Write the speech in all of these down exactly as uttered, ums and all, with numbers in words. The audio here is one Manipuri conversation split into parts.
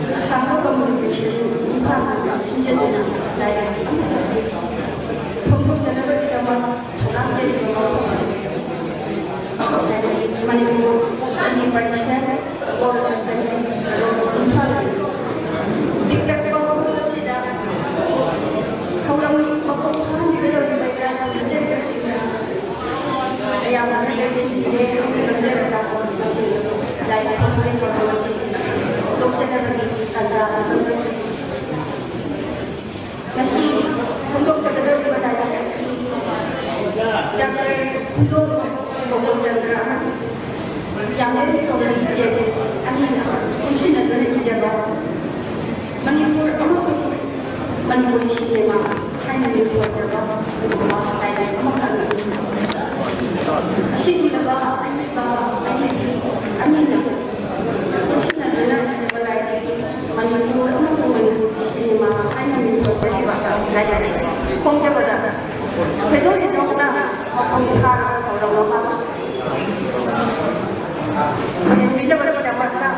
ꯑꯁꯥꯝꯕ ꯀꯝꯃ꯭ꯌꯨꯅꯤꯀꯦꯁꯟ ꯏꯝꯐꯥꯜꯅ ꯁꯤꯟꯖꯗꯨꯅ ꯂꯥꯏꯔꯤꯛ ꯑꯃꯈꯛ ꯐꯣꯡꯗꯣꯛꯆꯅꯕꯒꯤꯗꯃꯛ ꯊꯧꯔꯥꯡ ꯇꯧꯔꯤꯕ ꯃꯐꯝ ꯃꯅꯤꯄꯨꯔ ꯑꯅꯤ ꯄꯔꯤꯁꯠ ꯕꯣꯔꯗ ꯑꯁꯦꯝꯕ꯭ꯂꯤ ꯏꯝꯐꯥꯜ ꯄꯤꯛꯇꯛꯄ ꯃꯐꯝ ꯑꯁꯤꯗ ꯊꯧꯔꯝ ꯃꯄꯨꯡ ꯐꯥꯍꯟꯒꯗꯧꯔꯤꯕ ꯏꯔꯥꯡ ꯈꯟꯖꯔꯤꯕꯁꯤꯡꯅ ꯑꯌꯥꯝꯕꯅ ꯂꯩꯁꯤꯟꯕꯤꯔꯦ ꯍꯥꯏꯅ ꯂꯧꯖꯔꯒ ꯃꯁꯤ ꯂꯥꯏꯔꯤꯛ ꯐꯣꯡꯗꯣꯛꯄ ꯑꯁꯤ ꯐꯣꯡꯗꯣꯛꯆꯅꯕꯒꯤ ꯇꯥꯟꯖꯥ ꯑꯗꯨ ꯂꯧꯖꯔꯤ꯫ ꯉꯁꯤ ꯐꯣꯡꯗꯣꯛꯆꯒꯗꯧꯔꯤꯕ ꯂꯥꯏꯔꯤꯛ ꯑꯁꯤ ꯗꯥꯛꯇꯔ ꯈꯨꯟꯗꯣꯡ ꯒꯣꯀꯨꯜꯆꯟꯗ꯭ꯔ ꯑꯃꯗꯤ ꯌꯥꯝꯕꯦꯝ ꯀꯧꯕꯤ ꯗꯦꯕꯤ ꯑꯅꯤꯅ ꯄꯨꯟꯁꯤꯟꯅꯗꯨꯅ ꯏꯖꯕ ꯃꯅꯤꯄꯨꯔ ꯑꯃꯁꯨꯡ ꯃꯅꯤꯄꯨꯔꯤ ꯁꯤꯅꯦꯃꯥ ꯍꯥꯏꯅ ꯃꯤꯡꯊꯣꯟꯖꯕ ꯑꯗꯨꯒꯨꯝꯕ ꯂꯥꯏꯔꯤꯛ ꯑꯃꯈꯛꯅꯤ꯫ ꯑꯁꯤꯒꯨꯝꯂꯕ ꯑꯏꯕ ꯑꯏꯕꯤ ꯑꯅꯤꯅ ꯄꯨꯟꯁꯤꯟꯅꯗꯨꯅ ꯏꯖꯕ ꯂꯥꯏꯔꯤꯛ ꯃꯅꯤꯄꯨꯔ ꯑꯃꯁꯨꯡ ꯃꯅꯤꯄꯨꯔꯒꯤ ꯁꯤꯅꯦꯃꯥ ꯍꯥꯏꯅ ꯃꯤꯡꯊꯣꯟꯖꯔꯤꯕ ꯂꯥꯏꯔꯤꯛ ꯑꯁꯤ ꯐꯣꯡꯖꯕꯗ ꯊꯣꯏꯗꯣꯛ ꯍꯦꯟꯗꯣꯛꯅ ꯃꯄꯨꯡ ꯐꯥꯔꯕ ꯊꯧꯔꯝ ꯑꯃ ꯑꯣꯏꯍꯟꯕꯤꯅꯕꯒꯤꯗꯃꯛꯇ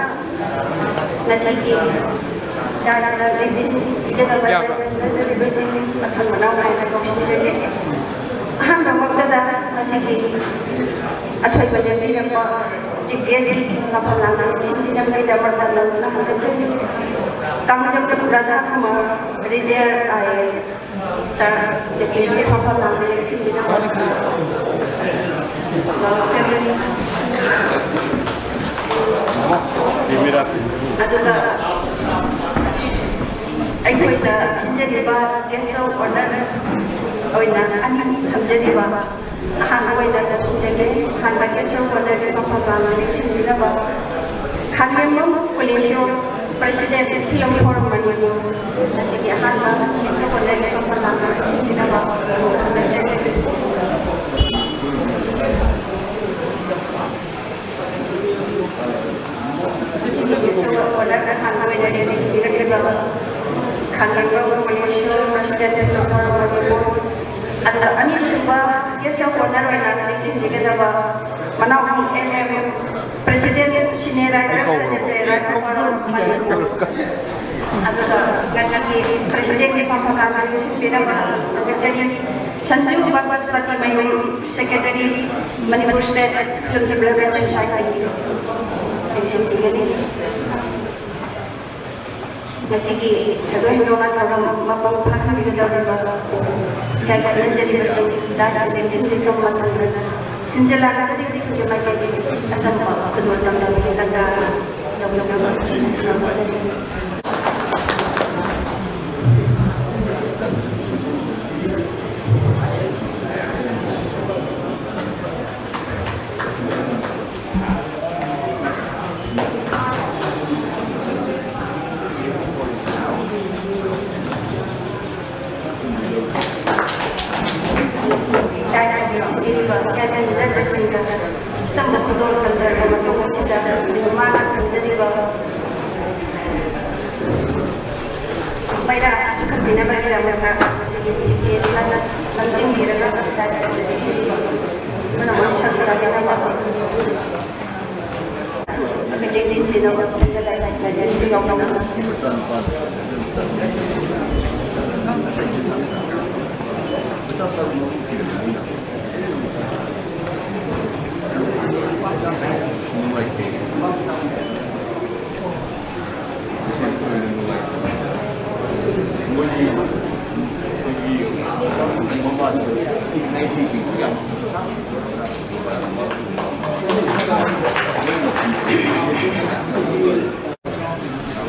ꯉꯁꯤꯒꯤ ꯆꯥꯛꯁꯤꯗ ꯂꯦꯡꯁꯤꯟꯕꯤꯒꯗꯕ ꯌꯥꯕ꯭ꯔꯥ? ꯂꯩꯖꯔꯤꯕꯁꯤꯡ ꯃꯊꯪ ꯃꯅꯥꯎ ꯅꯥꯏꯅ ꯀꯧꯁꯤꯟꯖꯒꯦ꯫ ꯑꯍꯥꯟꯕꯃꯛꯇꯗ ꯉꯁꯤꯒꯤ ꯑꯊꯣꯏꯕ ꯂꯦꯡꯕꯤꯔꯛꯄ ꯆꯤꯐ ꯒꯦꯁꯀꯤ ꯃꯐꯝ ꯂꯥꯡꯕ ꯂꯦꯡꯁꯤꯟꯕꯤꯅꯕꯒꯤꯗꯃꯛꯇ ꯅꯧꯅ ꯍꯟꯖꯤꯟꯖꯔꯤ꯫ Kangjam Radha Kumar, retired I A S. Sir, chief ꯒꯦꯁꯀꯤ ꯃꯐꯝ ꯂꯥꯡꯕ ꯂꯦꯡꯁꯤꯟꯕꯤꯅꯕ ꯂꯥꯎꯖꯔꯤ꯫ ꯑꯗꯨꯒ ꯑꯩꯈꯣꯏꯗ ꯁꯤꯟꯖꯔꯤꯕ ꯒꯦꯁ ꯑꯣꯐ ꯑꯣꯅꯔ ꯑꯣꯏꯅ ꯑꯅꯤ ꯊꯝꯖꯔꯤꯕ ꯑꯍꯥꯟꯕ ꯑꯣꯏꯅ ꯆꯠꯈꯤꯖꯒꯦ꯫ ꯑꯍꯥꯟꯕ ꯒꯦꯁ ꯑꯣꯐ ꯑꯣꯅꯔꯒꯤ ꯃꯐꯝ ꯂꯥꯡꯕ ꯂꯦꯡꯁꯤꯟꯕꯤꯅꯕ ꯈꯥꯡꯉꯦꯝꯕꯝ Kulesor, president, film forum Manipur. ꯉꯁꯤꯒꯤ ꯑꯍꯥꯟꯕ ꯒꯦꯁ ꯑꯣꯐ ꯑꯣꯅꯔꯒꯤ ꯃꯐꯝ ꯂꯥꯡꯕ ꯂꯦꯡꯁꯤꯟꯕꯤꯅꯕ ꯈꯪꯍꯟꯖꯔꯤ꯫ ꯉꯁꯤꯒꯤ ꯒꯦꯁ ꯑꯣꯐ ꯑꯣꯅꯔ ꯑꯍꯥꯟꯕ ꯑꯣꯏꯅ ꯂꯦꯡꯁꯤꯟꯕꯤꯔꯛꯂꯤꯕ Khangembam Kulesor, president, film forum Manipur. ꯑꯗꯨꯒ ꯑꯅꯤꯁꯨꯕ ꯒꯦꯁ ꯑꯣꯐ ꯑꯣꯅꯔ ꯑꯣꯏꯅ ꯂꯦꯡꯁꯤꯟꯕꯤꯒꯗꯕ Manaopi M M President Senior Writer Association, Writer Forum Manipur, ꯑꯗꯨꯒ ꯉꯁꯤꯒꯤ President ꯒꯤ ꯐꯝꯐꯝ ꯂꯥꯡꯕ ꯁꯤꯟꯕꯤꯔꯝꯕ ꯁꯦꯀ꯭ꯔꯦꯇꯔꯤ ꯁꯟꯖꯨ ꯕꯆꯁꯄꯇꯤ ꯃꯌꯨꯝ, Secretary, Manipur State Film Development Society, ꯂꯩꯁꯤꯟꯕꯤꯒꯅꯤ꯫ ꯉꯁꯤꯒꯤ ꯊꯣꯏꯗꯣꯛ ꯍꯦꯟꯗꯣꯛꯅ ꯊꯧꯔꯝ ꯃꯄꯨꯡ ꯐꯥꯍꯟꯕꯤꯒꯗꯧꯔꯤꯕ ꯏꯀꯥꯏ ꯈꯨꯝꯅꯖꯔꯤꯕꯁꯤꯡ, ꯗꯥꯏꯁꯇ ꯂꯦꯡꯁꯤꯟꯕꯤꯔꯛꯄ ꯃꯇꯝꯗ ꯁꯤꯟꯖꯤꯜꯂꯛꯀꯗꯧꯔꯤꯕꯁꯤꯡꯒꯤ ꯃꯥꯏꯀꯩꯗꯒꯤ ꯑꯆꯝꯕ ꯈꯨꯗꯣꯜ ꯇꯝꯖꯕꯒꯤ ꯇꯥꯟꯖꯥ ꯂꯧꯅꯕ ꯈꯪꯍꯟꯖꯔꯤ꯫ ꯗꯥꯏꯁꯇ ꯂꯦꯡꯁꯤꯟꯕꯤꯔꯤꯕ ꯏꯀꯥꯏ ꯈꯨꯝꯅꯖꯔꯤꯕꯁꯤꯡꯗ ꯑꯆꯝꯕ ꯈꯨꯗꯣꯜ ꯇꯝꯖꯔꯕ ꯃꯇꯨꯡ ꯑꯁꯤꯗ ꯃꯥꯅ ꯈꯟꯖꯔꯤꯕ ꯃꯩꯔꯥ ꯑꯁꯤ ꯆꯨꯞꯈꯠꯄꯤꯅꯕꯒꯤꯗꯃꯛꯇ ꯉꯁꯤꯒꯤ ꯆꯤꯐ ꯒꯦꯁꯅ ꯂꯝꯖꯤꯡꯕꯤꯔꯒ ꯗꯥꯏꯁꯇ ꯂꯦꯡꯁꯤꯟꯕꯤꯔꯤꯕ ꯄꯨꯝꯅꯃꯛ ꯁꯔꯨꯛ ꯌꯥꯕꯤꯅꯕ ꯃꯤꯇꯤꯡꯁꯤꯡꯁꯤꯗ ꯋꯥꯐꯝꯗ ꯂꯩ ꯂꯩ ꯂꯩ ꯁꯤ ꯌꯥꯎꯅꯕ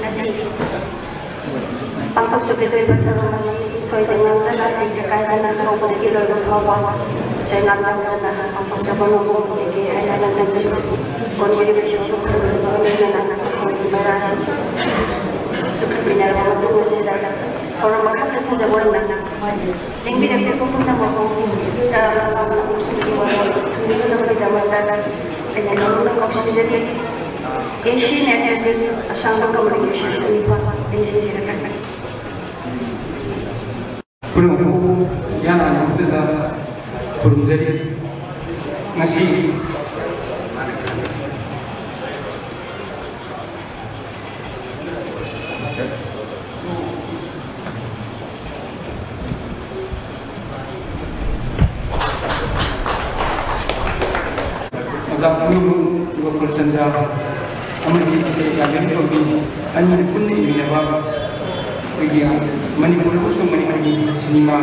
ꯉꯁꯤ ꯄꯥꯡꯊꯣꯛꯆꯒꯗꯧꯔꯤꯕ ꯊꯧꯔꯝ ꯑꯁꯤ ꯁꯣꯏꯗ ꯉꯥꯝꯗꯅ, ꯇꯦꯛꯇ ꯀꯥꯏꯗꯅ ꯍꯧꯕꯗꯒꯤ ꯂꯣꯏꯕ ꯐꯥꯎꯕ ꯁꯣꯏ ꯉꯥꯝꯗꯅ ꯄꯥꯡꯊꯣꯛꯆꯕ ꯉꯝꯕ ꯑꯣꯏꯖꯒꯦ ꯍꯥꯏꯅ ꯂꯝꯗꯝꯁꯤꯕꯨ ꯀꯣꯟꯕꯤꯔꯤꯕ ꯏꯁꯣꯔꯕꯨ ꯈꯨꯔꯨꯝꯖꯕꯒ ꯂꯣꯏꯅꯅ ꯑꯩꯈꯣꯏꯒꯤ ꯃꯩꯔꯥꯁꯤꯡꯁꯤ ꯆꯨꯞꯈꯠꯃꯤꯟꯅꯔꯕ ꯃꯇꯨꯡ ꯑꯁꯤꯗ ꯊꯧꯔꯝ ꯃꯈꯥ ꯆꯠꯊꯖꯕ ꯑꯣꯏꯅ ꯂꯦꯡꯕꯤꯔꯛꯂꯤꯕ ꯄꯨꯝꯅꯃꯛꯄꯨ ꯇꯔꯥꯝꯅ ꯄꯥꯝꯅ ꯑꯃꯁꯨꯡ ꯏꯋꯥ ꯋꯥꯅ ꯊꯝꯕꯤꯅꯕꯒꯤꯗꯃꯛꯇ ꯑꯩꯅ ꯅꯧꯅ ꯀꯧꯁꯤꯟꯖꯔꯤ꯫ ꯑꯦꯁꯤ ꯅꯦꯇ꯭ꯔꯖꯤꯠ ꯑꯁꯥꯡꯕ ꯀꯃꯔꯒꯤ ꯁꯤꯟꯐꯝ ꯂꯩꯁꯤꯟꯖꯔꯛꯀꯅꯤ꯫ ꯄꯨꯝꯅꯃꯛꯄꯨ ꯏꯍꯥꯟ ꯍꯥꯟꯅ ꯃꯐꯝꯗ ꯈꯨꯔꯨꯝꯖꯔꯤ꯫ ꯉꯁꯤ ꯑꯣꯖꯥ ꯄꯨꯝꯅꯃꯛ, ꯒꯣꯀꯨꯜ ꯆꯟꯗ꯭ꯔ ꯑꯃꯗꯤ ꯏꯆꯦ ꯌꯥꯕꯦꯝ ꯇꯣꯝꯕꯤ ꯑꯅꯤꯅ ꯄꯨꯟꯅ ꯏꯃꯤꯟꯅꯕ ꯑꯩꯈꯣꯏꯒꯤ ꯃꯅꯤꯄꯨꯔ ꯑꯃꯁꯨꯡ ꯃꯅꯤꯄꯨꯔꯒꯤ ꯁꯤꯅꯦꯃꯥ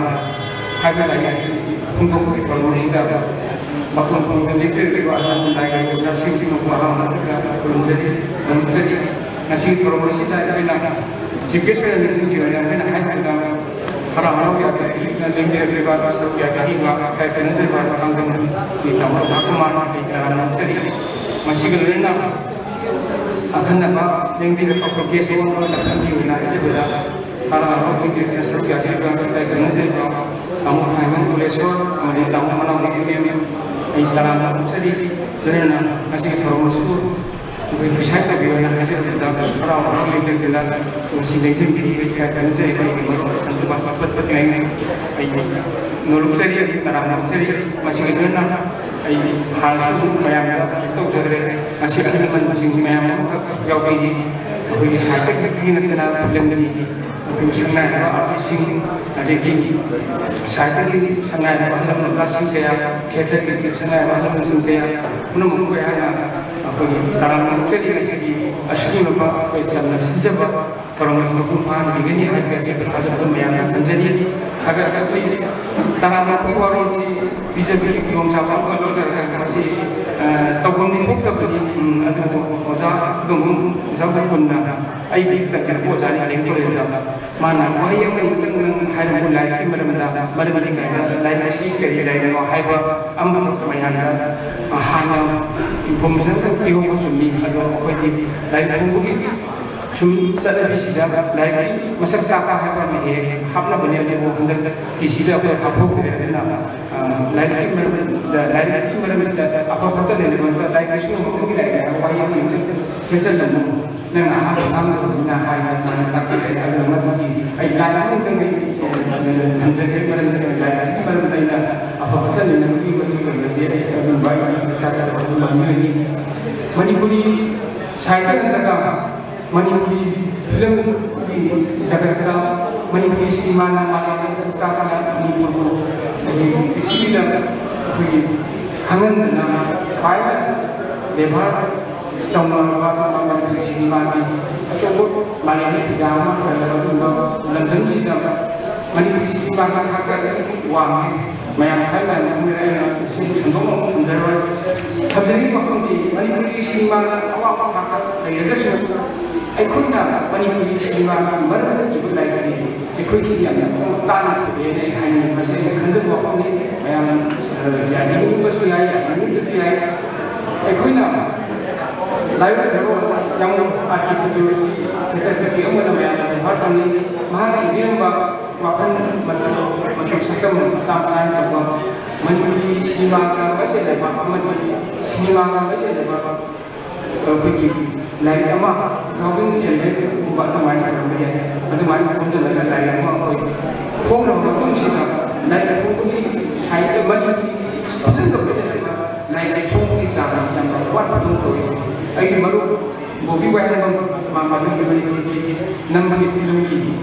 ꯍꯥꯏꯕ ꯂꯥꯏꯔꯤꯛ ꯑꯁꯤ ꯐꯣꯡꯗꯣꯛꯄꯒꯤ ꯊꯧꯔꯝ ꯑꯁꯤꯗ ꯃꯐꯝ ꯈꯨꯗꯤꯡꯗ ꯂꯦꯞꯄꯤꯔꯛꯂꯤꯕ ꯑꯍꯜ ꯂꯃꯟ ꯂꯥꯏ ꯂꯩꯕ ꯁꯤꯡꯁꯤꯃꯛꯄꯨ ꯑꯍꯥꯟꯕ ꯃꯊꯛꯇ ꯈꯨꯔꯨꯝꯖꯔꯤ, ꯈꯨꯔꯨꯝꯖꯔꯤ꯫ ꯉꯁꯤꯒꯤ ꯊꯧꯔꯝ ꯑꯁꯤꯗ ꯑꯩꯈꯣꯏꯅ ꯆꯤꯐ ꯒꯦꯁ ꯑꯣꯏꯅ ꯃꯤꯇꯤꯡꯒꯤ ꯑꯣꯏꯅ ꯑꯩꯈꯣꯏꯅ ꯍꯥꯏꯕꯗ ꯍꯔꯥꯎ ꯍꯔꯥꯎ ꯌꯥꯕꯤꯔꯛꯂꯤꯕ ꯂꯦꯡꯕꯤꯔꯛꯂꯤꯕ ꯁꯔꯨꯛ ꯌꯥꯕꯤꯔꯤꯕ ꯏꯀꯥꯏ ꯈꯨꯝꯅꯖꯔꯤꯕ ꯊꯥꯡꯖꯝꯒꯤ ꯇꯥꯃꯣ ꯔꯥꯙꯥꯀꯨꯃꯥꯔ ꯑꯩ ꯇꯔꯥꯝꯅ ꯑꯣꯛꯆꯔꯤ꯫ ꯃꯁꯤꯒ ꯂꯣꯏꯅꯅ ꯑꯈꯟꯅꯕ ꯂꯦꯡꯕꯤꯔꯛꯄ ꯄ꯭ꯔꯣꯒ꯭ꯔꯦꯁ ꯑꯣꯟ ꯂꯣꯏꯅ ꯈꯟꯕꯤꯌꯨꯅ ꯍꯥꯏꯖꯕꯗ ꯍꯔꯥꯎ ꯍꯔꯥꯎ ꯂꯦꯡꯕꯤꯔꯛꯇꯨꯅ ꯁꯔꯨꯛ ꯌꯥꯕꯤꯔꯤꯕ ꯏꯀꯥꯏ ꯈꯨꯝꯅꯖꯔꯤꯕ ꯇꯥꯃꯣ ꯍꯥꯏꯃꯟ ꯀꯣꯂꯦꯖ ꯑꯃꯗꯤ ꯇꯥꯃꯣ ꯃꯅꯥꯎ ꯑꯩ ꯇꯔꯥꯝꯅ ꯑꯣꯛꯆꯔꯤ꯫ ꯂꯣꯏꯅꯅ ꯉꯁꯤꯒꯤ ꯊꯧꯔꯝ ꯑꯁꯤꯕꯨ ꯑꯩꯈꯣꯏ ꯄ꯭ꯔꯤꯁꯥꯏꯠ ꯇꯧꯕꯤꯌꯣꯅ ꯍꯥꯏꯖꯕꯗ ꯍꯔꯥꯎ ꯍꯔꯥꯎ ꯂꯦꯡꯗꯅ ꯉꯁꯤ ꯂꯦꯡꯁꯤꯟꯕꯤꯔꯤꯕ ꯏꯀꯥꯏ ꯈꯨꯝꯅꯖꯔꯤꯕ ꯑꯩꯒꯤ ꯃꯔꯨꯞ ꯁꯟꯖꯨ ꯕꯥꯁꯀꯦꯠ ꯄ꯭ꯂꯦꯌꯔ ꯑꯩ ꯅꯣꯂꯨꯛꯆꯔꯤ, ꯑꯩ ꯇꯔꯥꯝꯅ ꯑꯣꯛꯆꯔꯤ꯫ ꯃꯁꯤꯒ ꯂꯣꯏꯅꯅ ꯑꯩ ꯍꯥꯟꯅꯁꯨ ꯃꯌꯥꯝꯗ ꯇꯧꯖꯈ꯭ꯔꯦ꯫ ꯉꯁꯤ ꯑꯍꯜ ꯂꯃꯟꯁꯤꯡ ꯃꯌꯥꯝ ꯑꯃꯈꯛ ꯌꯥꯎꯕꯤꯔꯤ꯫ ꯑꯩꯈꯣꯏꯒꯤ ꯁꯥꯍꯤꯇ꯭ꯌꯒꯤ ꯅꯠꯇꯅ ꯐꯤꯂꯝꯒꯤ ꯑꯩꯈꯣꯏꯒꯤ ꯁꯛꯅꯥꯏꯔꯕ ꯑꯥꯔꯇꯤꯁꯁꯤꯡ, ꯑꯗꯒꯤ ꯁꯥꯍꯤꯇ꯭ꯌꯒꯤ ꯁꯛꯅꯥꯏꯔꯕ ꯑꯍꯜ ꯂꯃꯟ ꯁꯤꯡ ꯀꯌꯥ, ꯊꯤꯌꯦꯇꯔꯒꯤ ꯁꯛꯅꯥꯏꯔꯕ ꯑꯍꯜ ꯂꯃꯟꯁꯤꯡ ꯀꯌꯥ ꯄꯨꯝꯅꯃꯛꯄꯨ ꯑꯩꯍꯥꯛꯅ ꯑꯩꯈꯣꯏꯒꯤ ꯇꯔꯥꯝꯅ ꯑꯣꯛꯆꯔꯤ꯫ ꯉꯁꯤꯒꯤ ꯑꯁꯤꯒꯨꯝꯂꯕ ꯑꯩꯈꯣꯏ ꯆꯝꯅ ꯁꯤꯟꯖꯕ ꯊꯧꯔꯝ ꯑꯁꯤ ꯃꯄꯨꯡ ꯐꯥꯍꯟꯕꯤꯒꯅꯤ ꯍꯥꯏꯕꯒꯤ ꯑꯆꯦꯠꯄ ꯊꯥꯖꯕ ꯑꯗꯨ ꯃꯌꯥꯝꯗ ꯊꯝꯖꯔꯤ꯫ ꯈꯔ ꯑꯩꯈꯣꯏ ꯇꯔꯥꯝꯅ ꯑꯣꯛꯄꯒꯤ ꯋꯥꯔꯣꯜꯁꯤ ꯄꯤꯖꯕꯒꯤ ꯈꯨꯗꯣꯡꯆꯥꯕ ꯑꯃ ꯂꯧꯖꯔꯒ ꯃꯁꯤ, ꯑ, ꯇꯧꯐꯝꯗꯤ ꯊꯣꯛꯇꯕꯅꯤ꯫ ꯎꯝ, ꯑꯗꯨꯕꯨ ꯑꯣꯖꯥ ꯑꯗꯣꯝꯕꯨ, ꯑꯣꯖꯥ ꯒꯣꯀꯨꯜꯅ ꯑꯩꯒꯤ ꯇꯝꯕꯤꯔꯛꯄ ꯑꯣꯖꯥꯅꯤ ꯗꯤ ꯑꯦꯝ ꯀꯣꯂꯦꯖꯇ꯫ ꯃꯥꯅ ꯋꯥꯍꯩ ꯑꯃꯅꯤꯇꯪ ꯅꯪ ꯍꯥꯏꯔꯝꯃꯨ ꯂꯥꯏꯔꯤꯛꯀꯤ ꯃꯔꯝꯗ, ꯃꯔꯝꯗꯤ ꯀꯩꯗ ꯂꯥꯏꯔꯤꯛ ꯑꯁꯤ ꯀꯔꯤ ꯂꯥꯏꯔꯤꯛꯅꯣ ꯍꯥꯏꯕ ꯑꯃꯈꯛ ꯃꯌꯥꯝꯗ, ꯑ, ꯍꯥꯟꯅ ꯏꯟꯐꯣꯔꯃꯦꯁꯟ ꯈꯛ ꯄꯤꯍꯧꯕ ꯆꯨꯝꯃꯤ꯫ ꯑꯗꯣ ꯑꯩꯈꯣꯏꯗꯤ ꯂꯥꯏꯔꯤꯛ ꯐꯣꯡꯕꯒꯤ ꯁꯨꯝ ꯆꯠꯅꯕꯤꯁꯤꯗ ꯂꯥꯏꯔꯤꯛꯀꯤ ꯃꯁꯛ ꯇꯥꯛꯄ ꯍꯥꯏꯕ ꯑꯃ ꯍꯦꯛ ꯍꯦꯛ ꯍꯥꯞꯅꯕꯅꯤ, ꯑꯗꯨꯕꯨ ꯍꯟꯗꯛꯀꯤꯁꯤꯗ ꯑꯩꯈꯣꯏ ꯍꯥꯞꯍꯧꯗ꯭ꯔꯦ꯫ ꯑꯗꯨꯅ, ꯑ, ꯂꯥꯏꯔꯤꯛꯀꯤ ꯃꯔꯝꯗ, ꯂꯥꯏꯔꯤꯛꯀꯤ ꯃꯔꯝꯁꯤꯗ ꯑꯐ ꯐꯠꯇ ꯂꯩꯅꯕꯗ ꯂꯥꯏꯔꯤꯛ ꯀꯩꯁꯨ ꯉꯝꯗꯕꯒꯤ ꯂꯥꯏꯔꯤꯛ ꯍꯥꯏꯕ ꯋꯥꯍꯩ ꯑꯃ ꯍꯦꯛꯇ ꯊꯦꯠꯆꯜꯂꯝꯃꯨ꯫ ꯅꯪꯅ ꯑꯍꯥꯟꯕ ꯉꯥꯡꯗꯕꯅꯤꯅ ꯍꯥꯏꯅ ꯑꯗꯨꯃꯥꯏꯅ ꯇꯥꯛꯄꯤꯔꯛꯑꯦ꯫ ꯑꯗꯨꯅ ꯃꯗꯨꯒꯤ ꯑꯩ ꯂꯥꯏꯟ ꯑꯃꯇꯪꯗꯤ, ꯑ, ꯊꯝꯖꯒꯦ꯫ ꯃꯔꯝꯗꯤ ꯂꯥꯏꯔꯤꯛꯁꯤꯒꯤ ꯃꯔꯝꯗ ꯑꯩꯅ ꯑꯐ ꯐꯠꯇ ꯂꯩꯅꯕꯒꯤ ꯃꯇꯨꯡ ꯑꯣꯏꯔꯒꯗꯤ ꯑꯩ ꯑꯗꯨꯝꯕ ꯑꯩ ꯏꯆꯥ ꯆꯥꯕ ꯑꯗꯨꯝ ꯃꯥꯡꯖꯒꯅꯤ꯫ ꯃꯅꯤꯄꯨꯔꯤ ꯁꯥꯍꯤꯇ꯭ꯌ ꯅꯠꯇ꯭ꯔꯒ ꯃꯅꯤꯄꯨꯔꯤ ꯐꯤꯂꯝꯒꯤ ꯖꯒꯠꯇ ꯃꯅꯤꯄꯨꯔꯤ ꯁꯤꯅꯦꯃꯥꯅ ꯃꯥꯂꯦꯝꯗ ꯁꯛ ꯇꯥꯛꯇꯅ ꯃꯅꯤꯄꯨꯔꯕꯨ ꯑꯩꯈꯣꯏꯒꯤ ꯄ꯭ꯔꯤꯊꯤꯕꯤꯗ ꯑꯩꯈꯣꯏꯒꯤ ꯈꯪꯍꯟꯗꯅ ꯈ꯭ꯋꯥꯏꯗ ꯕꯦꯕꯥꯔ ꯇꯧꯅꯔꯕ ꯑꯗꯨꯒꯨꯝꯕ ꯃꯅꯤꯄꯨꯔꯤ ꯁꯤꯅꯦꯃꯥꯒꯤ ꯑꯆꯧꯕ ꯃꯥꯂꯦꯝꯒꯤ ꯐꯤꯖꯥ ꯑꯃ ꯑꯣꯏꯔꯕ ꯑꯗꯨꯒꯨꯝꯕ ꯂꯝꯗꯝꯁꯤꯗ ꯃꯅꯤꯄꯨꯔꯤ ꯁꯤꯅꯦꯃꯥꯒꯤ ꯊꯥꯛꯇ ꯑꯗꯨꯛꯀꯤ ꯋꯥꯡꯉꯦ꯫ ꯃꯌꯥꯝ ꯈꯔ ꯃꯌꯥꯝ ꯑꯃ ꯑꯩꯅ ꯁꯤꯕꯨ ꯁꯟꯗꯣꯛꯅ ꯑꯃꯨꯛ ꯊꯝꯖꯔꯣꯏ꯫ ꯊꯝꯖꯅꯤꯡꯕ ꯃꯐꯝꯗꯤ ꯃꯅꯤꯄꯨꯔꯤ ꯁꯤꯅꯦꯃꯥꯅ ꯑꯋꯥꯡꯕ ꯊꯥꯛꯇ ꯂꯩꯔꯒꯁꯨ ꯑꯩꯈꯣꯏꯅ ꯃꯅꯤꯄꯨꯔꯤ ꯁꯤꯅꯦꯃꯥꯒꯤ ꯃꯔꯝꯗ ꯏꯕ ꯂꯥꯏꯔꯤꯛ ꯑꯗꯤ ꯑꯩꯈꯣꯏꯁꯤ ꯌꯥꯝꯅ ꯈꯣꯡ ꯇꯥꯅ ꯊꯣꯛꯑꯦꯅ ꯑꯩ ꯍꯥꯏꯅꯤꯡꯉꯤ꯫ ꯃꯁꯤ ꯑꯩꯅ ꯈꯟꯖꯕ ꯋꯥꯐꯝꯅꯤ꯫ ꯃꯌꯥꯝ, ꯑ, ꯌꯥꯅꯤꯡꯕꯁꯨ ꯌꯥꯏ, ꯌꯥꯅꯤꯡꯗꯕꯁꯨ ꯌꯥꯏ꯫ ꯑꯩꯈꯣꯏꯅ ꯂꯥꯏꯔꯤꯛ ꯍꯦꯔꯣ ꯌꯥꯝꯅ ꯑꯥꯔꯀꯤꯇꯦꯛꯆꯔ ꯁꯦꯛꯇꯔ ꯀꯆꯦ ꯑꯃꯅ ꯃꯌꯥꯝꯅ ꯕꯦꯕꯥꯔ ꯇꯧꯅꯩ꯫ ꯃꯍꯥꯛꯅ ꯏꯕꯤꯔꯝꯕ ꯋꯥꯈꯜ ꯃꯆꯨ, ꯃꯆꯨ ꯁꯛꯇꯝ ꯃꯆꯥ ꯃꯆꯥ ꯇꯧꯕ, ꯃꯅꯤꯄꯨꯔꯤ ꯁꯤꯅꯦꯃꯥꯒ ꯃꯔꯤ ꯂꯩꯅꯕ ꯑꯃꯗꯤ ꯁꯤꯅꯦꯃꯥꯒ ꯃꯔꯤ ꯂꯩꯅꯕ ꯑꯩꯈꯣꯏꯒꯤ ꯂꯥꯏꯔꯤꯛ ꯑꯃ ꯒ꯭ꯔꯥꯎꯟꯗꯤꯡ ꯑꯦꯂꯦꯟꯒꯨꯝꯕ ꯑꯗꯨꯃꯥꯏꯅ ꯑꯣꯏꯔꯝꯕ ꯌꯥꯏ꯫ ꯑꯗꯨꯃꯥꯏꯅ ꯈꯣꯝꯖꯤꯜꯂꯒ ꯂꯥꯏꯔꯤꯛ ꯑꯃ ꯑꯩꯈꯣꯏ ꯐꯣꯡꯅꯕ ꯃꯇꯨꯡꯁꯤꯗ ꯂꯥꯏꯔꯤꯛ ꯐꯣꯡꯕꯒꯤ ꯁꯥꯏꯠꯇ ꯃꯅꯤꯄꯨꯔꯤ ꯐꯤꯂꯝꯒ ꯂꯣꯏꯅꯅ ꯂꯥꯏꯔꯤꯛꯁꯦ ꯐꯣꯡꯕꯒꯤ ꯆꯥꯡ ꯌꯥꯝꯅ ꯋꯥꯠꯄꯗꯧꯅ ꯇꯧꯏ꯫ ꯑꯩꯒꯤ ꯃꯔꯨꯞ ꯕꯣꯕꯤ ꯋꯥꯍꯦꯡꯕꯝ ꯃꯥ ꯃꯊꯪꯒꯤ ꯃꯅꯤꯄꯨꯔꯒꯤ ꯅꯝꯕꯒꯤ ꯐꯤꯂꯝꯒꯤ,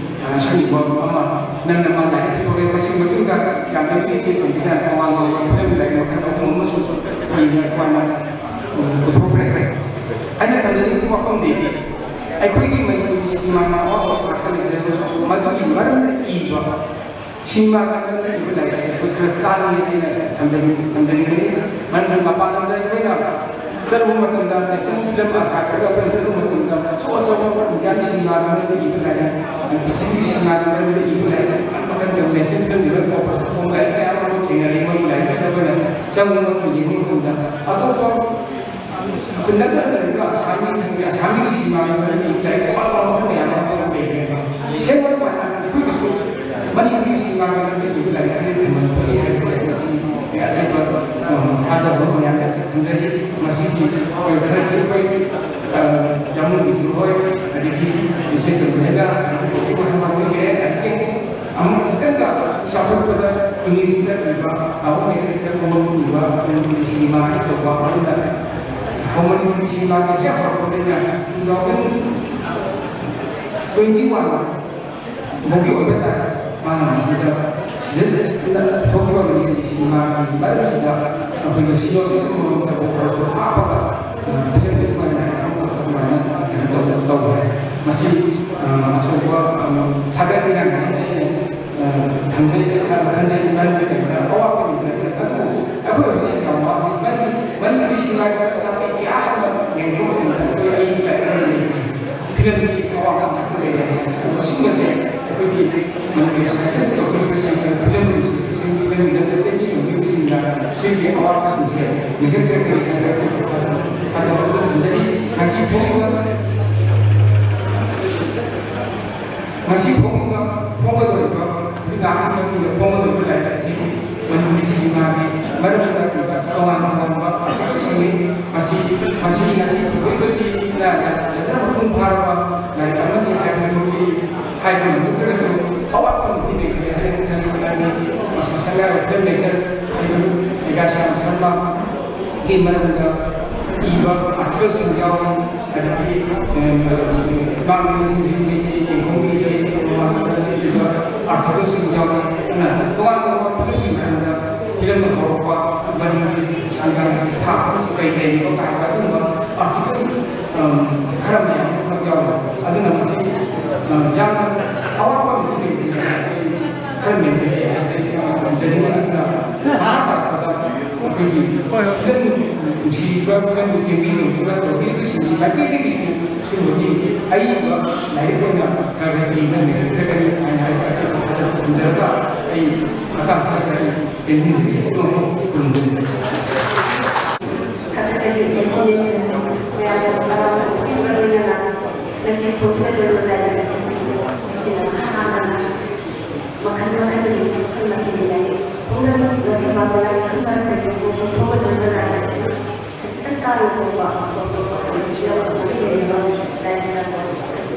ꯑ, ꯁꯤꯒꯨꯝꯕ ꯑꯃ ꯅꯪꯅ ꯃꯥ ꯂꯥꯏꯔꯤꯛ ꯄꯨꯊꯣꯛꯂꯦ꯫ ꯃꯁꯤꯒꯤ ꯃꯇꯨꯡꯗ ꯌꯥꯝꯅ ꯏꯆꯦ ꯆꯟꯕꯤꯅ ꯇꯣꯉꯥꯟꯕ ꯐꯤꯂꯝ ꯂꯥꯏꯔꯤꯛ ꯃꯈꯜ ꯑꯍꯨꯝ ꯑꯃꯁꯨ ꯑꯩꯈꯣꯏꯅ ꯑꯩꯈꯣꯏꯅ ꯄꯨꯊꯣꯛꯈ꯭ꯔꯦ꯫ ꯑꯩꯅ ꯊꯝꯖꯅꯤꯡꯕ ꯋꯥꯐꯝꯗꯤ ꯑꯩꯈꯣꯏꯒꯤ ꯃꯅꯤꯄꯨꯔꯤ ꯁꯤꯅꯦꯃꯥꯅ ꯑꯋꯥꯡꯕ ꯊꯥꯛꯇ ꯂꯩꯖꯔꯒꯁꯨ ꯃꯗꯨꯒꯤ ꯃꯔꯝꯗ ꯏꯕ ꯁꯤꯅꯦꯃꯥꯒꯤ ꯃꯔꯝꯗ ꯏꯕ ꯂꯥꯏꯔꯤꯛꯁꯦ ꯑꯩꯈꯣꯏ ꯈꯔ ꯇꯥꯡꯉꯤ ꯍꯥꯏꯅ ꯊꯝꯖꯅꯤꯡ-, ꯊꯝꯖꯅꯤꯡꯕꯅꯤ꯫ ꯃꯔꯝꯗꯤ ꯃꯄꯥꯟ ꯂꯝꯗ ꯑꯩꯈꯣꯏꯅ ꯆꯠꯂꯨꯕ ꯃꯇꯝꯗ, ꯅꯦꯁꯅꯦꯜ ꯐꯤꯂꯝ ꯑꯥꯔꯀꯥꯏꯚꯇ ꯑꯩꯈꯣꯏꯅ ꯆꯠꯂꯨꯕ ꯃꯇꯝꯗ, ꯑꯆꯧ ꯑꯆꯧꯕ ꯏꯟꯗꯤꯌꯥꯟ ꯁꯤꯅꯦꯃꯥꯒꯤ ꯃꯔꯝꯗ ꯏꯕ ꯂꯥꯏꯔꯤꯛ, ꯄ꯭ꯔꯤꯊꯤꯕꯤꯒꯤ ꯁꯤꯅꯦꯃꯥꯒꯤ ꯃꯔꯝꯗ ꯏꯕ ꯂꯥꯏꯔꯤꯛ ꯃꯈꯜ ꯃꯈꯜ ꯇꯧ, ꯅꯦꯁꯅꯦꯜ ꯐꯤꯂꯝ ꯗꯤꯕꯦꯂꯞꯃꯦꯟꯠ ꯀꯣꯔꯄꯣꯔꯦꯁꯟ ꯐꯣꯡꯕ ꯂꯥꯏꯔꯤꯛ ꯃꯌꯥꯝ ꯑꯃ ꯊꯦꯡꯅꯔꯦ꯫ ꯃꯣꯏꯒꯤ ꯂꯥꯏꯔꯤꯛ ꯑꯗꯨ ꯑꯩꯈꯣꯏꯅ ꯆꯪꯕ ꯃꯇꯝꯗ ꯌꯦꯡꯕ ꯃꯇꯝꯗ ꯑꯇꯣꯞꯄ ꯈꯨꯟꯅ ꯅꯠꯇ꯭ꯔꯒ ꯑꯁꯥꯝꯒꯤ, ꯑꯁꯥꯝꯒꯤ ꯁꯤꯅꯦꯃꯥꯒꯤ ꯃꯔꯝꯗ ꯂꯥꯏꯔꯤꯛ ꯇꯣꯉꯥꯟ ꯇꯣꯉꯥꯟꯕ ꯃꯌꯥꯝ ꯑꯃ ꯂꯩꯈ꯭ꯔꯦꯕ꯫ ꯁꯦꯝꯕ ꯑꯗꯨꯃꯥꯏꯅ ꯑꯩꯈꯣꯏꯒꯤꯁꯨ ꯃꯅꯤꯄꯨꯔꯤ ꯁꯤꯅꯦꯃꯥꯒꯤ ꯃꯔꯝꯗ ꯏꯕ ꯂꯥꯏꯔꯤꯛ ꯈꯔ ꯊꯝꯕ ꯐꯩ ꯍꯥꯏꯕꯁꯦ ꯃꯁꯤ ꯑꯁꯦꯡꯕ, ꯎꯝ, ꯊꯥꯖꯕ ꯃꯌꯥꯝ ꯊꯝꯖꯔꯤ꯫ ꯃꯁꯤꯒꯤ ꯑꯩꯈꯣꯏ ꯈꯔꯗꯤ ꯑꯩꯈꯣꯏ, ꯑ, ꯌꯥꯝꯕꯨꯡ ꯕꯤꯖꯨ ꯍꯣꯏ, ꯑꯗꯒꯤ ꯏꯁꯩ ꯆꯟꯕ ꯍꯥꯏꯅ ꯑꯗꯒꯤ ꯑꯃꯨꯛ ꯈꯤꯇꯪꯒ ꯆꯥꯎꯈꯠꯄꯗ ꯏꯪꯂꯤꯁꯇ ꯏꯕ, ꯑꯍꯨꯝ ꯃꯦꯛꯁꯤꯗ ꯀꯣꯃꯟ ꯏꯕ, ꯃꯅꯤꯄꯨꯔꯤ ꯁꯤꯅꯦꯃꯥ ꯍꯥꯏꯅ ꯇꯧꯕ ꯑꯗꯨꯅ ꯃꯅꯤꯄꯨꯔꯤ ꯁꯤꯅꯦꯃꯥꯒꯤ ꯍꯧꯖꯤꯛ ꯍꯧꯔꯛꯄꯗꯩꯅ two thousand ꯇ꯭ꯋꯦꯟꯇꯤ ꯋꯥꯟ ꯐꯥꯎꯒꯤ ꯑꯣꯏꯕ ꯇꯥꯏ꯫ ꯃꯥꯅ ꯃꯁꯤꯗ ꯁꯤꯖꯤꯟꯅ ꯊꯣꯛꯈꯤꯕ ꯃꯅꯤꯄꯨꯔꯤ ꯁꯤꯅꯦꯃꯥꯒꯤ ꯃꯔꯝꯁꯤꯗ ꯑꯩꯈꯣꯏꯒꯤ ꯁꯤꯅꯣꯁꯤꯁ ꯑꯃꯃꯝꯇꯕꯨ ꯑꯣꯏꯔꯁꯨ ꯍꯥꯞꯄꯒ, ꯑ, ꯐꯤꯂꯝ ꯑꯗꯨꯃꯥꯏꯅ ꯑꯃꯈꯛ ꯑꯗꯨꯃꯥꯏꯅ ꯀꯩꯅꯣ ꯇꯧꯗꯅ ꯇꯧꯈ꯭ꯔꯦ꯫ ꯃꯁꯤ, ꯑ, ꯑꯆꯧꯕ, ꯑ, ꯊꯥꯒꯠꯅꯤꯡꯉꯥꯏ ꯑꯃ ꯑꯩꯅ, ꯑ, ꯊꯝꯖꯩ, ꯑ, ꯈꯟꯖꯩ꯫ ꯃꯔꯝꯗꯤ ꯀꯩꯒꯤꯅꯣ? ꯑꯋꯥꯠꯄ ꯂꯩꯖꯗ꯭ꯔꯦ꯫ ꯑꯗꯨꯕꯨ ꯑꯩꯈꯣꯏ ꯍꯧꯖꯤꯛ ꯌꯥꯝ ꯋꯥꯠꯂꯤ꯫ ꯃꯅꯤꯄꯨꯔ, ꯃꯅꯤꯄꯨꯔꯤ ꯁꯤꯅꯦꯃꯥꯒꯤ ꯆꯠꯅ ꯏꯇꯤꯍꯥꯁ ꯑꯃ ꯌꯦꯡꯊꯣꯛꯄ ꯃꯇꯝꯗ ꯑꯩꯈꯣꯏ ꯑꯩꯒꯤ ꯂꯥꯏꯔꯤꯛ ꯑꯃ ꯂꯩ꯫ ꯐꯤꯂꯝꯒꯤ ꯑꯋꯥꯕ ꯉꯥꯛꯇ ꯂꯩꯔꯦ꯫ ꯑꯗꯣ ꯑꯁꯤꯒꯨꯝꯕꯁꯦ ꯑꯩꯈꯣꯏꯒꯤ ꯃꯅꯤꯄꯨꯔ ꯁꯔꯀꯥꯔꯅ ꯇꯧꯕꯤꯕꯁꯤꯡ, ꯐꯤꯂꯝ ꯂꯝꯁꯤꯡ, ꯐꯤꯂꯝꯒꯤ ꯂꯝꯗ ꯆꯦꯟꯕꯤ ꯆꯣꯡꯕꯤꯕꯁꯤꯡꯗ ꯁꯤꯒꯤ ꯑꯋꯥꯕꯁꯤꯡꯁꯦ ꯃꯤꯍꯨꯠ ꯀꯔꯤ ꯀꯔꯤ ꯍꯥꯏꯕ ꯑꯁꯤ ꯐꯖꯅ ꯐꯖꯅ ꯊꯝꯖꯔꯤ꯫ ꯉꯁꯤ ꯐꯣꯡꯂꯤꯕ, ꯉꯁꯤ ꯐꯣꯡꯂꯤꯕ, ꯐꯣꯡꯒꯗꯧꯔꯤꯕ, ꯍꯧꯖꯤꯛ ꯉꯥꯏꯍꯥꯛꯀꯤ ꯃꯇꯨꯡꯗ ꯐꯣꯡꯒꯗꯧꯔꯤꯕ ꯂꯥꯏꯔꯤꯛ ꯑꯁꯤ ꯃꯅꯤꯄꯨꯔꯤ ꯁꯤꯅꯦꯃꯥꯒꯤ ꯃꯔꯝꯗ ꯏꯕ ꯇꯣꯉꯥꯟ ꯇꯣꯉꯥꯟꯕ ꯑꯥꯔꯇꯤꯀꯜꯁꯤꯡꯅꯤ꯫ ꯃꯁꯤ, ꯃꯁꯤ ꯉꯁꯤ ꯄꯨꯊꯣꯛꯂꯤꯕꯁꯤꯅ ꯐꯖꯅ ꯃꯄꯨꯡ ꯐꯥꯔꯕ ꯂꯥꯏꯔꯤꯛ ꯑꯃꯅꯤ ꯍꯥꯏꯕꯗꯨ ꯍꯥꯏꯕ ꯉꯝꯖꯗ꯭ꯔꯒꯁꯨ ꯑꯋꯥꯠꯄ ꯑꯃꯗꯤ ꯂꯩꯈ꯭ꯔꯦ ꯍꯥꯏꯅ ꯈꯜꯂꯤ꯫ ꯃꯔꯝꯗꯤ ꯃꯁꯤ ꯁꯔꯀꯥꯔ ꯐꯤꯂꯝ ꯃꯦꯀꯔ ꯍꯥꯏꯕ ꯃꯦꯒꯥ ꯁ꯭ꯌꯥꯝ ꯁꯔꯃꯒꯤ ꯃꯔꯝꯗ ꯏꯕ ꯑꯥꯔꯇꯤꯀꯜꯁꯤꯡ ꯌꯥꯎꯔꯤ꯫ ꯑꯗꯒꯤ, ꯑꯦꯝ, ꯃꯥꯡꯂꯦꯝ ꯁꯤꯡꯕꯤꯁꯤ, ꯌꯦꯡꯈꯣꯡꯕꯤꯁꯤ, ꯃꯃꯥꯡꯗ ꯏꯕ ꯑꯥꯔꯇꯤꯀꯜꯁꯤꯡ ꯌꯥꯎꯔꯤ꯫ ꯑꯗꯨꯅ ꯇꯣꯉꯥꯟ ꯇꯣꯉꯥꯟꯕ ꯐꯤꯂꯝꯒꯤ ꯃꯔꯝꯗ, ꯐꯤꯂꯝꯅ ꯍꯧꯔꯛꯄ, ꯃꯅꯤꯄꯨꯔꯤ ꯁꯪꯒꯥꯝꯒꯤ ꯊꯥ ꯑꯃꯁꯨ ꯀꯩ ꯂꯩꯔꯤꯅꯣ ꯀꯥꯏꯅ ꯑꯗꯨꯒꯨꯝꯕ ꯑꯥꯔꯇꯤꯀꯜ, ꯑꯝ, ꯈꯔ ꯃꯌꯥꯝ ꯑꯃꯈꯛ ꯌꯥꯎꯔꯤ꯫ ꯑꯗꯨꯅ ꯃꯁꯤ, ꯑꯝ, ꯌꯥꯝꯅ ꯑꯋꯥꯠꯄ ꯑꯃꯗꯤ ꯂꯩꯖꯩ꯫ ꯈꯔ ꯃꯦꯟꯖꯒꯦ ꯍꯥꯏꯅ ꯑꯩ ꯌꯥꯝꯅ ꯄꯥꯝꯖꯅꯤꯡꯕ꯫ ꯑꯗꯨꯅ ꯃꯈꯥ ꯇꯥꯔꯛꯄꯗ ꯑꯩꯈꯣꯏꯒꯤ ꯐꯤꯂꯝ ꯅꯨꯡꯁꯤꯕ, ꯐꯤꯂꯝ ꯆꯦꯟꯕꯤ ꯆꯣꯡꯕꯤꯕ ꯇꯧꯕꯤꯔꯤꯕꯁꯤꯡꯒꯤ ꯃꯥꯏꯀꯩꯗꯒꯤꯁꯨ ꯁꯤꯒꯨꯝꯕꯒꯤ ꯑꯏꯕ ꯂꯥꯏꯔꯤꯛ ꯑꯣꯏꯅ ꯈꯔ ꯈꯔ ꯏꯕ ꯂꯩꯔꯒꯅꯤ ꯍꯥꯏꯅ ꯍꯥꯏꯕ ꯑꯁꯤ ꯊꯝꯖꯔꯒ ꯑꯩ ꯃꯇꯥꯡ ꯈꯔ ꯈꯔ ꯇꯦꯟꯁꯤꯟꯖꯒꯦ꯫ ꯈꯨꯔꯨꯝꯖꯔꯤ꯫ ꯊꯥꯒꯠꯆꯔꯤ꯫ ꯃꯌꯥꯝꯅ ꯇꯔꯥꯝꯅ ꯑꯣꯛꯄꯤꯕꯒ ꯂꯣꯏꯅꯅ ꯉꯁꯤ ꯐꯣꯡꯗꯣꯛꯀꯗꯧꯔꯤꯕ ꯂꯥꯏꯔꯤꯛ ꯑꯁꯤ ꯑꯩꯈꯣꯏꯅ ꯃꯈꯥ ꯇꯥꯅ ꯃꯈꯜ ꯃꯈꯜꯒꯤ ꯃꯈꯜ ꯃꯊꯦꯜꯒꯤ ꯂꯥꯏꯔꯤꯛ ꯐꯣꯡꯅꯔꯤꯕ ꯃꯥꯡꯒꯣꯜ ꯂꯥꯏꯁ꯭ꯔꯝ ꯃꯔꯛꯇꯒꯤ ꯉꯁꯤ ꯐꯣꯡꯒꯗꯧꯔꯤꯕ ꯂꯥꯏꯔꯤꯛ ꯑꯁꯤ ꯈꯤꯇꯪ ꯇꯥꯡꯅ ꯐꯣꯡꯕ ꯑꯇꯣꯞꯄ ꯂꯥꯏꯔꯤꯛ ꯑꯁꯤꯒꯤ ꯂꯥꯏꯔꯤꯛ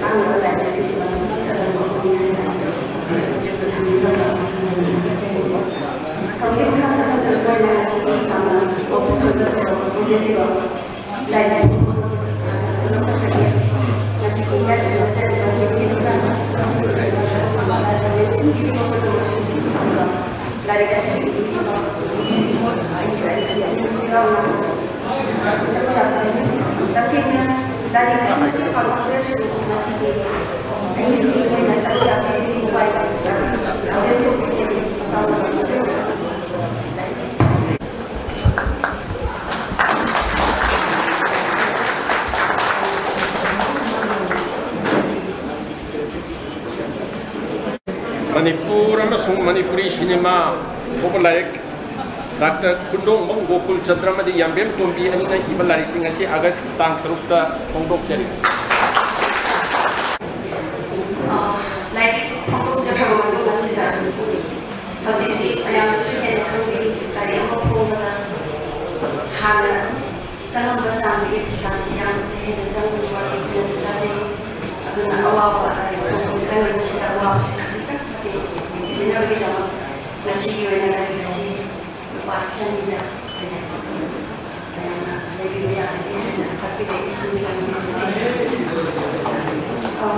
ꯇꯥꯡꯂꯕ ꯂꯥꯏꯔꯤꯛ ꯑꯁꯤꯒꯤ ꯃꯅꯨꯡꯗ ꯈꯔ ꯂꯧꯕꯅꯤ ꯍꯥꯏꯅ ꯊꯝꯕꯤꯔꯝꯕ ꯊꯥꯒꯠꯆꯔꯤ꯫ ꯍꯧꯖꯤꯛ ꯃꯈꯥ ꯆꯠꯊꯖꯔꯛꯄ ꯑꯣꯏꯅ ꯉꯁꯤꯒꯤ ꯄꯥꯡꯒꯜ ꯋꯥꯐꯝ ꯑꯗꯨ ꯍꯧꯖꯔꯤꯕ ꯂꯥꯏꯔꯤꯛ ꯉꯁꯤꯒꯤ ꯌꯥꯠꯇꯨꯅ ꯆꯠꯂꯤꯕ ꯆꯤꯡꯂꯦꯟ ꯃꯅꯤꯄꯨꯔ ꯑꯃꯁꯨꯡ ꯃꯅꯤꯄꯨꯔꯤ ꯁꯤꯅꯦꯃꯥ ꯊꯣꯛꯄ ꯂꯥꯏꯔꯤꯛ ꯗꯥꯛꯇꯔ ꯈꯨꯟꯗꯣꯡꯕꯝ ꯒꯣꯀꯨꯜ ꯆꯟꯗ꯭ꯔ ꯑꯃꯗꯤ ꯌꯥꯝꯕꯦꯝ ꯇꯣꯝꯕꯤ ꯑꯅꯤꯅ ꯏꯕ ꯂꯥꯏꯔꯤꯛꯁꯤꯡ ꯑꯁꯤ ꯑꯥꯒꯁ ꯇꯥꯡ ꯇꯔꯨꯛꯇ ꯐꯣꯡꯗꯣꯛꯆꯔꯤ꯫ ꯑ, ꯂꯥꯏꯔꯤꯛ ꯐꯣꯡꯗꯣꯛꯆꯈ꯭ꯔꯕ ꯃꯇꯨꯡ ꯑꯁꯤꯗ ꯍꯧꯖꯤꯛꯁꯤ ꯃꯌꯥꯝꯅꯁꯨ ꯍꯦꯟꯅ ꯈꯪꯕꯤꯔꯤ, ꯂꯥꯏꯔꯤꯛ ꯑꯃ ꯐꯣꯡꯕꯗ ꯍꯥꯟꯅ ꯆꯪꯉꯝꯕ ꯆꯥꯡꯗꯒꯤ ꯄꯩꯁꯥꯁꯤ ꯌꯥꯝꯅ ꯍꯦꯟꯅ ꯆꯪꯕꯒꯤ ꯋꯥꯔꯤ ꯑꯩꯈꯣꯏꯅ ꯇꯥꯖꯩ꯫ ꯑꯗꯨꯅ ꯑꯋꯥꯕ ꯂꯥꯏꯔꯤꯛ ꯐꯣꯡꯕꯗ ꯆꯪꯂꯤꯕꯁꯤꯗ ꯑꯋꯥꯕꯁꯤ ꯈꯖꯤꯛꯇꯪ ꯄꯤꯖꯅꯕꯒꯤꯗꯃꯛ ꯉꯁꯤꯒꯤ ꯑꯣꯏꯅ ꯂꯥꯏꯔꯤꯛ ꯑꯁꯤ ꯂꯨꯄꯥ ꯆꯅꯤꯗ ꯑꯩꯈꯣꯏꯅ ꯃꯌꯥꯝꯅ ꯂꯩꯕꯤꯕ ꯌꯥꯒꯅꯤ ꯍꯥꯏꯅ ꯇꯥꯛꯄꯤꯔꯛꯏ꯫ ꯁꯤꯅꯤ ꯂꯥꯡꯕꯤꯔꯤꯕꯁꯤ꯫ ꯑ,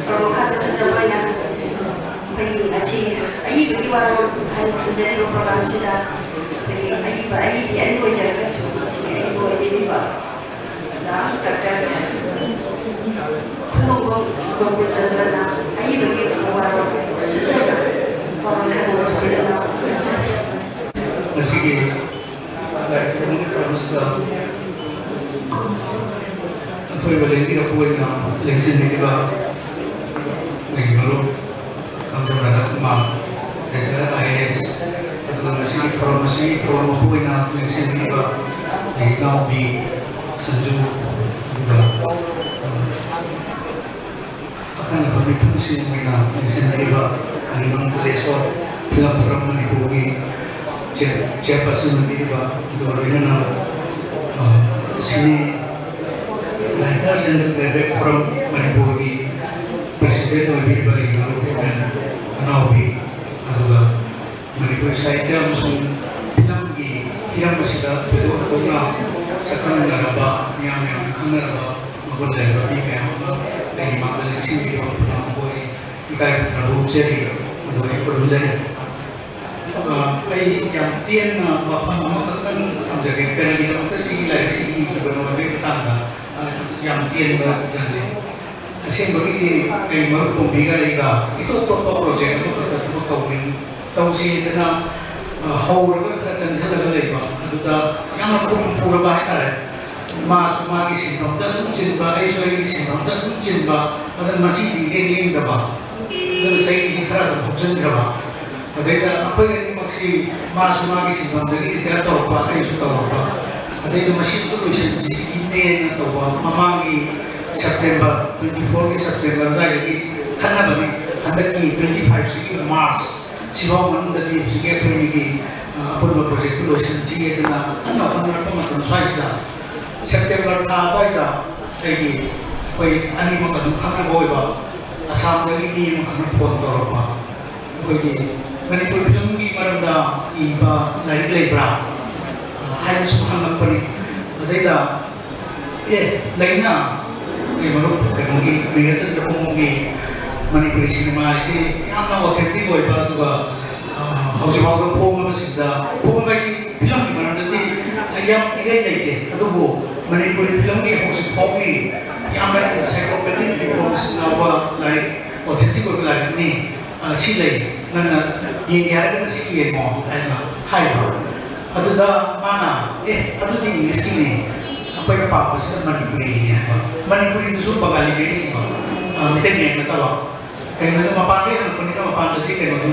ꯄ꯭ꯔꯣꯒ꯭ꯔꯥꯝ ꯈꯔ ꯆꯠꯊꯖꯕ ꯑꯣꯏꯅ ꯑꯩꯈꯣꯏꯒꯤ ꯉꯁꯤ ꯑꯏꯕꯒꯤ ꯋꯥꯔꯣꯜ ꯍꯥꯏꯅ ꯊꯝꯖꯔꯤꯕ ꯄ꯭ꯔꯣꯒ꯭ꯔꯥꯝꯁꯤꯗ ꯑꯩꯈꯣꯏꯒꯤ ꯑꯏꯕ ꯑꯏꯕꯤ ꯑꯅꯤ ꯑꯣꯏꯖꯔꯒꯁꯨ ꯉꯁꯤꯒꯤ ꯑꯏꯕ ꯑꯣꯏꯕꯤꯔꯤꯕ ꯑꯣꯖꯥ ꯗꯥꯛꯇꯔ ꯈꯨꯟꯗꯣꯡꯕꯝ ꯒꯣꯀꯨꯜꯆꯟꯗ꯭ꯔꯅ ꯑꯏꯕꯒꯤ ꯋꯥꯔꯣꯜ ꯁꯨꯠꯇꯅ ꯋꯥꯔꯣꯜ ꯈꯔ ꯊꯝꯕꯤꯔꯝꯂꯕ ꯈꯪꯖꯔꯤ꯫ ꯉꯁꯤꯒꯤ ꯂꯥꯏꯔꯤꯛ ꯐꯣꯡꯕꯒꯤ ꯊꯧꯔꯝꯁꯤꯗ ꯑꯊꯣꯏꯕ ꯂꯦꯡꯕꯤꯔꯛꯄ ꯑꯣꯏꯅ ꯂꯦꯡꯁꯤꯟꯕꯤꯔꯤꯕ ꯑꯩꯒꯤ ꯃꯔꯨꯞ ꯀꯝꯗꯧꯅ ꯃꯥ ꯔꯤꯇꯥꯌꯔ ꯑꯥꯏ ꯑꯦ ꯑꯦꯁ, ꯑꯗꯨꯒ ꯉꯁꯤꯒꯤ ꯊꯧꯔꯝ ꯑꯁꯤꯒꯤ ꯊꯧꯔꯝ ꯃꯄꯨ ꯑꯣꯏꯅ ꯂꯦꯡꯁꯤꯟꯕꯤꯔꯤꯕ ꯑꯩꯒꯤ ꯏꯅꯥꯎꯄꯤ ꯁꯟꯖꯨ, ꯑꯗꯨꯒ, ꯑ, ꯑꯈꯟꯅꯕ ꯃꯤꯊꯨꯡꯁꯤꯡ ꯑꯣꯏꯅ ꯂꯦꯡꯁꯤꯟꯕꯤꯔꯤꯕ ꯑꯔꯤꯕꯝ ꯀꯨꯂꯦꯁꯣꯔ, ꯐꯤꯂꯝ ꯐꯣꯔꯝ ꯃꯅꯤꯄꯨꯔꯒꯤ ꯆꯦ-, ꯆꯦꯌꯔꯄꯔꯁꯟ ꯑꯣꯏꯕꯤꯔꯤꯕ, ꯑꯗꯨꯒ ꯂꯣꯏꯅꯅ, ꯑ, ꯁꯤꯅꯤ Writers and Playback Forum ꯃꯅꯤꯄꯨꯔꯒꯤ ꯄ꯭ꯔꯦꯁꯤꯗꯦꯟ ꯑꯣꯏꯕꯤꯔꯤꯕ ꯑꯩꯒꯤ ꯃꯔꯨꯞ ꯑꯦꯝ ꯑꯦꯟ ꯑꯅꯥꯎꯕꯤ, ꯑꯗꯨꯒ ꯃꯅꯤꯄꯨꯔꯤ ꯁꯥꯍꯤꯇ꯭ꯌ ꯑꯃꯁꯨꯡ ꯐꯤꯂꯝꯒꯤ ꯍꯤꯔꯝ ꯑꯁꯤꯗ ꯊꯣꯏꯗꯣꯛ ꯍꯦꯟꯗꯣꯛꯅ ꯁꯛꯈꯪꯅꯔꯕ, ꯃꯤꯌꯥꯝ ꯃꯌꯥꯝꯅ ꯈꯪꯅꯔꯕ ꯃꯒꯨꯟ ꯂꯩꯔꯕ ꯃꯤ ꯃꯌꯥꯝ ꯑꯃ ꯑꯩꯒꯤ ꯃꯥꯡꯗ ꯂꯦꯡꯁꯤꯟꯕꯤꯔꯕ ꯄꯨꯝꯅꯃꯛꯄꯨ ꯑꯩ ꯏꯀꯥꯏ ꯈꯨꯝꯅꯕ ꯎꯠꯆꯔꯤ꯫ ꯑꯗꯨꯒ ꯑꯩ ꯈꯨꯔꯨꯝꯖꯔꯤ꯫ ꯑ, ꯑꯩ ꯌꯥꯝ ꯇꯦꯟꯅ ꯋꯥꯐꯝ ꯑꯃꯈꯛꯇꯪ ꯊꯝꯖꯒꯦ꯫ ꯀꯔꯤꯒꯤꯗꯃꯛꯇ ꯁꯤꯒꯤ ꯂꯥꯏꯔꯤꯛꯁꯤ ꯏꯈꯤꯕꯅꯣ ꯍꯥꯏꯕꯒꯤ ꯃꯇꯥꯡꯗ꯫ ꯌꯥꯝ ꯇꯦꯟꯕ ꯖꯥꯠꯅꯤ꯫ ꯑꯁꯦꯡꯕꯒꯤꯗꯤ ꯑꯩ ꯃꯔꯨꯞ ꯇꯣꯝꯕꯤꯒ ꯑꯩꯒ ꯏꯇꯣꯞ ꯇꯣꯞꯄ ꯄ꯭ꯔꯣꯖꯦꯛ ꯑꯃꯈꯛꯇ ꯊꯕꯛ ꯇꯧꯃꯤꯟ-, ꯇꯧꯁꯤꯗꯅ, ꯑ, ꯍꯧꯔꯒ ꯈꯔ ꯆꯪꯁꯤꯜꯂꯒ ꯂꯩꯕ꯫ ꯑꯗꯨꯗ ꯌꯥꯝꯅ ꯄꯨꯝ ꯄꯨꯔꯕ ꯍꯥꯏꯇꯥꯔꯦ꯫ ꯃꯥꯁꯨ ꯃꯥꯒꯤ ꯁꯤꯟꯐꯝꯗ ꯑꯗꯨꯝ ꯆꯤꯟꯕ, ꯑꯩꯁꯨ ꯑꯩꯒꯤ ꯁꯤꯟꯐꯝꯗ ꯑꯗꯨꯝ ꯆꯤꯟꯕ, ꯑꯗꯨꯅ ꯃꯁꯤꯗꯤ ꯏꯔꯦꯡ ꯂꯦꯡꯗꯕ꯫ ꯑꯗꯨꯅ ꯆꯍꯤꯁꯤ ꯈꯔ ꯑꯗꯨꯝ ꯍꯧꯖꯤꯟꯈ꯭ꯔꯕ꯫ ꯑꯗꯩꯗ ꯑꯩꯈꯣꯏ ꯑꯅꯤꯃꯛꯁꯤ, ꯃꯥꯁꯨ ꯃꯥꯒꯤ ꯁꯤꯟꯐꯝꯗꯒꯤ ꯔꯤꯇꯥꯌꯔ ꯇꯧꯔꯛꯄ, ꯑꯩꯁꯨ ꯇꯧꯔꯛꯄ꯫ ꯑꯗꯩꯗ ꯃꯁꯤ ꯑꯝꯇ ꯂꯣꯏꯁꯤꯟꯁꯤꯅꯦꯅ ꯇꯧꯕ꯫ ꯃꯃꯥꯡꯒꯤ ꯁꯦꯞꯇꯦꯝꯕꯔ, twenty fourꯒꯤ ꯁꯦꯞꯇꯦꯝꯕꯔ ꯑꯗꯨꯋꯥꯏꯗꯒꯤ ꯈꯟꯅꯕꯅꯤ꯫ ꯍꯟꯗꯛꯀꯤ twenty fiveꯁꯤꯒꯤ ꯃꯥꯔꯆ ꯁꯤꯐꯥꯎ ꯃꯅꯨꯡꯗꯗꯤ ꯍꯧꯖꯤꯛꯀꯤ ꯑꯩꯈꯣꯏ ꯑꯅꯤꯒꯤ, ꯑ, ꯑꯄꯨꯟꯕ ꯄ꯭ꯔꯣꯖꯦꯛꯇꯨ ꯂꯣꯏꯁꯤꯟꯁꯤ ꯍꯥꯏꯗꯅ ꯀꯟꯅ ꯍꯣꯠꯅꯔꯛꯄ ꯃꯇꯝ ꯁ꯭ꯋꯥꯏꯁꯤꯗ, ꯁꯦꯞꯇꯦꯝꯕꯔ ꯊꯥ ꯑꯗꯨꯋꯥꯏꯗ ꯑꯩꯒꯤ, ꯑꯩꯈꯣꯏ ꯑꯅꯤꯃꯛ ꯑꯗꯨꯝ ꯈꯪꯅꯕ ꯑꯣꯏꯕ ꯑꯁꯥꯝꯗꯒꯤ ꯃꯤ ꯑꯃꯈꯛꯅ ꯐꯣꯟ ꯇꯧꯔꯛꯄ꯫ ꯑꯩꯈꯣꯏꯒꯤ ꯃꯅꯤꯄꯨꯔ ꯐꯤꯂꯝꯒꯤ ꯃꯔꯝꯗ ꯏꯕ ꯂꯥꯏꯔꯤꯛ ꯂꯩꯕ꯭ꯔꯥ ꯍꯥꯏꯅ ꯁꯨꯝ ꯍꯪꯉꯛꯄꯅꯤ꯫ ꯑꯗꯩꯗ, "ꯑꯦ, ꯂꯩꯅ, ꯑꯩ ꯃꯔꯨꯞ ꯀꯩꯅꯣꯒꯤ ꯃꯦꯘꯆꯟꯗ꯭ꯔ ꯀꯨꯃꯣꯒꯤ ꯃꯅꯤꯄꯨꯔꯤ ꯁꯤꯅꯦꯃꯥ ꯍꯥꯏꯁꯤ ꯌꯥꯝꯅ ꯑꯣꯊꯦꯟꯇꯤꯛ ꯑꯣꯏꯕ, ꯑꯗꯨꯒ, ꯑ, ꯍꯧꯖꯤꯛꯐꯥꯎꯗ ꯐꯣꯡꯉꯕꯁꯤꯡꯗ, ꯐꯣꯡꯕ ꯍꯥꯏꯗꯤ ꯐꯤꯂꯝꯒꯤ ꯃꯔꯝꯗꯗꯤ ꯌꯥꯝ ꯏꯔꯩ ꯂꯩꯇꯦ, ꯑꯗꯨꯕꯨ ꯃꯅꯤꯄꯨꯔꯤ ꯐꯤꯂꯝꯒꯤ ꯍꯧꯖꯤꯛ ꯐꯥꯎꯒꯤ ꯌꯥꯝꯅ encyclopedic information ꯌꯥꯎꯕ ꯂꯥꯏꯔꯤꯛ, ꯑꯣꯊꯦꯟꯇꯤꯛ ꯑꯣꯏꯕ ꯂꯥꯏꯔꯤꯛꯅꯤ꯫ ꯑ, ꯁꯤ ꯂꯩ, ꯅꯪꯅ ꯌꯦꯡꯒꯦ ꯍꯥꯏꯔꯒꯅ ꯁꯤ ꯌꯦꯡꯉꯣ" ꯍꯥꯏꯅ ꯍꯥꯏꯕ꯫ ꯑꯗꯨꯗ ꯃꯥꯅ, "ꯑꯦ, ꯑꯗꯨꯗꯤ ꯏꯪꯂꯤꯁꯀꯤꯅꯤ, ꯑꯩꯈꯣꯏꯅ ꯄꯥꯝꯕꯁꯤꯅ ꯃꯅꯤꯄꯨꯔꯤꯒꯤꯅꯤ" ꯍꯥꯏꯕ꯫ ꯃꯅꯤꯄꯨꯔꯤꯗꯨꯁꯨ ꯕꯪꯒꯥꯂꯤ ꯃꯌꯦꯛꯅ ꯏꯕ, ꯑ, ꯃꯤꯇꯩ ꯃꯌꯦꯛ ꯅꯠꯇꯕ꯫ ꯀꯩꯅꯣꯗ ꯃꯄꯥꯟꯗꯒꯤ ꯍꯜꯂꯛꯄꯅꯤꯅ ꯃꯄꯥꯟꯗꯗꯤ ꯀꯩꯅꯣꯗꯨ,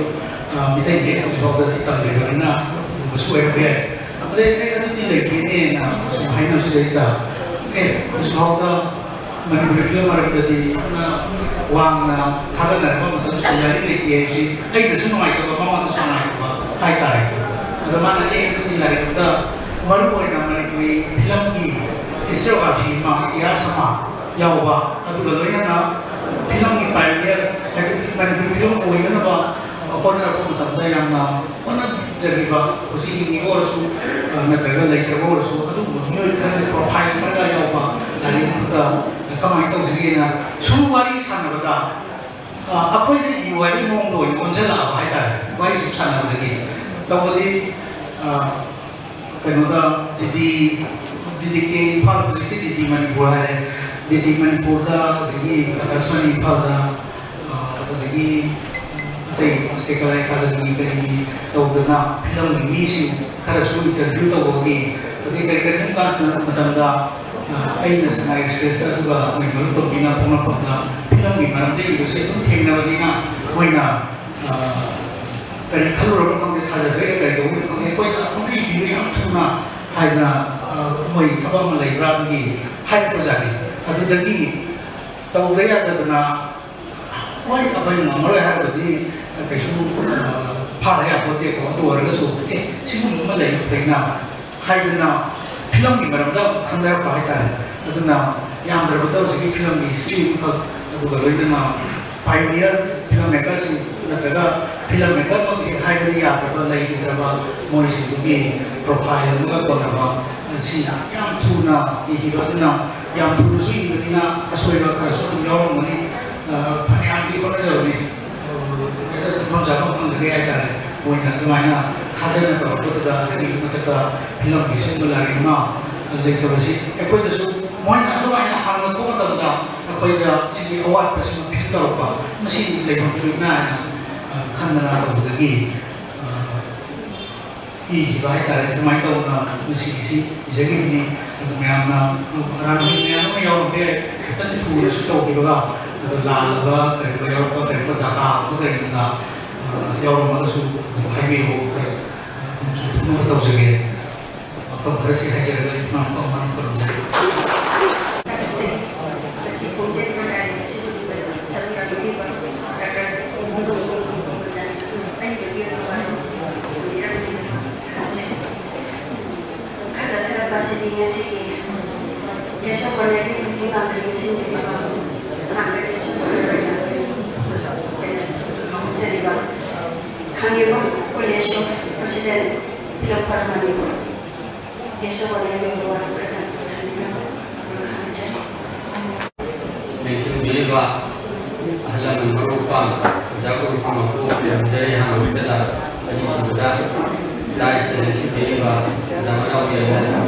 ꯑ, ꯃꯤꯇꯩ ꯃꯌꯦꯛ ꯍꯧꯖꯤꯛ ꯐꯥꯎꯗꯗꯤ ꯇꯝꯗ꯭ꯔꯤꯕꯅꯤꯅ ꯑꯗꯨꯒꯨꯝꯕꯁꯨ ꯑꯣꯏꯔꯝꯕ ꯌꯥꯏ꯫ ꯑꯗꯩ, "ꯑꯦ, ꯑꯗꯨꯗꯤ ꯂꯩꯇꯦꯅꯦꯅ" ꯁꯨꯝ ꯍꯥꯏꯅꯕꯁꯤꯗꯩꯁꯤꯗ, "ꯑꯦ, ꯍꯧꯖꯤꯛ ꯐꯥꯎꯗ ꯃꯅꯤꯄꯨꯔꯤ ꯐꯤꯂꯝ ꯃꯔꯛꯇꯗꯤ ꯌꯥꯝꯅ ꯋꯥꯡꯅ ꯊꯥꯒꯠꯅꯔꯛꯄ ꯃꯇꯝꯁꯤꯗ ꯂꯥꯏꯔꯤꯛ ꯂꯩꯇꯦ" ꯍꯥꯏꯕꯁꯤ ꯑꯩꯗꯁꯨ ꯅꯨꯡꯉꯥꯏꯇꯕ, ꯃꯉꯣꯟꯗꯁꯨ ꯅꯨꯡꯉꯥꯏꯇꯕ ꯍꯥꯏꯇꯥꯔꯦ꯫ ꯑꯗꯣ ꯃꯥꯅ, "ꯑꯦ, ꯑꯗꯨꯗꯤ ꯂꯥꯏꯔꯤꯛ ꯑꯝꯇ, ꯃꯔꯨ ꯑꯣꯏꯅ ꯃꯅꯤꯄꯨꯔꯤ ꯐꯤꯂꯝꯒꯤ ꯍꯤꯁꯇꯣꯔꯤꯌꯣꯒ꯭ꯔꯥꯐꯤ ꯑꯃ, ꯏꯇꯤꯍꯥꯁ ꯑꯃ ꯌꯥꯎꯕ, ꯑꯗꯨꯒ ꯂꯣꯏꯅꯅ ꯐꯤꯂꯝꯒꯤ ꯄꯥꯏꯑꯣꯅꯤꯌꯔ, ꯍꯥꯏꯕꯗꯤ ꯃꯅꯤꯄꯨꯔꯤ ꯐꯤꯂꯝ ꯑꯣꯏꯅꯅꯕ ꯍꯣꯠꯅꯔꯛꯄ ꯃꯇꯝꯗ ꯌꯥꯝꯅ ꯍꯣꯠꯅꯖꯈꯤꯕ, ꯍꯧꯖꯤꯛ ꯍꯤꯡꯉꯤꯕ ꯑꯣꯏꯔꯁꯨ, ꯑ, ꯅꯠꯇ꯭ꯔꯒ ꯂꯩꯇ꯭ꯔꯕ ꯑꯣꯏꯔꯁꯨ, ꯑꯗꯨꯒꯨꯝꯕ ꯃꯤꯑꯣꯏ ꯈꯔꯒꯤ ꯄ꯭ꯔꯣꯐꯥꯏꯜ ꯈꯔꯒ ꯌꯥꯎꯕ ꯂꯥꯏꯔꯤꯛ ꯑꯃꯈꯛꯇ ꯀꯃꯥꯏꯅ ꯇꯧꯁꯤꯒꯦꯅ ꯁꯨꯝ ꯋꯥꯔꯤ ꯁꯥꯟꯅꯕꯗ, ꯑ, ꯑꯩꯈꯣꯏꯗ ꯏꯌꯨ ꯍꯥꯏꯕꯒꯤ ꯃꯑꯣꯡꯗ ꯑꯣꯏꯅ ꯑꯣꯟꯁꯤꯜꯂꯛꯑꯕ ꯍꯥꯏꯇꯥꯔꯦ, ꯋꯥꯔꯤ ꯁꯨꯝ ꯁꯥꯟꯅꯕꯗꯒꯤ꯫ ꯇꯧꯕꯗꯤ, ꯑ, ꯀꯩꯅꯣꯗ, ꯗꯤꯗꯤ ꯗꯤ ꯀꯦ ꯏꯝꯐꯥꯜ, ꯍꯧꯖꯤꯛꯀꯤ ꯗꯤ ꯗꯤ ꯃꯅꯤꯄꯨꯔ ꯍꯥꯏꯔꯦ, ꯗꯤ ꯗꯤ ꯃꯅꯤꯄꯨꯔꯗ, ꯑꯗꯒꯤ ꯑꯀꯥꯁꯕꯥꯅꯤ ꯏꯝꯐꯥꯜꯗ, ꯑ, ꯑꯗꯒꯤ ꯑꯇꯩ ꯁ꯭ꯇꯦꯠ ꯀꯂꯥ ꯑꯦꯀꯥꯗꯃꯤ ꯀꯔꯤꯒꯤ ꯇꯧꯗꯅ ꯐꯤꯂꯝꯒꯤ ꯃꯤꯁꯤꯡ ꯈꯔꯁꯨ ꯏꯟꯇꯔꯚ꯭ꯌꯨ ꯇꯧꯕꯒꯤ, ꯑꯗꯩ ꯀꯔꯤ ꯀꯔꯤꯒꯨꯝꯕ ꯃꯇꯝꯗ, ꯑ, ꯑꯩꯅ ꯁꯉꯥꯏ ꯑꯦꯛꯁꯄ꯭ꯔꯦꯁꯇ ꯑꯗꯨꯒ ꯑꯩꯈꯣꯏ ꯃꯔꯨꯞ ꯇꯣꯝꯕꯤꯅ ꯄꯣꯛꯅꯐꯝꯗ ꯐꯤꯂꯝꯒꯤ ꯃꯔꯝꯗ ꯏꯕꯁꯦ ꯑꯗꯨꯝ ꯊꯦꯡꯅꯕꯅꯤꯅ, ꯃꯣꯏꯅ, ꯑ, ꯀꯔꯤ ꯈꯜꯂꯨꯔꯕꯅꯣ ꯈꯪꯗꯦ, ꯊꯥꯖꯕꯩꯔ ꯀꯔꯤ ꯇꯧꯕꯅꯣ ꯈꯪꯗꯦ, ꯑꯩꯈꯣꯏꯗ ꯑꯝꯇ ꯏꯕꯤꯌꯨ ꯌꯥꯝ ꯊꯨꯅ ꯍꯥꯏꯗꯅ, ꯑ, ꯃꯣꯏ ꯊꯕꯛ ꯑꯃ ꯂꯩꯕ꯭ꯔꯥ ꯑꯗꯨꯒꯤ ꯍꯥꯏꯔꯛꯄꯖꯥꯠꯅꯤ꯫ ꯑꯗꯨꯗꯒꯤ ꯇꯧꯗ ꯌꯥꯗꯗꯅ, ꯍꯣꯏ, ꯑꯩꯈꯣꯏꯅ ꯉꯝꯃꯔꯣꯏ ꯍꯥꯏꯔꯕꯗꯤ ꯀꯩꯁꯨ, ꯑ, ꯐꯥꯔ ꯌꯥꯄꯣꯠꯇꯦꯀꯣ꯫ ꯑꯗꯨ ꯑꯣꯏꯔꯒꯁꯨ, "ꯑꯦ, ꯁꯤꯒꯨꯝꯕ ꯑꯃ ꯂꯩꯕ ꯐꯩꯅ" ꯍꯥꯏꯗꯅ ꯐꯤꯂꯝꯒꯤ ꯃꯔꯝꯗ ꯈꯪꯅꯔꯛꯄ ꯍꯥꯏꯇꯥꯔꯦ꯫ ꯑꯗꯨꯅ ꯌꯥꯝꯗ꯭ꯔꯕꯗ ꯍꯧꯖꯤꯛꯀꯤ ꯐꯤꯂꯝꯒꯤ ꯍꯤꯁꯇ꯭ꯔꯤ ꯑꯃꯈꯛ, ꯑꯗꯨꯒ ꯂꯣꯏꯅꯅ ꯄꯥꯏꯅꯤꯌꯔ ꯐꯤꯂꯝ ꯃꯦꯀꯔꯁꯤꯡ ꯅꯠꯇ꯭ꯔꯒ ꯐꯤꯂꯝ ꯃꯦꯀꯔꯃꯛ ꯍꯦꯛ ꯍꯥꯏꯕꯗꯤ ꯌꯥꯗ꯭ꯔꯕ, ꯂꯩꯈꯤꯗ꯭ꯔꯕ ꯃꯣꯏꯁꯤꯡꯗꯨꯒꯤ ꯄ꯭ꯔꯣꯐꯥꯏꯜ ꯑꯃꯒ ꯀꯣꯟꯅꯕ, ꯑꯁꯤ ꯌꯥꯝ ꯊꯨꯅ ꯏꯈꯤꯕ꯫ ꯑꯗꯨꯅ ꯌꯥꯝ ꯊꯨꯅꯁꯨ ꯏꯕꯅꯤꯅ ꯑꯁꯣꯏꯕ ꯈꯔꯁꯨ ꯑꯗꯨꯝ ꯌꯥꯎꯔꯝꯒꯅꯤ꯫ ꯑ, ꯐꯅꯌꯥꯝꯗꯤ ꯍꯣꯠꯅꯖꯕꯅꯤ꯫ ꯑ, ꯍꯦꯛꯇ ꯇꯨꯝꯐꯝ ꯆꯥꯐꯝ ꯈꯪꯗꯒꯦ ꯍꯥꯏꯇꯥꯔꯦ꯫ ꯃꯣꯏꯅ ꯑꯗꯨꯃꯥꯏꯅ ꯊꯥꯖꯅ ꯇꯧꯔꯛꯄꯗꯨꯗ, ꯑꯗꯒꯤ ꯃꯊꯛꯇ ꯐꯤꯂꯝꯒꯤ ꯁꯦꯝꯕ ꯂꯥꯏꯔꯤꯛ ꯑꯃ ꯂꯩꯇꯕꯁꯤ ꯑꯩꯈꯣꯏꯗꯁꯨ, ꯃꯣꯏꯅ ꯑꯗꯨꯃꯥꯏꯅ ꯍꯪꯂꯛꯄ ꯃꯇꯝꯗ ꯑꯩꯈꯣꯏꯗ ꯁꯤꯒꯤ ꯑꯋꯥꯠꯄꯁꯤꯃ ꯐꯤꯜ ꯇꯧꯔꯛꯄ, ꯃꯁꯤ ꯂꯩꯐꯝ ꯊꯣꯛꯏꯅ ꯍꯥꯏꯅ, ꯑ, ꯈꯟꯗꯅ ꯇꯧꯕꯗꯒꯤ, ꯑ, ꯏꯈꯤꯕ ꯍꯥꯏꯇꯥꯔꯦ꯫ ꯑꯗꯨꯃꯥꯏꯅ ꯇꯧꯗꯅ ꯉꯁꯤꯒꯤꯁꯤ ꯏꯖꯈꯤꯕꯅꯤ꯫ ꯑꯗꯨ ꯃꯌꯥꯝꯅ, ꯑꯔꯥꯟꯕ ꯃꯤ ꯃꯌꯥꯝ ꯑꯃ ꯌꯥꯎꯔꯝꯕ ꯌꯥꯏ, ꯈꯤꯇꯪ ꯊꯨꯅꯁꯨ ꯇꯧꯈꯤꯕꯒ, ꯑꯗꯣ ꯂꯥꯜꯂꯕ ꯀꯔꯤꯒꯨꯝꯕ ꯌꯥꯎꯔꯛꯄ, ꯀꯔꯤꯒꯨꯝꯕ ꯗꯇꯥꯒꯨꯝꯕ ꯀꯔꯤꯒꯨꯝꯕ, ꯑ, ꯌꯥꯎꯔꯝꯃꯒꯁꯨ ꯑꯗꯨꯝ ꯍꯥꯏꯕꯤꯔꯛꯑꯣ, ꯑꯩꯈꯣꯏ ꯑꯗꯨꯝ ꯆꯨꯝꯊꯣꯛꯅꯕ ꯇꯧꯖꯒꯦ꯫ ꯋꯥꯐꯝ ꯈꯔꯁꯤ ꯍꯥꯏꯖꯔꯒ ꯑꯩ ꯄꯨꯝꯅꯃꯛ ꯑꯃ ꯈꯨꯔꯨꯝꯖꯔꯤ꯫ ꯉꯁꯤ ꯈꯣꯡꯖꯦꯜ ꯃꯥꯟꯅꯔꯤꯕꯁꯤꯕꯨ ꯁꯔꯨꯛ ꯌꯥꯕꯤꯔꯤꯕ ꯗꯥꯛꯇꯔ ꯑꯩꯒꯤ ꯑꯣꯏꯕ ꯊꯧꯖꯥꯜ ꯊꯝꯕꯤꯔꯝꯕꯒꯤꯗꯃꯛ ꯊꯥꯒꯠꯆꯔꯤ꯫ ꯈꯥ ꯆꯠꯊꯔꯛꯄ ꯑꯁꯤꯗꯤ ꯉꯁꯤꯒꯤ ꯒꯦꯁ ꯑꯣꯐ ꯑꯣꯅꯔꯒꯤ ꯊꯧꯔꯝ ꯄꯥꯡꯊꯣꯛ ꯁꯤꯟꯕꯤꯔꯤꯕ ꯑꯍꯥꯟꯕ ꯒꯦꯁ ꯑꯣꯐ ꯑꯣꯅꯔ ꯑꯣꯏꯅ ꯄꯥꯡꯊꯣꯛꯆꯔꯤꯕ ꯈꯥꯉꯦꯝꯕꯝ ꯀꯣꯂꯦꯖ ꯑꯣꯐ ꯄ꯭ꯔꯁꯤꯗꯦꯟ ꯐꯤꯂꯝ ꯐꯔ ꯃꯅꯤꯄꯨꯔ꯫ ꯒꯦꯁ ꯑꯣꯐ ꯑꯣꯅꯔꯒꯤ ꯑꯣꯏꯕ ꯋꯥꯔꯣꯜ ꯈꯔ ꯊꯝꯕꯤꯔꯝꯃꯨ꯫ ꯍꯥꯏꯖꯔꯤ꯫ ꯂꯦꯡꯁꯤꯟꯕꯤꯔꯤꯕ ꯑꯍꯜ ꯂꯃꯟ ꯃꯔꯨꯞ ꯃꯄꯥꯡ, ꯑꯣꯖꯥ ꯒꯨꯔꯨ ꯄꯨꯝꯅꯃꯛꯄꯨ ꯈꯨꯔꯨꯝꯖꯔꯤ꯫ ꯑꯍꯥꯟꯕ ꯃꯛꯇꯗ, ꯑꯅꯤꯁꯨꯕꯗ ꯗꯥꯏꯁꯇ ꯂꯦꯡꯁꯤꯟꯕꯤꯔꯤꯕ ꯑꯣꯖꯥ ꯃꯅꯥꯎ ꯌꯥꯏꯃ,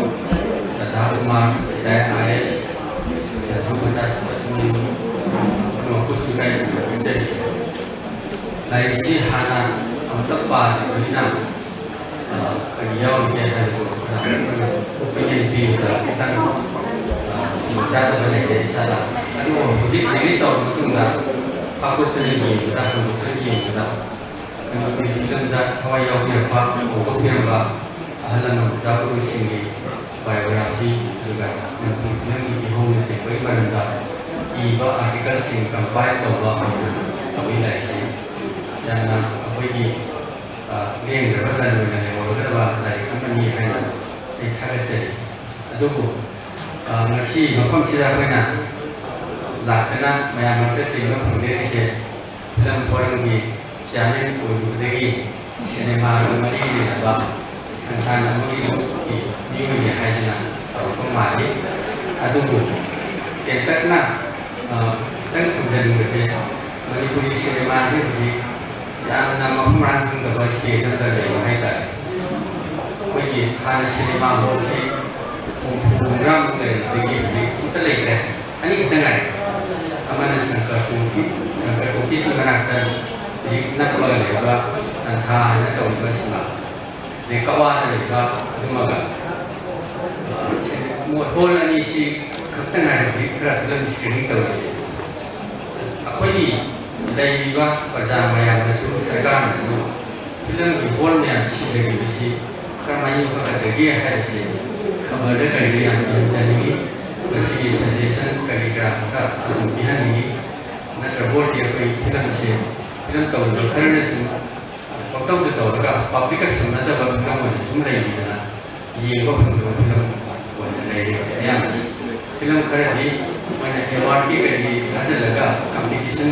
ꯔꯥꯖꯀꯨꯃꯥꯔ, ꯔꯤꯇꯥꯌꯔ ꯑꯥꯏ ꯑꯦ ꯑꯦꯁ, ꯁꯟꯖꯨ ꯃꯆꯥ ꯁꯤꯡ ꯑꯗꯨ ꯃꯈꯣꯏꯁꯨ ꯏꯀꯥꯏ ꯈꯨꯝꯅꯕ ꯄꯤꯖꯔꯤ꯫ ꯂꯥꯏꯔꯤꯛꯁꯤ ꯍꯥꯟꯅ ꯑꯃꯨꯛꯇ ꯄꯥꯗ꯭ꯔꯤꯕꯅꯤꯅ, ꯑ, ꯀꯔꯤ ꯌꯥꯎꯔꯤꯒꯦ ꯍꯥꯏꯕꯗꯨ ꯈꯔ ꯑꯩꯈꯣꯏꯅ ꯑꯣꯄꯤꯅꯤꯌꯟ ꯄꯤꯕꯗ ꯈꯤꯇꯪ, ꯑ, ꯈꯨꯗꯣꯡꯆꯥꯗꯕ ꯂꯩꯔꯦ ꯏꯁꯥꯗ꯫ ꯑꯗꯨꯕꯨ ꯍꯧꯖꯤꯛ ꯔꯤꯂꯤꯁ ꯇꯧꯔꯕ ꯃꯇꯨꯡꯗ ꯐꯥꯛꯇꯣꯛꯇꯅ ꯌꯦꯡꯕꯗ, ꯍꯥꯡꯗꯣꯛꯇꯅ ꯌꯦꯡꯕꯗ, ꯃꯅꯤꯄꯨꯔꯤ ꯐꯤꯂꯝꯗ ꯊꯋꯥꯏ ꯌꯥꯎꯕꯤꯔꯝꯕ, ꯍꯧꯗꯣꯛꯄꯤꯔꯝꯕ ꯑꯍꯜ ꯂꯃꯟ ꯑꯣꯖꯥ ꯒꯨꯔꯨꯁꯤꯡꯒꯤ ꯕꯥꯏꯑꯣꯒ꯭ꯔꯥꯐꯤ, ꯑꯗꯨꯒ ꯃꯅꯤꯄꯨꯔꯤ ꯐꯤꯂꯝꯒꯤ ꯏꯍꯧꯅꯆꯤꯡꯕꯒꯤ ꯃꯔꯝꯗ ꯏꯕ ꯑꯥꯔꯇꯤꯀꯜꯁꯤꯡ ꯀꯝꯄꯥꯏꯜ ꯇꯧꯕ ꯑꯣꯏꯅ ꯇꯧꯏ ꯂꯥꯏꯔꯤꯛꯁꯤ꯫ ꯌꯥꯝꯅ ꯑꯩꯈꯣꯏꯒꯤ, ꯑ, ꯂꯦꯡꯗ꯭ꯔꯕ ꯂꯟ ꯑꯣꯏꯅ ꯂꯩꯍꯧꯔꯒꯗꯕ ꯂꯥꯏꯔꯤꯛ ꯑꯃꯅꯤ ꯍꯥꯏꯅ ꯑꯩ ꯊꯥꯒꯠꯆꯔꯤ꯫ ꯑꯗꯨꯕꯨ, ꯑ, ꯉꯁꯤ ꯃꯐꯝꯁꯤꯗ ꯑꯩꯈꯣꯏꯅ ꯂꯥꯛꯇꯅ ꯃꯌꯥꯝ ꯃꯔꯛꯇ ꯇꯤꯟꯕ ꯐꯪꯖꯔꯤꯁꯦ ꯐꯤꯂꯝ ꯐꯣꯔꯝꯒꯤ ꯆꯤꯌꯥꯔꯃꯦꯟ ꯑꯣꯏꯔꯨꯕꯗꯒꯤ ꯁꯤꯅꯦꯃꯥꯒ ꯃꯔꯤ ꯂꯩꯅꯕ ꯁꯪꯁꯊꯥꯟ ꯑꯃꯒꯤ ꯂꯨꯞꯀꯤ ꯃꯤꯑꯣꯏꯅꯤ ꯍꯥꯏꯗꯅ ꯇꯧꯔꯛꯄ ꯃꯥꯜꯂꯤ꯫ ꯑꯗꯨꯕꯨ ꯇꯦꯟꯇꯛꯅ, ꯑ, ꯈꯤꯇꯪ ꯊꯝꯖꯅꯤꯡꯕꯁꯦ, ꯃꯅꯤꯄꯨꯔꯤ ꯁꯤꯅꯦꯃꯥꯁꯤ ꯍꯧꯖꯤꯛ ꯌꯥꯝꯅ ꯃꯐꯝ ꯃꯔꯥꯡ ꯈꯪꯗꯕ ꯁ꯭ꯇꯦꯖ ꯑꯃꯗ ꯂꯩꯕ ꯍꯥꯏꯇꯥꯔꯦ꯫ ꯑꯩꯈꯣꯏꯒꯤ ꯍꯥꯟꯅ ꯁꯤꯅꯦꯃꯥ ꯍꯣꯜꯁꯤ ꯍꯨꯝꯐꯨ ꯍꯨꯝꯗ꯭ꯔꯥꯃꯨꯛ ꯂꯩꯔꯝꯕꯗꯒꯤ ꯍꯧꯖꯤꯛ ꯑꯃꯠꯇ ꯂꯩꯇ꯭ꯔꯦ꯫ ꯑꯅꯤ ꯈꯛꯇ ꯉꯥꯏꯔꯦ꯫ ꯑꯃꯅ ꯁꯪꯀꯔ ꯇꯣꯀꯤ-, ꯁꯪꯀꯔ ꯇꯣꯀꯤꯁꯀꯤ ꯃꯅꯥꯛꯇ ꯍꯧꯖꯤꯛ ꯅꯛꯄꯒ ꯂꯩꯕ ꯇꯟꯊꯥ ꯍꯥꯏꯅ ꯇꯧꯔꯤꯕ ꯁꯤꯅꯦꯃꯥ, ꯑꯗꯩ ꯀꯛꯋꯥꯗ ꯂꯩꯕ ꯑꯗꯨꯃꯒ, ꯑ, ꯁꯤ-, ꯃꯣꯏ ꯍꯣꯜ ꯑꯅꯤꯁꯤ ꯈꯛꯇ ꯉꯥꯏꯔꯦ ꯍꯧꯖꯤꯛ ꯈꯔ ꯐꯤꯂꯝ ꯁ꯭ꯀ꯭ꯔꯤꯅꯤꯡ ꯇꯧꯔꯤꯁꯦ꯫ ꯑꯩꯈꯣꯏꯒꯤ ꯂꯩꯔꯤꯕ ꯄ꯭ꯔꯖꯥ ꯃꯌꯥꯝꯅꯁꯨ, ꯁꯔꯀꯥꯔꯅꯁꯨ ꯐꯤꯂꯝꯒꯤ ꯍꯣꯜ ꯃꯌꯥꯝ ꯁꯤꯖꯈꯤꯕꯁꯤ ꯀꯔꯝꯍꯥꯏꯅ ꯌꯣꯛꯈꯠꯀꯗꯒꯦ ꯍꯥꯏꯕꯁꯤ ꯈꯕꯔꯗ ꯀꯔꯤꯗ ꯌꯥꯝ ꯏꯍꯟꯖꯅꯤꯡꯏ꯫ ꯃꯁꯤꯒꯤ ꯁꯖꯦꯁꯟ ꯀꯔꯤ ꯀꯔꯥ ꯈꯔ ꯑꯗꯨꯝ ꯄꯤꯍꯟꯅꯤꯡꯏ꯫ ꯅꯠꯇ꯭ꯔꯕ ꯑꯣꯏꯔꯗꯤ ꯑꯩꯈꯣꯏ ꯐꯤꯂꯝꯁꯦ, ꯐꯤꯂꯝ ꯇꯧꯔꯤꯕ ꯈꯔꯅꯁꯨ ꯄꯪꯇꯧꯗ ꯇꯧꯔꯒ ꯄꯕ꯭ꯂꯤꯛꯀ ꯁꯝꯅꯗꯕ ꯐꯤꯂꯝ ꯑꯣꯏꯅ ꯁꯨꯝ ꯂꯩꯈꯤꯗꯅ ꯌꯦꯡꯕ ꯐꯪꯗꯕ ꯐꯤꯂꯝ ꯑꯣꯏꯅ ꯂꯩꯔꯦ ꯑꯌꯥꯝꯕꯁꯤ꯫ ꯐꯤꯂꯝ ꯈꯔꯗꯤ ꯃꯣꯏꯅ ꯑꯦꯋꯥꯔꯗꯀꯤ ꯀꯩꯒꯤ ꯊꯥꯖꯤꯜꯂꯒ ꯀꯝꯄꯤꯇꯤꯁꯟ,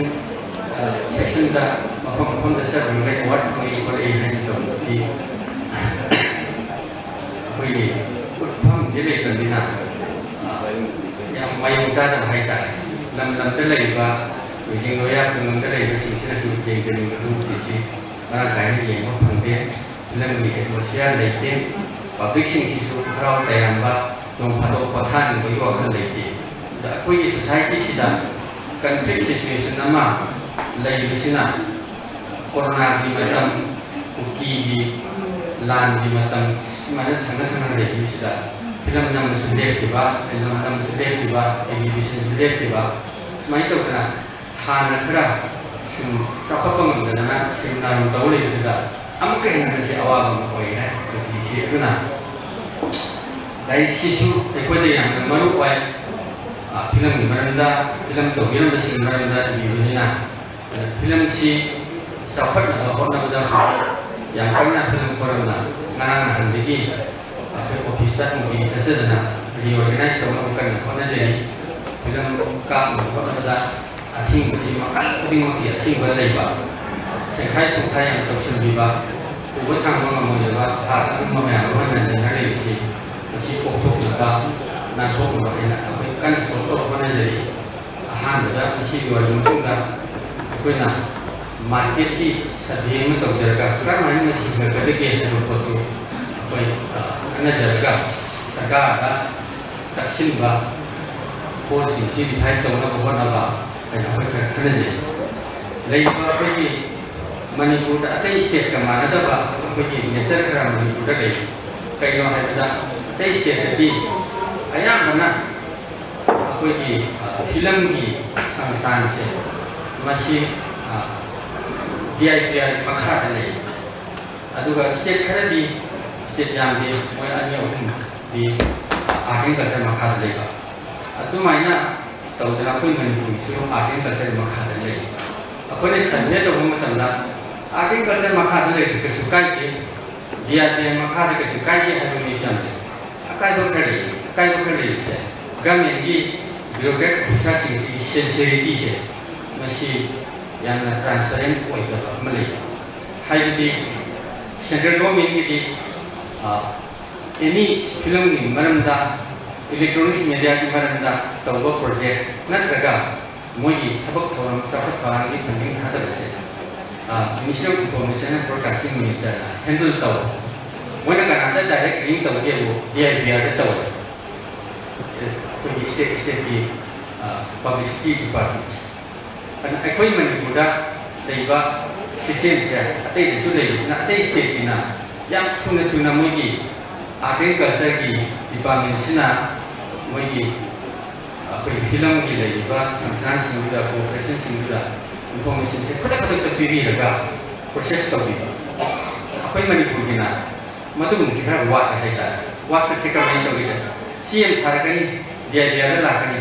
ꯑ, ꯁꯦꯛꯁꯟꯗ ꯃꯐꯝ ꯃꯐꯝꯗ ꯆꯠꯂꯨꯔꯒ ꯑꯦꯋꯥꯔꯗ ꯐꯪꯉꯛꯏ ꯈꯣꯠꯂꯛꯏ ꯍꯥꯏꯅ ꯇꯧꯕꯗꯤ ꯑꯩꯈꯣꯏꯒꯤ ꯎꯠꯐꯝꯁꯦ ꯂꯩꯇꯕꯅꯤꯅ, ꯑ, ꯌꯥꯝ ꯃꯑꯣꯡ ꯆꯥꯗꯕ ꯍꯥꯏꯇꯥꯔꯦ꯫ ꯂꯝ ꯂꯝꯗ ꯂꯩꯔꯤꯕ ꯃꯤꯡꯖꯦꯜ ꯂꯣꯌꯥ ꯈꯨꯡꯒꯪꯗ ꯂꯩꯔꯤꯕꯁꯤꯡꯁꯤꯅꯁꯨ ꯌꯦꯡꯖꯅꯤꯡꯕꯗꯨ ꯍꯧꯖꯤꯛꯁꯤ ꯃꯔꯥꯡ ꯀꯥꯏꯅ ꯌꯦꯡꯕ ꯐꯪꯗꯦ꯫ ꯐꯤꯂꯝꯒꯤ ꯑꯦꯠꯃꯣꯁꯐꯤꯌꯥꯔ ꯂꯩꯇꯦ꯫ ꯄꯕ꯭ꯂꯤꯛꯁꯤꯡꯁꯤꯁꯨ ꯍꯔꯥꯎ ꯇꯌꯥꯝꯕ ꯅꯣꯡ ꯐꯥꯗꯣꯛ ꯄꯣꯊꯥꯅꯤꯡꯕꯒꯤ ꯋꯥꯈꯜ ꯂꯩꯇꯦ꯫ ꯑꯗ ꯑꯩꯈꯣꯏꯒꯤ ꯁꯣꯁꯥꯏꯇꯤꯁꯤꯗ ꯀꯟꯐ꯭ꯂꯤꯛ ꯁꯤꯆꯨꯋꯦꯁꯟ ꯑꯃ ꯂꯩꯕꯁꯤꯅ, ꯀꯣꯔꯣꯅꯥꯒꯤ ꯃꯇꯝ, ꯀꯨꯀꯤꯒꯤ ꯂꯥꯟꯒꯤ ꯃꯇꯝ, ꯁꯨꯃꯥꯏꯅ ꯊꯪꯅ ꯊꯪꯅ ꯂꯩꯈꯤꯕꯁꯤꯗ ꯐꯤꯂꯝ ꯅꯝꯕꯁꯨ ꯂꯦꯞꯈꯤꯕ, ꯐꯤꯂꯝ ꯅꯝꯕꯁꯨ ꯂꯦꯞꯈꯤꯕ, ꯑꯦꯛꯖꯤꯕꯤꯁꯟꯁꯨ ꯂꯦꯞꯈꯤꯕ, ꯁꯨꯃꯥꯏꯅ ꯇꯧꯗꯅ ꯍꯥꯟꯅ ꯈꯔ ꯁꯨꯝ ꯆꯥꯎꯈꯠꯄ ꯉꯝꯗꯗꯅ ꯁꯤꯝ ꯅꯥꯔꯨꯝ ꯇꯧ ꯂꯩꯕꯗꯨꯗ ꯑꯃꯨꯛꯀ ꯍꯦꯟꯅ ꯃꯁꯤ ꯑꯋꯥꯕ ꯑꯃ ꯑꯣꯏꯔꯦ ꯍꯧꯖꯤꯛꯁꯤ꯫ ꯑꯗꯨꯅ ꯂꯥꯏꯔꯤꯛꯁꯤꯁꯨ ꯑꯩꯈꯣꯏꯗ ꯌꯥꯝꯅ ꯃꯔꯨ ꯑꯣꯏ꯫ ꯑ, ꯐꯤꯂꯝꯒꯤ ꯃꯔꯝꯗ, ꯐꯤꯂꯝ ꯇꯧꯕꯤꯔꯝꯕꯁꯤꯡꯒꯤ ꯃꯔꯝꯗ ꯏꯕꯤꯕꯅꯤꯅ, ꯑꯗꯨꯅ ꯐꯤꯂꯝꯁꯤ ꯆꯥꯎꯈꯠꯅꯕ ꯍꯣꯠꯅꯕꯗ ꯍꯧꯖꯤꯛ ꯌꯥꯝ ꯀꯟꯅ ꯐꯤꯂꯝ ꯐꯣꯔꯝꯅ ꯉꯔꯥꯡ ꯅꯍꯥꯟꯗꯒꯤ ꯑꯩꯈꯣꯏ ꯑꯣꯐꯤꯁꯇ ꯅꯨꯡꯇꯤꯒꯤ ꯆꯠꯆꯗꯅ ꯔꯤꯑꯣꯔꯒꯅꯥꯏꯁ ꯇꯧꯅꯕ ꯀꯟꯅ ꯍꯣꯠꯅꯖꯔꯤ꯫ ꯐꯤꯂꯝ ꯀꯥꯞꯅꯕ ꯍꯣꯠꯅꯕꯗ ꯑꯊꯤꯡꯕꯁꯤ ꯃꯈꯜ ꯈꯨꯗꯤꯡꯃꯛꯀꯤ ꯑꯊꯤꯡꯕ ꯂꯩꯕ, ꯁꯦꯡꯈꯥꯏ ꯊꯨꯡꯈꯥꯏ ꯌꯥꯝ ꯇꯧꯁꯤꯟꯕꯤꯕ, ꯄꯨꯕ ꯊꯥꯡꯕ ꯉꯝꯃꯣꯏꯗꯕ ꯍꯥꯔ ꯑꯗꯨꯒꯨꯝꯕ ꯃꯌꯥꯝ ꯑꯃ ꯅꯟꯖꯟꯅ ꯂꯩꯕꯁꯤ, ꯃꯁꯤ ꯀꯣꯛꯊꯣꯛꯅꯕ, ꯅꯥꯟꯊꯣꯛꯅꯕ ꯍꯥꯏꯅ ꯑꯩꯈꯣꯏ ꯀꯟꯅ ꯁꯣꯜꯕ ꯇꯧꯕ ꯍꯣꯠꯅꯖꯔꯤ꯫ ꯑꯍꯥꯟꯕꯗ ꯃꯁꯤꯒꯤ ꯑꯣꯏꯔꯕ ꯃꯇꯨꯡꯗ ꯑꯩꯈꯣꯏꯅ ꯃꯥꯔꯀꯦꯠꯀꯤ ꯁꯔꯚꯦ ꯑꯃ ꯇꯧꯖꯔꯒ ꯀꯔꯝꯍꯥꯏꯅ ꯃꯁꯤ ꯍꯦꯟꯒꯠꯀꯗꯒꯦ ꯍꯥꯏꯕ ꯄꯣꯠꯇꯨ ꯑꯩꯈꯣꯏ, ꯑ, ꯈꯟꯅꯖꯔꯒ ꯁꯔꯀꯥꯔꯗ ꯇꯛꯁꯤꯟꯕ ꯄꯣꯠꯁꯤꯡꯁꯤ ꯔꯤꯐꯥꯏꯟ ꯇꯧꯅꯕ ꯍꯣꯠꯅꯕ ꯍꯥꯏꯅ ꯑꯩꯈꯣꯏ ꯈꯔ ꯈꯟꯅꯖꯩ꯫ ꯂꯩꯔꯤꯕ ꯑꯩꯈꯣꯏꯒꯤ ꯃꯅꯤꯄꯨꯔꯗ ꯑꯇꯩ ꯁ꯭ꯇꯦꯠꯀ ꯃꯥꯟꯅꯗꯕ ꯑꯩꯈꯣꯏꯒꯤ ꯅꯦꯆꯔ ꯈꯔ ꯃꯅꯤꯄꯨꯔꯗ ꯂꯩ꯫ ꯀꯩꯅꯣ ꯍꯥꯏꯕꯗ ꯑꯇꯩ ꯁ꯭ꯇꯦꯠꯇꯗꯤ ꯑꯌꯥꯝꯕꯅ ꯑꯩꯈꯣꯏꯒꯤ, ꯑ, ꯐꯤꯂꯝꯒꯤ ꯁꯪꯁꯊꯥꯟꯁꯦ ꯃꯁꯤ, ꯑ, ꯗꯤ ꯑꯥꯏ ꯄꯤ ꯑꯥꯔ ꯃꯈꯥꯗ ꯂꯩ꯫ ꯑꯗꯨꯒ ꯁ꯭ꯇꯦꯠ ꯈꯔꯗꯤ, ꯁ꯭ꯇꯦꯠ ꯌꯥꯝꯗꯦ, ꯃꯣꯏ ꯑꯅꯤ ꯑꯍꯨꯝꯗꯤ ꯑꯥꯔꯠ ꯑꯦꯟ ꯀꯜꯆꯔ ꯃꯈꯥꯗ ꯂꯩꯕ꯫ ꯑꯗꯨꯃꯥꯏꯅ ꯇꯧꯗꯅ ꯑꯩꯈꯣꯏ ꯃꯅꯤꯄꯨꯔꯒꯤꯁꯨ ꯑꯥꯔꯠ ꯑꯦꯟ ꯀꯜꯆꯔ ꯃꯈꯥꯗ ꯂꯩ꯫ ꯑꯩꯈꯣꯏꯅ ꯁꯔꯚꯦ ꯇꯧꯕ ꯃꯇꯝꯗ ꯑꯥꯔꯠ ꯑꯦꯟ ꯀꯜꯆꯔ ꯃꯈꯥꯗ ꯂꯩꯔꯁꯨ ꯀꯩꯁꯨ ꯀꯥꯏꯗꯦ, ꯗꯤ ꯑꯥꯏ ꯄꯤ ꯑꯥꯔ ꯃꯈꯥꯗ ꯀꯩꯁꯨ ꯀꯥꯏꯗꯦ ꯍꯥꯏꯕ ꯃꯤꯁꯨ ꯌꯥꯝ ꯂꯩ꯫ ꯑꯀꯥꯏꯕ ꯈꯔ ꯂꯩ꯫ ꯑꯀꯥꯏꯕ ꯈꯔ ꯂꯩꯕꯁꯦ ꯒꯃꯦꯟꯒꯤ ꯕ꯭ꯌꯨꯔꯣꯀ꯭ꯔꯦꯠ ꯑꯣꯐꯤꯁꯥꯔꯁꯤꯡꯁꯤꯒꯤ ꯁꯤꯟꯁꯤꯌꯔꯤꯇꯤꯁꯦ ꯃꯁꯤ ꯌꯥꯝꯅ ꯇ꯭ꯔꯥꯟꯁꯄꯦꯔꯦꯟ ꯑꯣꯏꯗꯕ ꯑꯃ ꯂꯩ꯫ ꯍꯥꯏꯕꯗꯤ ꯁꯦꯟꯇ꯭ꯔꯦꯜ ꯒꯣꯔꯃꯦꯟꯒꯤꯗꯤ, ꯑ, ꯑꯦꯅꯤ ꯐꯤꯂꯝꯒꯤ ꯃꯔꯝꯗ, ꯏꯂꯦꯛꯇ꯭ꯔꯣꯅꯤꯛꯁ ꯃꯦꯗꯤꯌꯥꯒꯤ ꯃꯔꯝꯗ ꯇꯧꯕ ꯄ꯭ꯔꯣꯖꯦꯛ ꯅꯠꯇ꯭ꯔꯒ ꯃꯣꯏꯒꯤ ꯊꯕꯛ ꯊꯧꯔꯝ ꯆꯥꯎꯈꯠ ꯊꯧꯔꯥꯡꯒꯤ ꯐꯟꯗꯤꯡ ꯊꯥꯗꯕꯁꯦ, ꯑ, Ministry of Information and Broadcasting Ministerꯅ ꯍꯦꯟꯗꯜ ꯇꯧꯋꯦ꯫ ꯃꯣꯏꯅ ꯀꯅꯥꯗ direct link ꯇꯧꯒꯦꯕꯨ D I P ꯑꯥꯔꯗ ꯇꯧꯋꯦ꯫ ꯑꯩꯈꯣꯏꯒꯤ ꯁ꯭ꯇꯦꯠ ꯁ꯭ꯇꯦꯠꯀꯤ ꯄꯕ꯭ꯂꯤꯁꯤꯇꯤ ꯗꯤꯄꯥꯔꯠꯃꯦꯟꯁꯦ꯫ ꯑꯗꯨꯅ ꯑꯩꯈꯣꯏ ꯃꯅꯤꯄꯨꯔꯗ ꯂꯩꯕ ꯁꯤꯁꯇꯦꯝꯁꯦ ꯑꯇꯩꯗꯁꯨ ꯂꯩꯕꯁꯤꯅ, ꯑꯇꯩ ꯁ꯭ꯇꯦꯠꯀꯤꯅ ꯌꯥꯝ ꯊꯨꯅ ꯊꯨꯅ ꯃꯣꯏꯒꯤ ꯑꯥꯔꯠ ꯑꯦꯟ ꯀꯜꯆꯔꯒꯤ ꯗꯤꯄꯥꯔꯠꯃꯦꯟꯁꯤꯅ ꯃꯣꯏꯒꯤ ꯑꯩꯈꯣꯏ ꯐꯤꯂꯝꯒꯤ ꯂꯩꯔꯤꯕ ꯁꯪꯁꯊꯥꯟꯁꯤꯡꯗꯨꯗ, ꯀꯣꯑꯣꯄꯔꯦꯁꯟꯁꯤꯡꯗꯨꯗ ꯏꯟꯐꯣꯔꯃꯦꯁꯟꯁꯦ ꯈꯨꯗꯛ ꯈꯨꯗꯛꯇ ꯄꯤꯕꯤꯔꯒ ꯄ꯭ꯔꯣꯁꯦꯁ ꯇꯧꯕꯤꯕ꯫ ꯑꯩꯈꯣꯏ ꯃꯅꯤꯄꯨꯔꯒꯤꯅ ꯃꯗꯨꯒꯨꯝꯕꯁꯤ ꯈꯔ ꯋꯥꯠꯂꯦ ꯍꯥꯏꯇꯥꯔꯦ꯫ ꯋꯥꯠꯄꯁꯤ ꯀꯃꯥꯏꯅ ꯇꯧꯒꯦꯗ, ꯆꯦ ꯑꯃ ꯊꯥꯔꯛꯀꯅꯤ, ꯗꯤ ꯑꯥꯏ ꯕꯤ ꯑꯥꯔꯗ ꯂꯥꯛꯀꯅꯤ,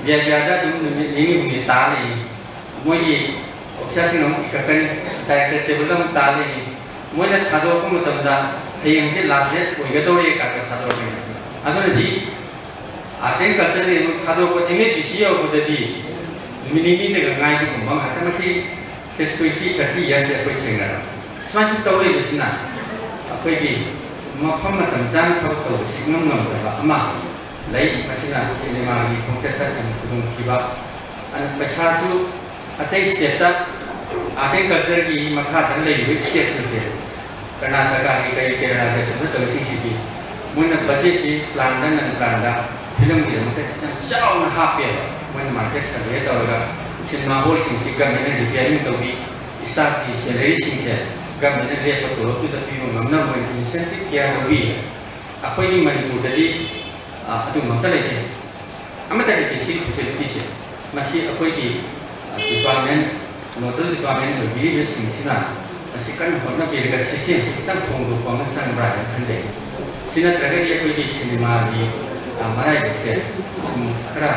ꯗꯤ ꯑꯥꯏ ꯕꯤ ꯑꯥꯔꯗ ꯑꯗꯨꯝ ꯅꯨꯃꯤꯠ ꯅꯤꯅꯤ ꯍꯨꯝꯅꯤ ꯇꯥ ꯂꯩꯅꯤ, ꯃꯣꯏꯒꯤ ꯑꯣꯐꯤꯁꯥꯔꯁꯤꯡ ꯑꯃꯨꯛ ꯏꯈꯠꯀꯅꯤ, ꯗꯥꯏꯔꯦꯛꯇꯔ ꯇꯦꯕꯜꯗ ꯑꯃꯨꯛ ꯇꯥ ꯂꯩꯅꯤ꯫ ꯃꯣꯏꯅ ꯊꯥꯗꯣꯔꯛꯄ ꯃꯇꯝꯗ ꯍꯌꯦꯡꯁꯦ ꯂꯥꯁ ꯗꯦꯠ ꯑꯣꯏꯒꯗꯧꯔꯦ ꯀꯥꯏꯅ ꯊꯥꯗꯣꯔꯛꯀꯅꯤ꯫ ꯑꯗꯨꯅꯗꯤ ꯑꯥꯔꯠ ꯑꯦꯟ ꯀꯜꯆꯔꯗꯒꯤ ꯑꯃꯨꯛ ꯊꯥꯗꯣꯔꯛꯄ ꯑꯦꯝ ꯑꯦꯐ ꯗꯤ ꯁꯤ ꯌꯧꯔꯛꯄꯗꯗꯤ ꯅꯨꯃꯤꯠ ꯅꯤꯅꯤꯗꯒ ꯉꯥꯏꯕꯒꯨꯝꯕ ꯉꯥꯛꯇ꯫ ꯃꯁꯤ ꯁꯦ ꯇ꯭ꯋꯦꯟꯇꯤ ꯊꯥꯔꯇꯤ ꯌꯔꯁꯁꯦ ꯑꯩꯈꯣꯏ ꯊꯦꯡꯅꯔꯕ꯫ ꯁꯨꯃꯥꯏꯅ ꯁꯨꯝ ꯇꯧ ꯂꯩꯕꯁꯤꯅ ꯑꯩꯈꯣꯏꯒꯤ ꯃꯐꯝ ꯃꯇꯝ ꯆꯥꯅ ꯊꯕꯛ ꯇꯧꯕꯁꯤ ꯏꯉꯝ ꯉꯝꯗꯕ ꯑꯃ ꯂꯩ꯫ ꯃꯁꯤꯅ ꯁꯤꯅꯦꯃꯥꯒꯤ ꯈꯣꯡꯆꯠꯇ ꯌꯥꯝꯅ ꯈꯨꯗꯣꯡꯊꯤꯕ꯫ ꯑꯗꯨꯅ ꯄꯩꯁꯥꯁꯨ ꯑꯇꯩ ꯁ꯭ꯇꯦꯠꯇ ꯑꯥꯔꯠ ꯑꯦꯟ ꯀꯜꯆꯔꯒꯤ ꯃꯈꯥꯗ ꯂꯩꯔꯤꯕ ꯁ꯭ꯇꯦꯠꯁꯤꯡꯁꯦ, ꯀꯔꯅꯥꯇꯀꯥꯒꯤ ꯀꯔꯤ ꯀꯔꯥꯒ ꯁꯨꯝꯕ ꯇꯧꯔꯤꯁꯤꯡꯁꯤꯗꯤ ꯃꯣꯏꯅ ꯕꯖꯦꯠꯁꯤ ꯄ꯭ꯂꯥꯟꯗ ꯅꯟ ꯄ꯭ꯂꯥꯟꯗ ꯐꯤꯂꯝꯒꯤꯗꯃꯛꯇ ꯌꯥꯝ ꯆꯥꯎꯅ ꯍꯥꯞꯄꯦꯕ꯫ ꯃꯣꯏꯅ ꯃꯥꯔꯀꯦꯠ ꯁꯔꯚꯦ ꯇꯧꯔꯒ ꯁꯤꯅꯦꯃꯥ ꯍꯣꯜꯁꯤꯡꯁꯤ ꯒꯃꯦꯟꯅ ꯔꯤꯄꯤꯌꯥꯔꯤꯡ ꯇꯧꯕꯤ, ꯁ꯭ꯇꯥꯐꯀꯤ ꯁꯦꯂꯔꯤꯁꯤꯡꯁꯦ ꯒꯃꯦꯟꯅ ꯂꯦꯞꯄ ꯇꯣꯂꯣꯞꯇꯨꯗ ꯄꯤꯕ ꯉꯝꯅꯕ ꯃꯣꯏꯅ ꯏꯟꯁꯦꯟꯇꯤꯞ ꯀꯌꯥ ꯂꯧꯕꯤ꯫ ꯑꯩꯈꯣꯏꯒꯤ ꯃꯅꯤꯄꯨꯔꯗꯗꯤ ꯑ, ꯑꯗꯨꯃꯛꯇ ꯂꯩꯇꯦ꯫ ꯑꯃꯠꯇ ꯂꯩꯇꯦ ꯁꯤꯒꯤ ꯐꯦꯁꯤꯂꯤꯇꯤꯁꯦ꯫ ꯃꯁꯤ ꯑꯩꯈꯣꯏꯒꯤ, ꯑ, ꯗꯤꯄꯥꯔꯠꯃꯦꯟ, ꯅꯣꯗꯜ ꯗꯤꯄꯥꯔꯠꯃꯦꯟ ꯑꯣꯏꯕꯤꯔꯤꯕꯁꯤꯡꯁꯤꯅ ꯃꯁꯤ ꯀꯟꯅ ꯍꯣꯠꯅꯕꯤꯔꯒ ꯁꯤꯁꯇꯦꯝꯁꯤ ꯈꯤꯇꯪ ꯍꯣꯡꯗꯣꯛꯄ ꯑꯃ ꯆꯪꯕ꯭ꯔꯥ ꯍꯥꯏꯅ ꯈꯟꯖꯩ꯫ ꯁꯤ ꯅꯠꯇ꯭ꯔꯒꯗꯤ ꯑꯩꯈꯣꯏꯒꯤ ꯁꯤꯅꯦꯃꯥꯒꯤ, ꯑ, ꯃꯔꯥꯏꯕꯛꯁꯦ ꯁꯨꯝ ꯈꯔ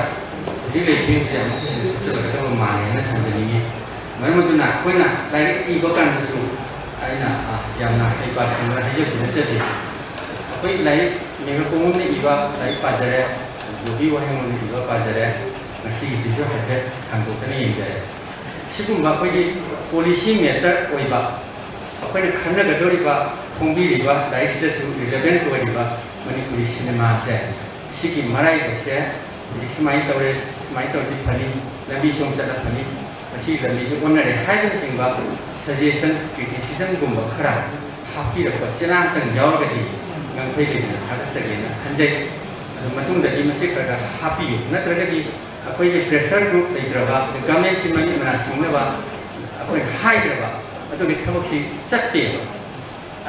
ꯍꯧꯖꯤꯛ ꯂꯩꯔꯤꯕ ꯐꯤꯕꯝꯁꯤꯗ ꯑꯃꯨꯛꯀ ꯍꯦꯟꯅ ꯁꯣꯛꯆꯜꯂꯛꯀꯗꯕ ꯃꯥꯜꯂꯦ ꯍꯥꯏꯅ ꯊꯝꯖꯅꯤꯡꯉꯤ꯫ ꯃꯔꯝ ꯑꯗꯨꯅ ꯑꯩꯈꯣꯏꯅ ꯂꯥꯏꯔꯤꯛ ꯏꯕ ꯀꯥꯟꯗꯁꯨ ꯑꯩꯅ, ꯑ, ꯌꯥꯝꯅ ꯍꯩꯄꯥ ꯁꯤꯡꯕ ꯍꯥꯏꯖꯕꯗꯤ ꯅꯠꯆꯗꯦ꯫ ꯑꯩꯈꯣꯏ ꯂꯥꯏꯔꯤꯛ ꯃꯦꯒ ꯀꯣꯡꯕꯝꯅ ꯏꯕ ꯂꯥꯏꯔꯤꯛ ꯄꯥꯖꯔꯦ, ꯕꯣꯕꯤ ꯋꯥꯍꯦꯡꯕꯝꯅ ꯏꯕ ꯄꯥꯖꯔꯦ, ꯉꯁꯤꯒꯤꯁꯤꯁꯨ ꯍꯥꯏꯐꯦꯠ ꯍꯥꯡꯗꯣꯛꯇꯅ ꯌꯦꯡꯖꯔꯦ꯫ ꯁꯤꯒꯨꯝꯕ ꯑꯩꯈꯣꯏꯒꯤ ꯄꯣꯂꯤꯁꯤ ꯃꯦꯇꯔ ꯑꯣꯏꯕ, ꯑꯩꯈꯣꯏꯅ ꯈꯟꯅꯒꯗꯧꯔꯤꯕ, ꯐꯣꯡꯕꯤꯔꯤꯕ ꯂꯥꯏꯔꯤꯛꯁꯤꯗꯁꯨ ꯔꯤꯂꯦꯚꯦꯟꯠ ꯑꯣꯏꯔꯤꯕ ꯃꯅꯤꯄꯨꯔꯤ ꯁꯤꯅꯦꯃꯥꯁꯦ, ꯁꯤꯒꯤ ꯃꯔꯥꯏꯕꯛꯁꯦ ꯍꯧꯖꯤꯛ ꯁꯨꯃꯥꯏꯅ ꯇꯧꯔꯦ, ꯁꯨꯃꯥꯏꯅ ꯇꯧꯔꯗꯤ ꯐꯅꯤ, ꯂꯝꯕꯤ ꯁꯣꯝ ꯆꯠꯂ ꯐꯅꯤ, ꯃꯁꯤ ꯂꯝꯕꯤꯁꯤ ꯑꯣꯟꯅꯔꯦ ꯍꯥꯏꯕꯅꯆꯤꯡꯕ ꯁꯖꯦꯁꯟ, ꯀ꯭ꯔꯤꯇꯤꯁꯤꯖꯝꯒꯨꯝꯕ ꯈꯔ ꯍꯥꯞꯄꯤꯔꯛꯄ ꯆꯦꯅꯥꯡꯇꯪ ꯌꯥꯎꯔꯒꯗꯤ ꯉꯝꯈꯩ ꯂꯩꯗꯅ ꯊꯥꯒꯠꯆꯒꯦꯅ ꯈꯟꯖꯩ꯫ ꯃꯇꯨꯡꯗꯗꯤ ꯃꯁꯤ ꯈꯔ ꯈꯔ ꯍꯥꯞꯄꯤꯌꯨ, ꯅꯠꯇ꯭ꯔꯒꯗꯤ ꯑꯩꯈꯣꯏꯒꯤ pressure group ꯂꯩꯇ꯭ꯔꯕ, government ꯁꯤ ꯃꯃꯤꯠ ꯃꯅꯥ ꯁꯤꯡꯅꯕ ꯑꯩꯈꯣꯏꯅ ꯍꯥꯏꯗ꯭ꯔꯕ, ꯑꯗꯨꯒꯤ ꯊꯕꯛꯁꯤ ꯆꯠꯇꯦꯕ꯫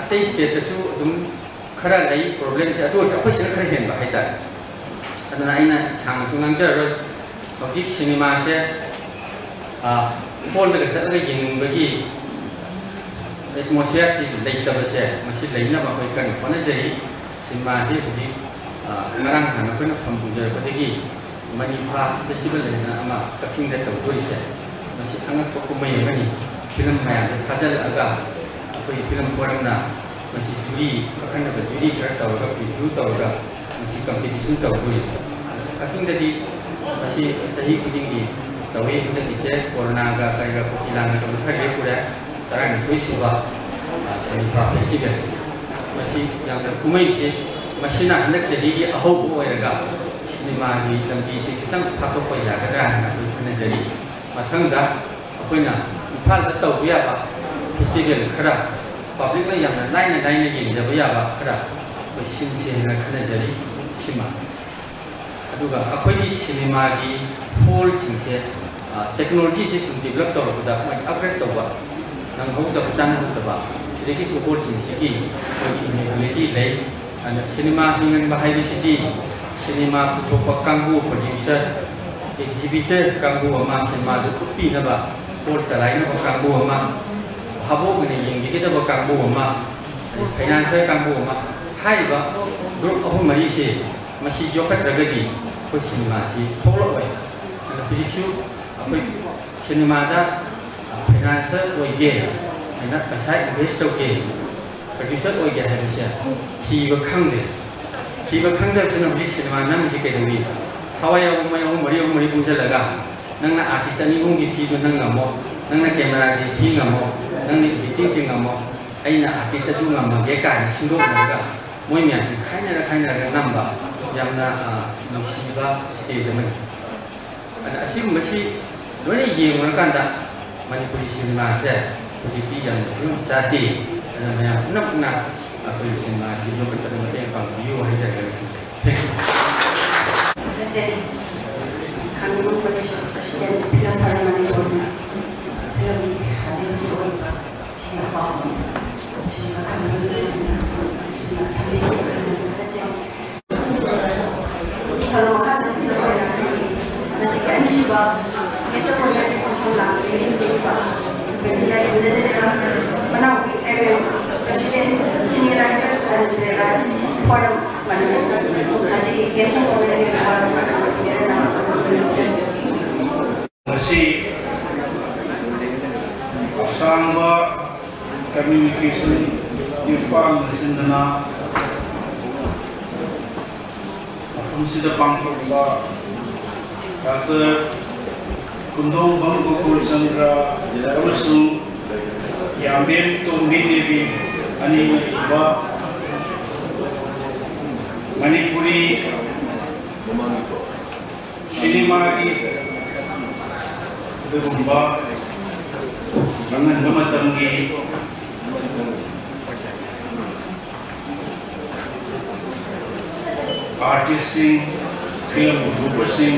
ꯑꯇꯩ state ꯇꯁꯨ ꯑꯗꯨꯝ ꯈꯔ ꯂꯩ problem ꯁꯦ, ꯑꯗꯨ ꯑꯣꯏꯔꯁꯨ ꯑꯩꯈꯣꯏ ꯁꯤꯅ ꯈꯔ ꯍꯦꯟꯕ ꯍꯥꯏꯇꯥꯔꯦ꯫ ꯑꯗꯨꯅ ꯑꯩꯅ ꯁꯥꯡꯅꯁꯨ ꯉꯥꯡꯖꯔꯔꯣꯏ꯫ ꯍꯧꯖꯤꯛ ꯁꯤꯅꯦꯃꯥꯁꯦ, ꯑ, hall ꯗꯒ ꯆꯠꯂꯒ ꯌꯦꯡꯅꯤꯡꯕꯒꯤ atmosphere ꯁꯤ ꯂꯩꯇꯕꯁꯦ, ꯃꯁꯤ ꯂꯩꯅꯕ ꯑꯩꯈꯣꯏ ꯀꯟꯅ ꯍꯣꯠꯅꯖꯔꯤ꯫ ꯁꯤꯅꯦꯃꯥꯁꯤ ꯍꯧꯖꯤꯛ, ꯑ, ꯉꯔꯥꯡ ꯅꯍꯥꯟ ꯑꯩꯈꯣꯏꯅ ꯐꯝ ꯄꯨꯖꯔꯛꯄꯗꯒꯤ ꯃꯅꯤꯐꯥ festival ꯍꯥꯏꯅ ꯑꯃ ꯀꯛꯆꯤꯡꯗ ꯇꯧꯗꯣꯔꯤꯁꯦ, ꯃꯁꯤ ꯑꯉꯛꯄ ꯀꯨꯝꯍꯩ ꯑꯃꯅꯤ꯫ Film ꯃꯌꯥꯝꯗ ꯊꯥꯖꯤꯜꯂꯛꯑꯒ ꯑꯩꯈꯣꯏ film forum ꯅ ꯃꯁꯤ jury, ꯑꯈꯟꯅꯕ jury ꯈꯔ ꯇꯧꯔꯒ preview ꯇꯧꯔꯒ ꯃꯁꯤ competition ꯇꯧꯗꯣꯔꯤ꯫ ꯀꯛꯆꯤꯡꯗꯗꯤ ꯃꯁꯤ ꯆꯍꯤ ꯈꯨꯗꯤꯡꯒꯤ ꯇꯧꯏ꯫ ꯍꯟꯗꯛꯀꯤꯁꯦ corona ꯒ ꯀꯔꯤꯒ ꯀꯨꯀꯤ ꯂꯥꯟꯒ ꯇꯧꯗꯅ ꯈꯔ ꯂꯦꯞꯄꯨꯔꯦ꯫ ꯇꯔꯥꯅꯤꯊꯣꯏ ꯁꯨꯕ, ꯑ, ꯃꯅꯤꯐꯥ festival꯫ ꯃꯁꯤ ꯌꯥꯝꯅ ꯀꯨꯝꯍꯩꯁꯦ, ꯃꯁꯤꯅ ꯍꯟꯗꯛ ꯆꯍꯤꯒꯤ ꯑꯍꯧꯕ ꯑꯣꯏꯔꯒ ꯁꯤꯅꯦꯃꯥꯒꯤ ꯂꯝꯕꯤꯁꯤ ꯈꯤꯇꯪ ꯐꯥꯛꯇꯣꯛꯄ ꯌꯥꯒꯗ꯭ꯔꯥ ꯍꯥꯏꯅ ꯑꯩꯈꯣꯏ ꯈꯟꯅꯖꯔꯤ꯫ ꯃꯊꯪꯗ ꯑꯩꯈꯣꯏꯅ ꯏꯝꯐꯥꯜꯗ ꯇꯧꯕ ꯌꯥꯕ festival ꯈꯔ, public ꯅ ꯌꯥꯝꯅ ꯂꯥꯏꯅ ꯂꯥꯏꯅ ꯌꯦꯡꯖꯕ ꯌꯥꯕ ꯈꯔ ꯑꯩꯈꯣꯏ ꯁꯤꯟꯁꯦ ꯍꯥꯏꯅ ꯈꯟꯅꯖꯔꯤ꯫ ꯁꯤꯃ꯫ ꯑꯗꯨꯒ ꯑꯩꯈꯣꯏꯒꯤ ꯁꯤꯅꯦꯃꯥꯒꯤ hall ꯁꯤꯡꯁꯦ, ꯑ, technology ꯁꯦ ꯁꯨꯝ develop ꯇꯧꯔꯛꯄꯗ ꯃꯣꯏ upgrade ꯇꯧꯕ ꯅꯪꯍꯧꯗꯕ, ꯆꯥꯅꯍꯧꯗꯕ, ꯁꯤꯗꯒꯤꯁꯨ hall ꯁꯤꯡꯁꯤꯒꯤ ꯑꯩꯈꯣꯏꯒꯤ inability ꯂꯩ꯫ ꯑꯗꯨꯅ ꯁꯤꯅꯦꯃꯥ ꯍꯤꯡꯍꯟꯕ ꯍꯥꯏꯕꯁꯤꯗꯤ ꯁꯤꯅꯦꯃꯥ ꯄꯨꯊꯣꯛꯄ ꯀꯥꯡꯕꯨ, producer, exhibitor ꯀꯥꯡꯕꯨ ꯑꯃ, ꯁꯤꯅꯦꯃꯥꯗꯨ ꯎꯠꯄꯤꯅꯕ, hall ꯆꯂꯥꯏꯅꯕ ꯀꯥꯡꯕꯨ ꯑꯃ, ꯚꯥꯕꯣꯛ ꯑꯣꯏꯅ ꯌꯦꯡꯕꯤꯒꯗꯕ ꯀꯥꯡꯕꯨ ꯑꯃ, ꯑꯗꯩ financer ꯀꯥꯡꯕꯨ ꯑꯃ, ꯍꯥꯏꯔꯤꯕ group ꯑꯍꯨꯝ ꯃꯔꯤꯁꯦ ꯃꯁꯤ ꯌꯣꯛꯈꯠꯇ꯭ꯔꯒꯗꯤ ꯑꯩꯈꯣꯏ ꯁꯤꯅꯦꯃꯥꯁꯤ ꯊꯣꯛꯂꯛꯑꯣꯏ꯫ ꯑꯗꯨꯅ ꯍꯧꯖꯤꯛꯁꯨ ꯑꯩꯈꯣꯏ ꯁꯤꯅꯦꯃꯥꯗ financer ꯑꯣꯏꯒꯦ, ꯑꯩꯅ ꯄꯩꯁꯥ invest ꯇꯧꯒꯦ, producer ꯑꯣꯏꯒꯦ ꯍꯥꯏꯕꯁꯦ ꯊꯤꯕ ꯈꯪꯗꯦ꯫ ꯊꯤꯕ ꯈꯪꯗꯕꯁꯤꯅ ꯍꯧꯖꯤꯛ ꯁꯤꯅꯦꯃꯥ ꯅꯝꯃꯤꯁꯤ ꯀꯩꯗꯧꯏ? ꯊꯋꯥꯏ ꯌꯥꯎꯕ ꯃꯣꯏ ꯑꯍꯨꯝ ꯃꯔꯤ, ꯑꯍꯨꯝ ꯃꯔꯤ ꯄꯨꯟꯁꯤꯜꯂꯒ, "ꯅꯪꯅ artist ꯑꯅꯤ ꯑꯍꯨꯝꯒꯤ fee ꯗꯨ ꯅꯪ ꯉꯝꯃꯣ, ꯅꯪꯅ camera ꯒꯤ fee ꯉꯝꯃꯣ, ꯅꯪꯅ editing ꯁꯤ ꯉꯝꯃꯣ, ꯑꯩꯅ artist ꯑꯗꯨ ꯉꯝꯃꯒꯦ" ꯀꯥꯏꯅ ꯁꯤꯟꯗꯣꯛꯅꯔꯒ ꯃꯣꯏ ꯃꯌꯥꯝꯁꯤ ꯈꯥꯏꯅꯔ ꯈꯥꯏꯅꯔꯒ ꯅꯝꯕ ꯌꯥꯝꯅ, ꯑ, ꯅꯨꯡꯁꯤꯕ stage ꯑꯃꯅꯤ꯫ ꯑꯗ ꯑꯁꯤꯒꯨꯝꯕꯁꯤ ꯂꯣꯏꯅ ꯌꯦꯡꯉꯨꯔꯀꯥꯟꯗ ꯃꯅꯤꯄꯨꯔꯤ ꯁꯤꯅꯦꯃꯥꯁꯦ ꯍꯧꯖꯤꯛꯇꯤ ꯌꯥꯝꯅ ꯐꯤꯕꯝ ꯆꯥꯗꯦ꯫ ꯑꯗꯨꯅ ꯃꯌꯥꯝ ꯄꯨꯝꯅꯃꯛꯅ ꯑꯩꯈꯣꯏ ꯁꯤꯅꯦꯃꯥꯁꯤ ꯌꯣꯛꯈꯠꯄꯗ ꯃꯇꯦꯡ ꯄꯥꯡꯕꯤꯌꯨ ꯍꯥꯏꯖꯔꯒ ꯂꯣꯏꯁꯤꯟꯖꯔꯦ꯫ ꯊꯥꯒꯠꯆꯔꯤ꯫ ꯈꯥꯡꯅꯤꯡ ꯄ꯭ꯔꯣꯗ꯭ꯌꯨꯁꯔ ꯄ꯭ꯔꯁꯤꯗꯦꯟ ꯐꯤꯂꯝ ꯐꯔꯝ ꯃꯅꯤꯄꯨꯔꯅ ꯐꯤꯂꯝꯒꯤ ꯍꯧꯖꯤꯛ ꯍꯧꯖꯤꯛ ꯑꯣꯏꯕ ꯁꯤꯒꯤ ꯑꯄꯥꯝꯕ ꯁꯤꯒꯤ ꯁꯛꯈꯪꯕꯒꯤ ꯁꯤꯅ ꯊꯝꯕꯤꯈꯤꯕ ꯊꯥꯒꯠꯆꯔꯤ꯫ ꯊꯧꯔꯝ ꯃꯈꯥ ꯆꯠꯊꯖꯔꯛꯄ ꯉꯁꯤꯒꯤ ꯑꯅꯤꯁꯨꯕ ꯃꯤꯁ ꯀꯣꯔꯤꯌꯥꯒꯤ ꯈꯣꯡꯊꯥꯡ ꯂꯥꯡꯕ ꯅꯤꯡꯁꯤꯡꯕꯤꯔꯤꯕ ꯂꯥꯏ ꯈꯨꯔꯨꯝꯖꯔꯤꯕ Manaopi M M president senior writers and literature forum Manipur ꯑꯁꯤꯒꯤ ꯒꯦꯁ ꯑꯣꯐ ꯑꯣꯅꯔꯒꯤ ꯑꯦꯋꯥꯔꯗ ꯂꯧꯖꯔꯤ꯫ ꯉꯁꯤ ꯑꯁꯥꯡꯕ ꯀꯝꯃ꯭ꯌꯨꯅꯤꯀꯦꯁꯟ ꯏꯝꯐꯥꯜꯅ ꯁꯤꯟꯗꯨꯅ ꯃꯐꯝꯁꯤꯗ ꯄꯥꯡꯊꯣꯛꯄ ꯗꯥꯛꯇꯔ ꯈꯨꯟꯗꯣꯡꯕꯝ ꯒꯣꯀꯨꯜ ꯆꯟꯗ꯭ꯔ ꯑꯃꯁꯨꯡ ꯌꯥꯝꯕꯦꯝ ꯇꯣꯝꯕꯤ ꯗꯦꯕꯤ ꯑꯅꯤꯅ ꯏꯕ ꯃꯅꯤꯄꯨꯔꯤ ꯁꯤꯅꯦꯃꯥꯒꯤ ꯑꯗꯨꯒꯨꯝꯕ ꯑꯉꯟꯕ ꯃꯇꯝꯒꯤ ꯑꯥꯔꯇꯤꯁꯁꯤꯡ, ꯐꯤꯂꯝ ꯄꯨꯊꯣꯛꯄꯁꯤꯡ,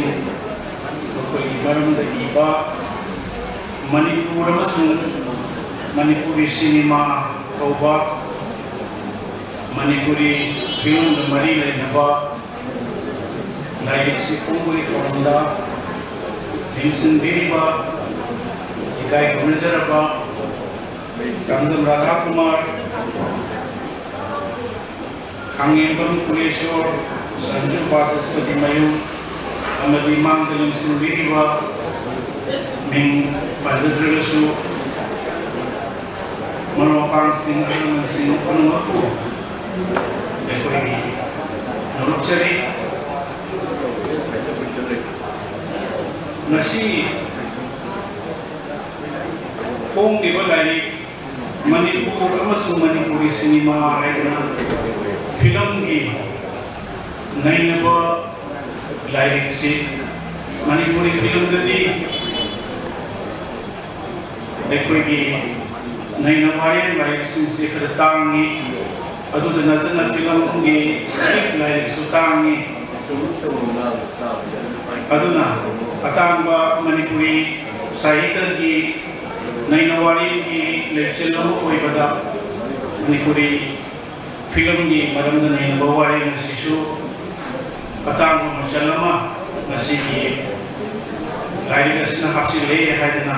ꯃꯈꯣꯏꯒꯤ ꯃꯔꯝꯗ ꯏꯕ, ꯃꯅꯤꯄꯨꯔ ꯑꯃꯁꯨꯡ ꯃꯅꯤꯄꯨꯔꯤ ꯁꯤꯅꯦꯃꯥ ꯀꯧꯕ ꯃꯅꯤꯄꯨꯔꯤ ꯐꯤꯂꯝꯒ ꯃꯔꯤ ꯂꯩꯅꯕ ꯂꯥꯏꯔꯤꯛꯁꯤ ꯐꯣꯡꯕꯒꯤ ꯊꯧꯔꯝꯗ ꯂꯦꯡꯁꯤꯟꯕꯤꯔꯤꯕ ꯏꯀꯥꯏ ꯈꯨꯝꯅꯖꯔꯕ ꯀꯥꯡꯖꯝ ꯔꯥꯙꯥꯀꯨꯃꯥꯔ, ꯈꯥꯡꯉꯦꯝꯕꯝ ꯀꯨꯂꯦꯁꯣꯔ, ꯁꯟꯖꯨ ꯕꯥꯆꯁꯄꯇꯤ ꯃꯌꯨꯝ ꯑꯃꯗꯤ ꯃꯥꯡꯗ ꯂꯦꯡꯁꯤꯟꯕꯤꯔꯤꯕ ꯃꯤꯡ ꯄꯟꯖꯗ꯭ꯔꯒꯁꯨ ꯃꯔꯨꯞ ꯃꯄꯥꯡꯁꯤꯡ, ꯑꯍꯜ ꯂꯃꯟꯁꯤꯡ ꯄꯨꯝꯅꯃꯛꯄꯨ ꯑꯩꯈꯣꯏꯒꯤ ꯅꯣꯂꯨꯛꯆꯔꯤ꯫ ꯉꯁꯤ ꯐꯣꯡꯂꯤꯕ ꯂꯥꯏꯔꯤꯛ ꯃꯅꯤꯄꯨꯔ ꯑꯃꯁꯨꯡ ꯃꯅꯤꯄꯨꯔꯤ ꯁꯤꯅꯦꯃꯥ ꯍꯥꯏꯗꯅ ꯐꯤꯂꯝꯒꯤ ꯅꯩꯅꯕ ꯂꯥꯏꯔꯤꯛꯁꯤ ꯃꯅꯤꯄꯨꯔꯤ ꯐꯤꯂꯝꯗꯗꯤ ꯑꯩꯈꯣꯏꯒꯤ ꯅꯩꯅꯕ ꯋꯥꯔꯦꯡ ꯂꯥꯏꯔꯤꯛꯁꯤꯡꯁꯦ ꯈꯔ ꯇꯥꯡꯉꯤ꯫ ꯑꯗꯨꯗ ꯅꯠꯇꯅ ꯐꯤꯂꯝꯒꯤ ꯁ꯭ꯀ꯭ꯔꯤꯞ ꯂꯥꯏꯔꯤꯛꯁꯨ ꯇꯥꯡꯉꯤ꯫ ꯑꯗꯨꯅ ꯑꯇꯥꯡꯕ ꯃꯅꯤꯄꯨꯔꯤ ꯁꯥꯍꯤꯇ꯭ꯌꯒꯤ ꯅꯩꯅ ꯋꯥꯔꯦꯡꯒꯤ ꯂꯩꯆꯤꯜ ꯑꯃ ꯑꯣꯏꯕꯗ ꯃꯅꯤꯄꯨꯔꯤ ꯐꯤꯂꯝꯒꯤ ꯃꯔꯝꯗ ꯅꯩꯅꯕ ꯋꯥꯔꯦꯡ ꯑꯁꯤꯁꯨ ꯑꯇꯥꯡꯕ ꯃꯆꯜ ꯑꯃ ꯉꯁꯤꯒꯤ ꯂꯥꯏꯔꯤꯛ ꯑꯁꯤꯅ ꯍꯥꯞꯆꯤꯜꯂꯦ ꯍꯥꯏꯗꯅ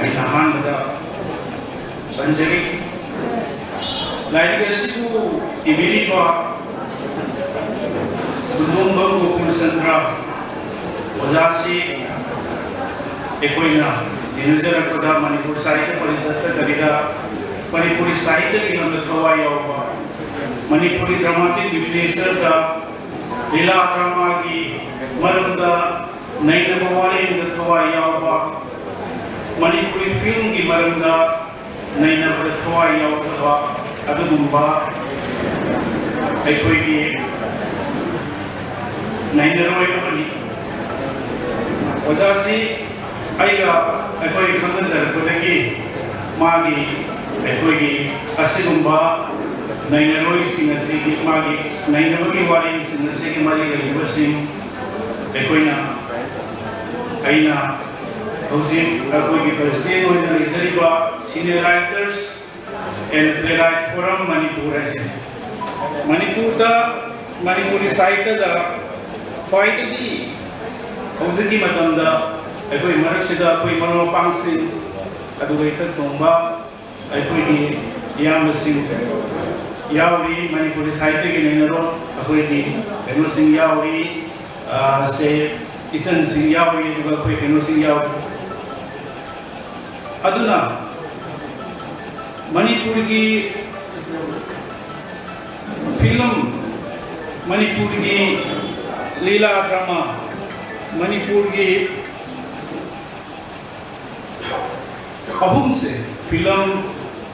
ꯑꯩꯅ ꯑꯍꯥꯟꯕꯗ ꯄꯟꯖꯔꯤ꯫ ꯂꯥꯏꯔꯤꯛ ꯑꯁꯤꯕꯨ ꯏꯕꯤꯔꯤꯕ ꯀꯨꯟꯗꯣꯡꯕꯝ ꯒꯣꯀꯨꯜ ꯆꯟꯗ꯭ꯔ ꯑꯣꯖꯥꯁꯤ ꯑꯩꯈꯣꯏꯅ ꯊꯦꯡꯅꯖꯔꯛꯄꯗ ꯃꯅꯤꯄꯨꯔ ꯁꯥꯍꯤꯇ꯭ꯌ ꯄꯔꯤꯁꯠꯇ ꯀꯔꯤꯗ ꯃꯅꯤꯄꯨꯔꯤ ꯁꯥꯍꯤꯇ꯭ꯌꯒꯤ ꯂꯝꯗ ꯊꯋꯥꯏ ꯌꯥꯎꯕ, ꯃꯅꯤꯄꯨꯔꯤ ꯗ꯭ꯔꯃꯥꯇꯤꯛ ꯂꯤꯇꯔꯦꯆꯔꯗ ꯂꯤꯂꯥ ꯗ꯭ꯔꯃꯥꯒꯤ ꯃꯔꯝꯗ ꯅꯩꯅꯕ ꯋꯥꯔꯦꯡꯗ ꯊꯋꯥꯏ ꯌꯥꯎꯕ, ꯃꯅꯤꯄꯨꯔꯤ ꯐꯤꯂꯝꯒꯤ ꯃꯔꯝꯗ ꯅꯩꯅꯕꯗ ꯊꯋꯥꯏ ꯌꯥꯎꯖꯕ ꯑꯗꯨꯒꯨꯝꯕ ꯑꯩꯈꯣꯏꯒꯤ ꯅꯩꯅꯔꯣꯏ ꯑꯃꯅꯤ꯫ ꯑꯣꯖꯥꯁꯤ ꯑꯩꯒ ꯑꯩꯈꯣꯏ ꯈꯪꯅꯖꯔꯛꯄꯗꯒꯤ ꯃꯥꯒꯤ ꯑꯩꯈꯣꯏꯒꯤ ꯑꯁꯤꯒꯨꯝꯕ ꯅꯩꯅꯔꯣꯏꯁꯤꯡ ꯑꯁꯤꯒꯤ ꯃꯥꯒꯤ ꯅꯩꯅꯕꯒꯤ ꯋꯥꯔꯤꯁꯤꯡ ꯑꯁꯤꯒꯤ ꯃꯔꯤ ꯂꯩꯅꯕꯁꯤꯡ ꯑꯩꯈꯣꯏꯅ ꯑꯩꯅ ꯍꯧꯖꯤꯛ ꯑꯩꯈꯣꯏꯒꯤ ꯄ꯭ꯔꯁꯤꯗꯦꯟ ꯑꯣꯏꯅ ꯂꯩꯖꯔꯤꯕ Senior Writers and Playwright Forum Manipur ꯍꯥꯏꯁꯦ꯫ ꯃꯅꯤꯄꯨꯔꯗ ꯃꯅꯤꯄꯨꯔꯤ ꯁꯥꯍꯤꯇ꯭ꯌꯗ ꯈ꯭ꯋꯥꯏꯗꯒꯤ ꯍꯧꯖꯤꯛꯀꯤ ꯃꯇꯝꯗ ꯑꯩꯈꯣꯏ ꯃꯔꯛꯁꯤꯗ ꯑꯩꯈꯣꯏ ꯃꯔꯨꯞ ꯃꯄꯥꯡꯁꯤꯡ ꯑꯗꯨꯒ ꯏꯊꯛ ꯊꯣꯡꯕ ꯑꯩꯈꯣꯏꯒꯤ ꯏꯌꯥꯝꯕꯁꯤꯡ ꯌꯥꯎꯔꯤ, ꯃꯅꯤꯄꯨꯔꯤ ꯁꯥꯍꯤꯇ꯭ꯌꯒꯤ ꯅꯩꯅꯔꯣꯜ ꯑꯩꯈꯣꯏꯒꯤ ꯀꯩꯅꯣꯁꯤꯡ ꯌꯥꯎꯔꯤ, ꯑꯥ, ꯁꯦ ꯏꯆꯟꯁꯤꯡ ꯌꯥꯎꯔꯤ, ꯑꯗꯨꯒ ꯑꯩꯈꯣꯏ ꯀꯩꯅꯣꯁꯤꯡ ꯌꯥꯎꯔꯤ꯫ ꯑꯗꯨꯅ ꯃꯅꯤꯄꯨꯔꯒꯤ ꯐꯤꯂꯝ, ꯃꯅꯤꯄꯨꯔꯒꯤ ꯂꯤꯂꯥ ꯗ꯭ꯔꯃꯥ, ꯃꯅꯤꯄꯨꯔꯒꯤ ꯑꯍꯨꯝꯁꯦ, ꯐꯤꯂꯝ,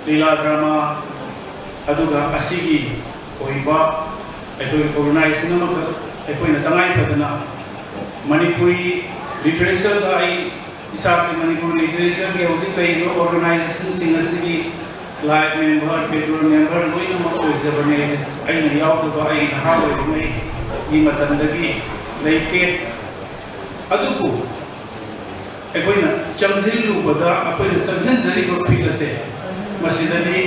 ꯂꯤꯂꯥ ꯗ꯭ꯔꯃꯥ, ꯑꯗꯨꯒ ꯑꯁꯤꯒꯤ ꯑꯣꯏꯕ ꯑꯩꯈꯣꯏ ꯑꯣꯔꯒꯅꯥꯏꯖꯦꯁꯟ ꯑꯃꯈꯛ ꯑꯩꯈꯣꯏꯅ ꯇꯉꯥꯏ ꯐꯗꯅ ꯃꯅꯤꯄꯨꯔꯤ ꯂꯤꯇꯔꯦꯆꯔꯗ ꯑꯩ ꯏꯁꯥꯁꯦ ꯃꯅꯤꯄꯨꯔꯤ ꯂꯤꯇꯔꯦꯆꯔꯒꯤ ꯍꯧꯖꯤꯛ ꯂꯩꯔꯤꯕ ꯑꯣꯔꯒꯅꯥꯏꯖꯦꯁꯟꯁꯤꯡ ꯑꯁꯤꯒꯤ ꯂꯥꯏꯐ ꯃꯦꯝꯕꯔ, ꯄꯦꯇ꯭ꯔꯣꯟ ꯃꯦꯝꯕꯔ ꯂꯣꯏꯅꯃꯛ ꯑꯣꯏꯖꯕꯅꯦ꯫ ꯑꯩꯅ ꯌꯥꯎꯗꯕ ꯑꯩꯒꯤ ꯅꯍꯥ ꯑꯣꯏꯔꯤꯉꯩꯒꯤ ꯃꯇꯝꯗꯒꯤ ꯂꯩꯇꯦ꯫ ꯑꯗꯨꯕꯨ ꯑꯩꯈꯣꯏꯅ ꯆꯪꯁꯤꯜꯂꯨꯕꯗ, ꯑꯩꯈꯣꯏꯅ ꯆꯪꯁꯤꯟꯖꯔꯤꯕ ꯐꯤꯜ ꯑꯁꯦ, ꯃꯁꯤꯗꯗꯤ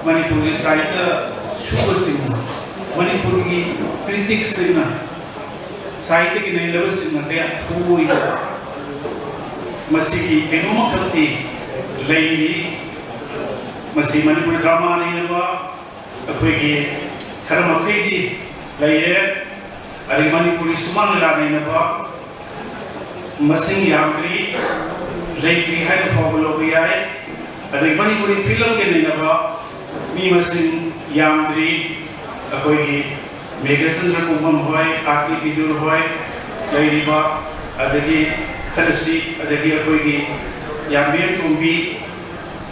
ꯃꯅꯤꯄꯨꯔꯒꯤ ꯁꯥꯍꯤꯇ꯭ꯌ ꯁꯨꯕꯁꯤꯡꯅ, ꯃꯅꯤꯄꯨꯔꯒꯤ ꯀ꯭ꯔꯤꯇꯤꯛꯁꯤꯡꯅ, ꯁꯥꯍꯤꯇ꯭ꯌꯒꯤ ꯅꯩꯅꯕꯁꯤꯡꯅ ꯀꯌꯥ ꯊꯣꯏꯅ ꯃꯁꯤꯒꯤ ꯀꯩꯅꯣꯃꯈꯛꯇꯤ ꯂꯩꯔꯤ꯫ ꯃꯁꯤ ꯃꯅꯤꯄꯨꯔ ꯗ꯭ꯔꯃꯥ ꯅꯩꯅꯕ ꯑꯩꯈꯣꯏꯒꯤ ꯈꯔ ꯃꯈꯩꯗꯤ ꯂꯩꯔꯦ꯫ ꯑꯗꯒꯤ ꯃꯅꯤꯄꯨꯔꯤ ꯁꯨꯃꯥꯡ ꯂꯤꯂꯥ ꯅꯩꯅꯕ ꯃꯁꯤꯡ ꯌꯥꯝꯗ꯭ꯔꯤ, ꯂꯩꯇ꯭ꯔꯤ ꯍꯥꯏꯅ ꯐꯥꯎꯕ ꯂꯧꯕ ꯌꯥꯏ꯫ ꯑꯗꯒꯤ ꯃꯅꯤꯄꯨꯔꯤ ꯐꯤꯂꯝꯒ ꯅꯩꯅꯕ ꯃꯤ ꯃꯁꯤꯡ ꯌꯥꯝꯗ꯭ꯔꯤ꯫ ꯑꯩꯈꯣꯏꯒꯤ ꯃꯦꯘꯆꯟꯗ꯭ꯔ ꯀꯨꯝꯕꯝ ꯍꯣꯏ, ꯀꯥꯔꯇꯤ ꯕꯤꯗꯨꯔ ꯍꯣꯏ ꯂꯩꯔꯤꯕ, ꯑꯗꯒꯤ ꯈꯔꯁꯤ, ꯑꯗꯒꯤ ꯑꯩꯈꯣꯏꯒꯤ ꯌꯥꯝꯕꯦꯝ ꯇꯣꯝꯕꯤ,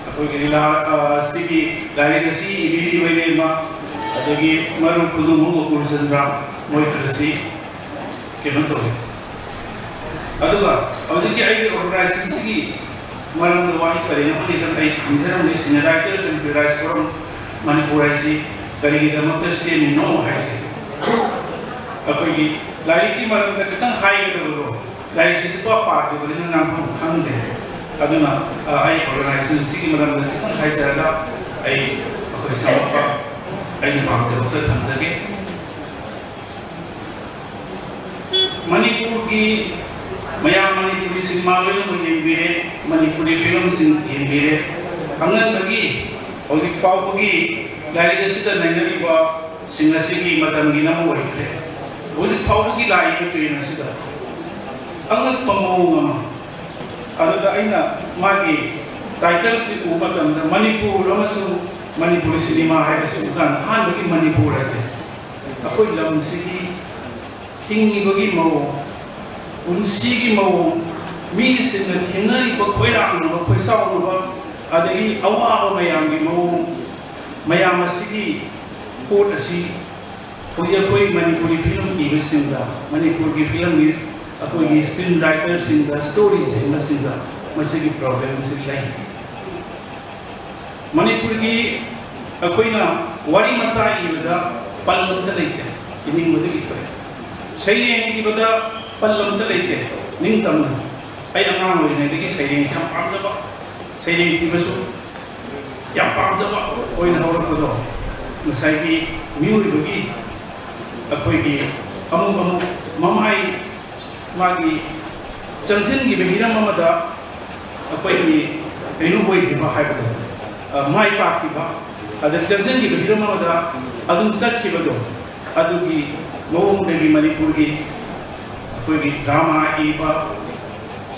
ꯑꯩꯈꯣꯏꯒꯤ ꯂꯤꯂꯥ, ꯑ, ꯁꯤꯒꯤ ꯂꯥꯏꯔꯤꯛ ꯑꯁꯤ ꯏꯕꯤꯔꯤꯕ ꯏꯕꯦꯝꯃ, ꯑꯗꯒꯤ ꯃꯔꯨꯞ ꯈꯨꯗꯣꯡꯕꯝ ꯒꯣꯀꯨꯜꯆꯟꯗ꯭ꯔ, ꯃꯣꯏ ꯈꯔꯁꯤ ꯀꯩꯅꯣ ꯇꯧꯋꯤ꯫ ꯑꯗꯨꯒ ꯍꯧꯖꯤꯛꯀꯤ ꯑꯩꯒꯤ ꯑꯣꯔꯒꯅꯥꯏꯖꯦꯁꯟꯁꯤꯒꯤ ꯃꯔꯝꯗ ꯋꯥꯍꯩ ꯄꯔꯦꯡ ꯑꯃꯅꯤꯗꯪ ꯑꯩ ꯊꯝꯖꯔꯝꯒꯦ꯫ Senior Writers and Playwrights Forum Manipur ꯍꯥꯏꯁꯤ ꯀꯔꯤꯒꯤꯗꯃꯛꯇ ꯁꯦꯝꯃꯤꯅꯣ ꯍꯥꯏꯁꯦ, ꯑꯩꯈꯣꯏꯒꯤ ꯂꯥꯏꯔꯤꯛꯀꯤ ꯃꯔꯝꯗ ꯈꯤꯇꯪ ꯍꯥꯏꯒꯗꯕꯗꯣ, ꯂꯥꯏꯔꯤꯛꯁꯤ ꯁꯨꯡꯄꯥ ꯄꯥꯗ꯭ꯔꯤꯕꯅꯤꯅ ꯉꯥꯡꯐꯝ ꯈꯪꯗꯦ꯫ ꯑꯗꯨꯅ, ꯑ, ꯑꯩ ꯑꯣꯔꯒꯅꯥꯏꯖꯦꯁꯟꯁꯤꯒꯤ ꯃꯔꯝꯗ ꯈꯤꯇꯪ ꯍꯥꯏꯖꯔꯒ ꯑꯩ ꯑꯩꯈꯣꯏ ꯁꯝꯂꯞꯄ ꯑꯩꯅ ꯄꯥꯝꯖꯕ ꯈꯔ ꯊꯝꯖꯒꯦ꯫ ꯃꯅꯤꯄꯨꯔꯒꯤ ꯃꯌꯥꯝ ꯃꯅꯤꯄꯨꯔꯤ ꯁꯤꯅꯦꯃꯥ ꯂꯣꯏꯅꯃꯛ ꯌꯦꯡꯕꯤꯔꯦ, ꯃꯅꯤꯄꯨꯔꯤ ꯐꯤꯂꯝꯁꯤꯡ ꯌꯦꯡꯕꯤꯔꯦ꯫ ꯑꯉꯟꯕꯒꯤ ꯍꯧꯖꯤꯛ ꯐꯥꯎꯕꯒꯤ ꯂꯥꯏꯔꯤꯛ ꯑꯁꯤꯗ ꯅꯩꯅꯔꯤꯕꯁꯤꯡ ꯑꯁꯤꯒꯤ ꯃꯇꯝꯒꯤ ꯅꯝꯕ ꯑꯣꯏꯈ꯭ꯔꯦ꯫ ꯍꯧꯖꯤꯛ ꯐꯥꯎꯕꯒꯤ ꯂꯥꯛꯏꯕ ꯇ꯭ꯔꯦꯟ ꯑꯁꯤꯗ ꯑꯉꯛꯄ ꯃꯑꯣꯡ ꯑꯃ꯫ ꯑꯗꯨꯗ ꯑꯩꯅ ꯃꯥꯒꯤ ꯇꯥꯏꯇꯜꯁꯤ ꯎꯕ ꯃꯇꯝꯗ ꯃꯅꯤꯄꯨꯔ ꯑꯃꯁꯨꯡ ꯃꯅꯤꯄꯨꯔꯤ ꯁꯤꯅꯦꯃꯥ ꯍꯥꯏꯕꯁꯤ ꯎꯕ ꯀꯥꯟꯗ ꯑꯍꯥꯟꯕꯒꯤ ꯃꯅꯤꯄꯨꯔ ꯑꯁꯦ ꯑꯩꯈꯣꯏ ꯂꯝꯁꯤꯒꯤ ꯍꯤꯡꯉꯤꯕꯒꯤ ꯃꯑꯣꯡ, ꯄꯨꯟꯁꯤꯒꯤ ꯃꯑꯣꯡ, ꯃꯤꯁꯤꯡꯅ ꯊꯦꯡꯅꯔꯤꯕ ꯈꯣꯏꯔꯥꯡꯅꯕ, ꯈꯣꯏꯁꯥꯎꯅꯕ, ꯑꯗꯒꯤ ꯑꯋꯥꯕ ꯃꯌꯥꯝꯒꯤ ꯃꯑꯣꯡ, ꯃꯌꯥꯝ ꯑꯁꯤꯒꯤ ꯄꯣꯠ ꯑꯁꯤ ꯍꯧꯖꯤꯛ ꯑꯩꯈꯣꯏ ꯃꯅꯤꯄꯨꯔꯤ ꯐꯤꯂꯝ ꯏꯕꯁꯤꯡꯗ, ꯃꯅꯤꯄꯨꯔꯒꯤ ꯐꯤꯂꯝꯒꯤ ꯑꯩꯈꯣꯏꯒꯤ ꯁ꯭ꯀ꯭ꯔꯤꯟ ꯔꯥꯏꯇꯔꯁꯤꯡꯗ, ꯁ꯭ꯇꯣꯔꯤ ꯁꯦꯝꯕꯁꯤꯡꯗ ꯃꯁꯤꯒꯤ ꯄ꯭ꯔꯣꯕ꯭ꯂꯦꯝꯁꯤ ꯂꯩ꯫ ꯃꯅꯤꯄꯨꯔꯒꯤ ꯑꯩꯈꯣꯏꯅ ꯋꯥꯔꯤ ꯃꯆꯥ ꯏꯕꯗ ꯄꯜ ꯑꯝꯇ ꯂꯩꯇꯦ, ꯏꯅꯤꯡꯕꯗꯨ ꯏꯊꯣꯛꯑꯦ꯫ ꯁꯩꯔꯦꯡ ꯏꯕꯗ ꯄꯜ ꯑꯝꯇ ꯂꯩꯇꯦ, ꯅꯤꯡꯇꯝꯅ꯫ ꯑꯩ ꯑꯉꯥꯡ ꯑꯣꯏꯔꯤꯉꯩꯗꯒꯤ ꯁꯩꯔꯦꯡꯁꯦ ꯌꯥꯝ ꯄꯥꯝꯖꯕ, ꯁꯩꯔꯦꯡ ꯊꯤꯕꯁꯨ ꯌꯥꯝ ꯄꯥꯝꯖꯕ ꯑꯣꯏꯅ ꯍꯧꯔꯛꯄꯗꯣ, ꯉꯁꯥꯏꯒꯤ ꯃꯤꯑꯣꯏꯕꯒꯤ ꯑꯩꯈꯣꯏꯒꯤ ꯑꯃꯨꯛ ꯑꯃꯨꯛ ꯃꯃꯥꯏ ꯃꯥꯒꯤ ꯆꯪꯁꯤꯟꯈꯤꯕ ꯍꯤꯔꯝ ꯑꯃꯗ ꯑꯩꯈꯣꯏꯒꯤ ꯀꯩꯅꯣ ꯑꯣꯏꯈꯤꯕ ꯍꯥꯏꯕꯗꯣ, ꯑ, ꯃꯥꯏ ꯄꯥꯛꯈꯤꯕ, ꯑꯗ ꯆꯪꯁꯤꯟꯈꯤꯕ ꯍꯤꯔꯝ ꯑꯃꯗ ꯑꯗꯨꯝ ꯆꯠꯈꯤꯕꯗꯣ, ꯑꯗꯨꯒꯤ ꯃꯑꯣꯡꯗꯒꯤ ꯃꯅꯤꯄꯨꯔꯒꯤ ꯑꯩꯈꯣꯏꯒꯤ ꯗ꯭ꯔꯃꯥ ꯏꯕ,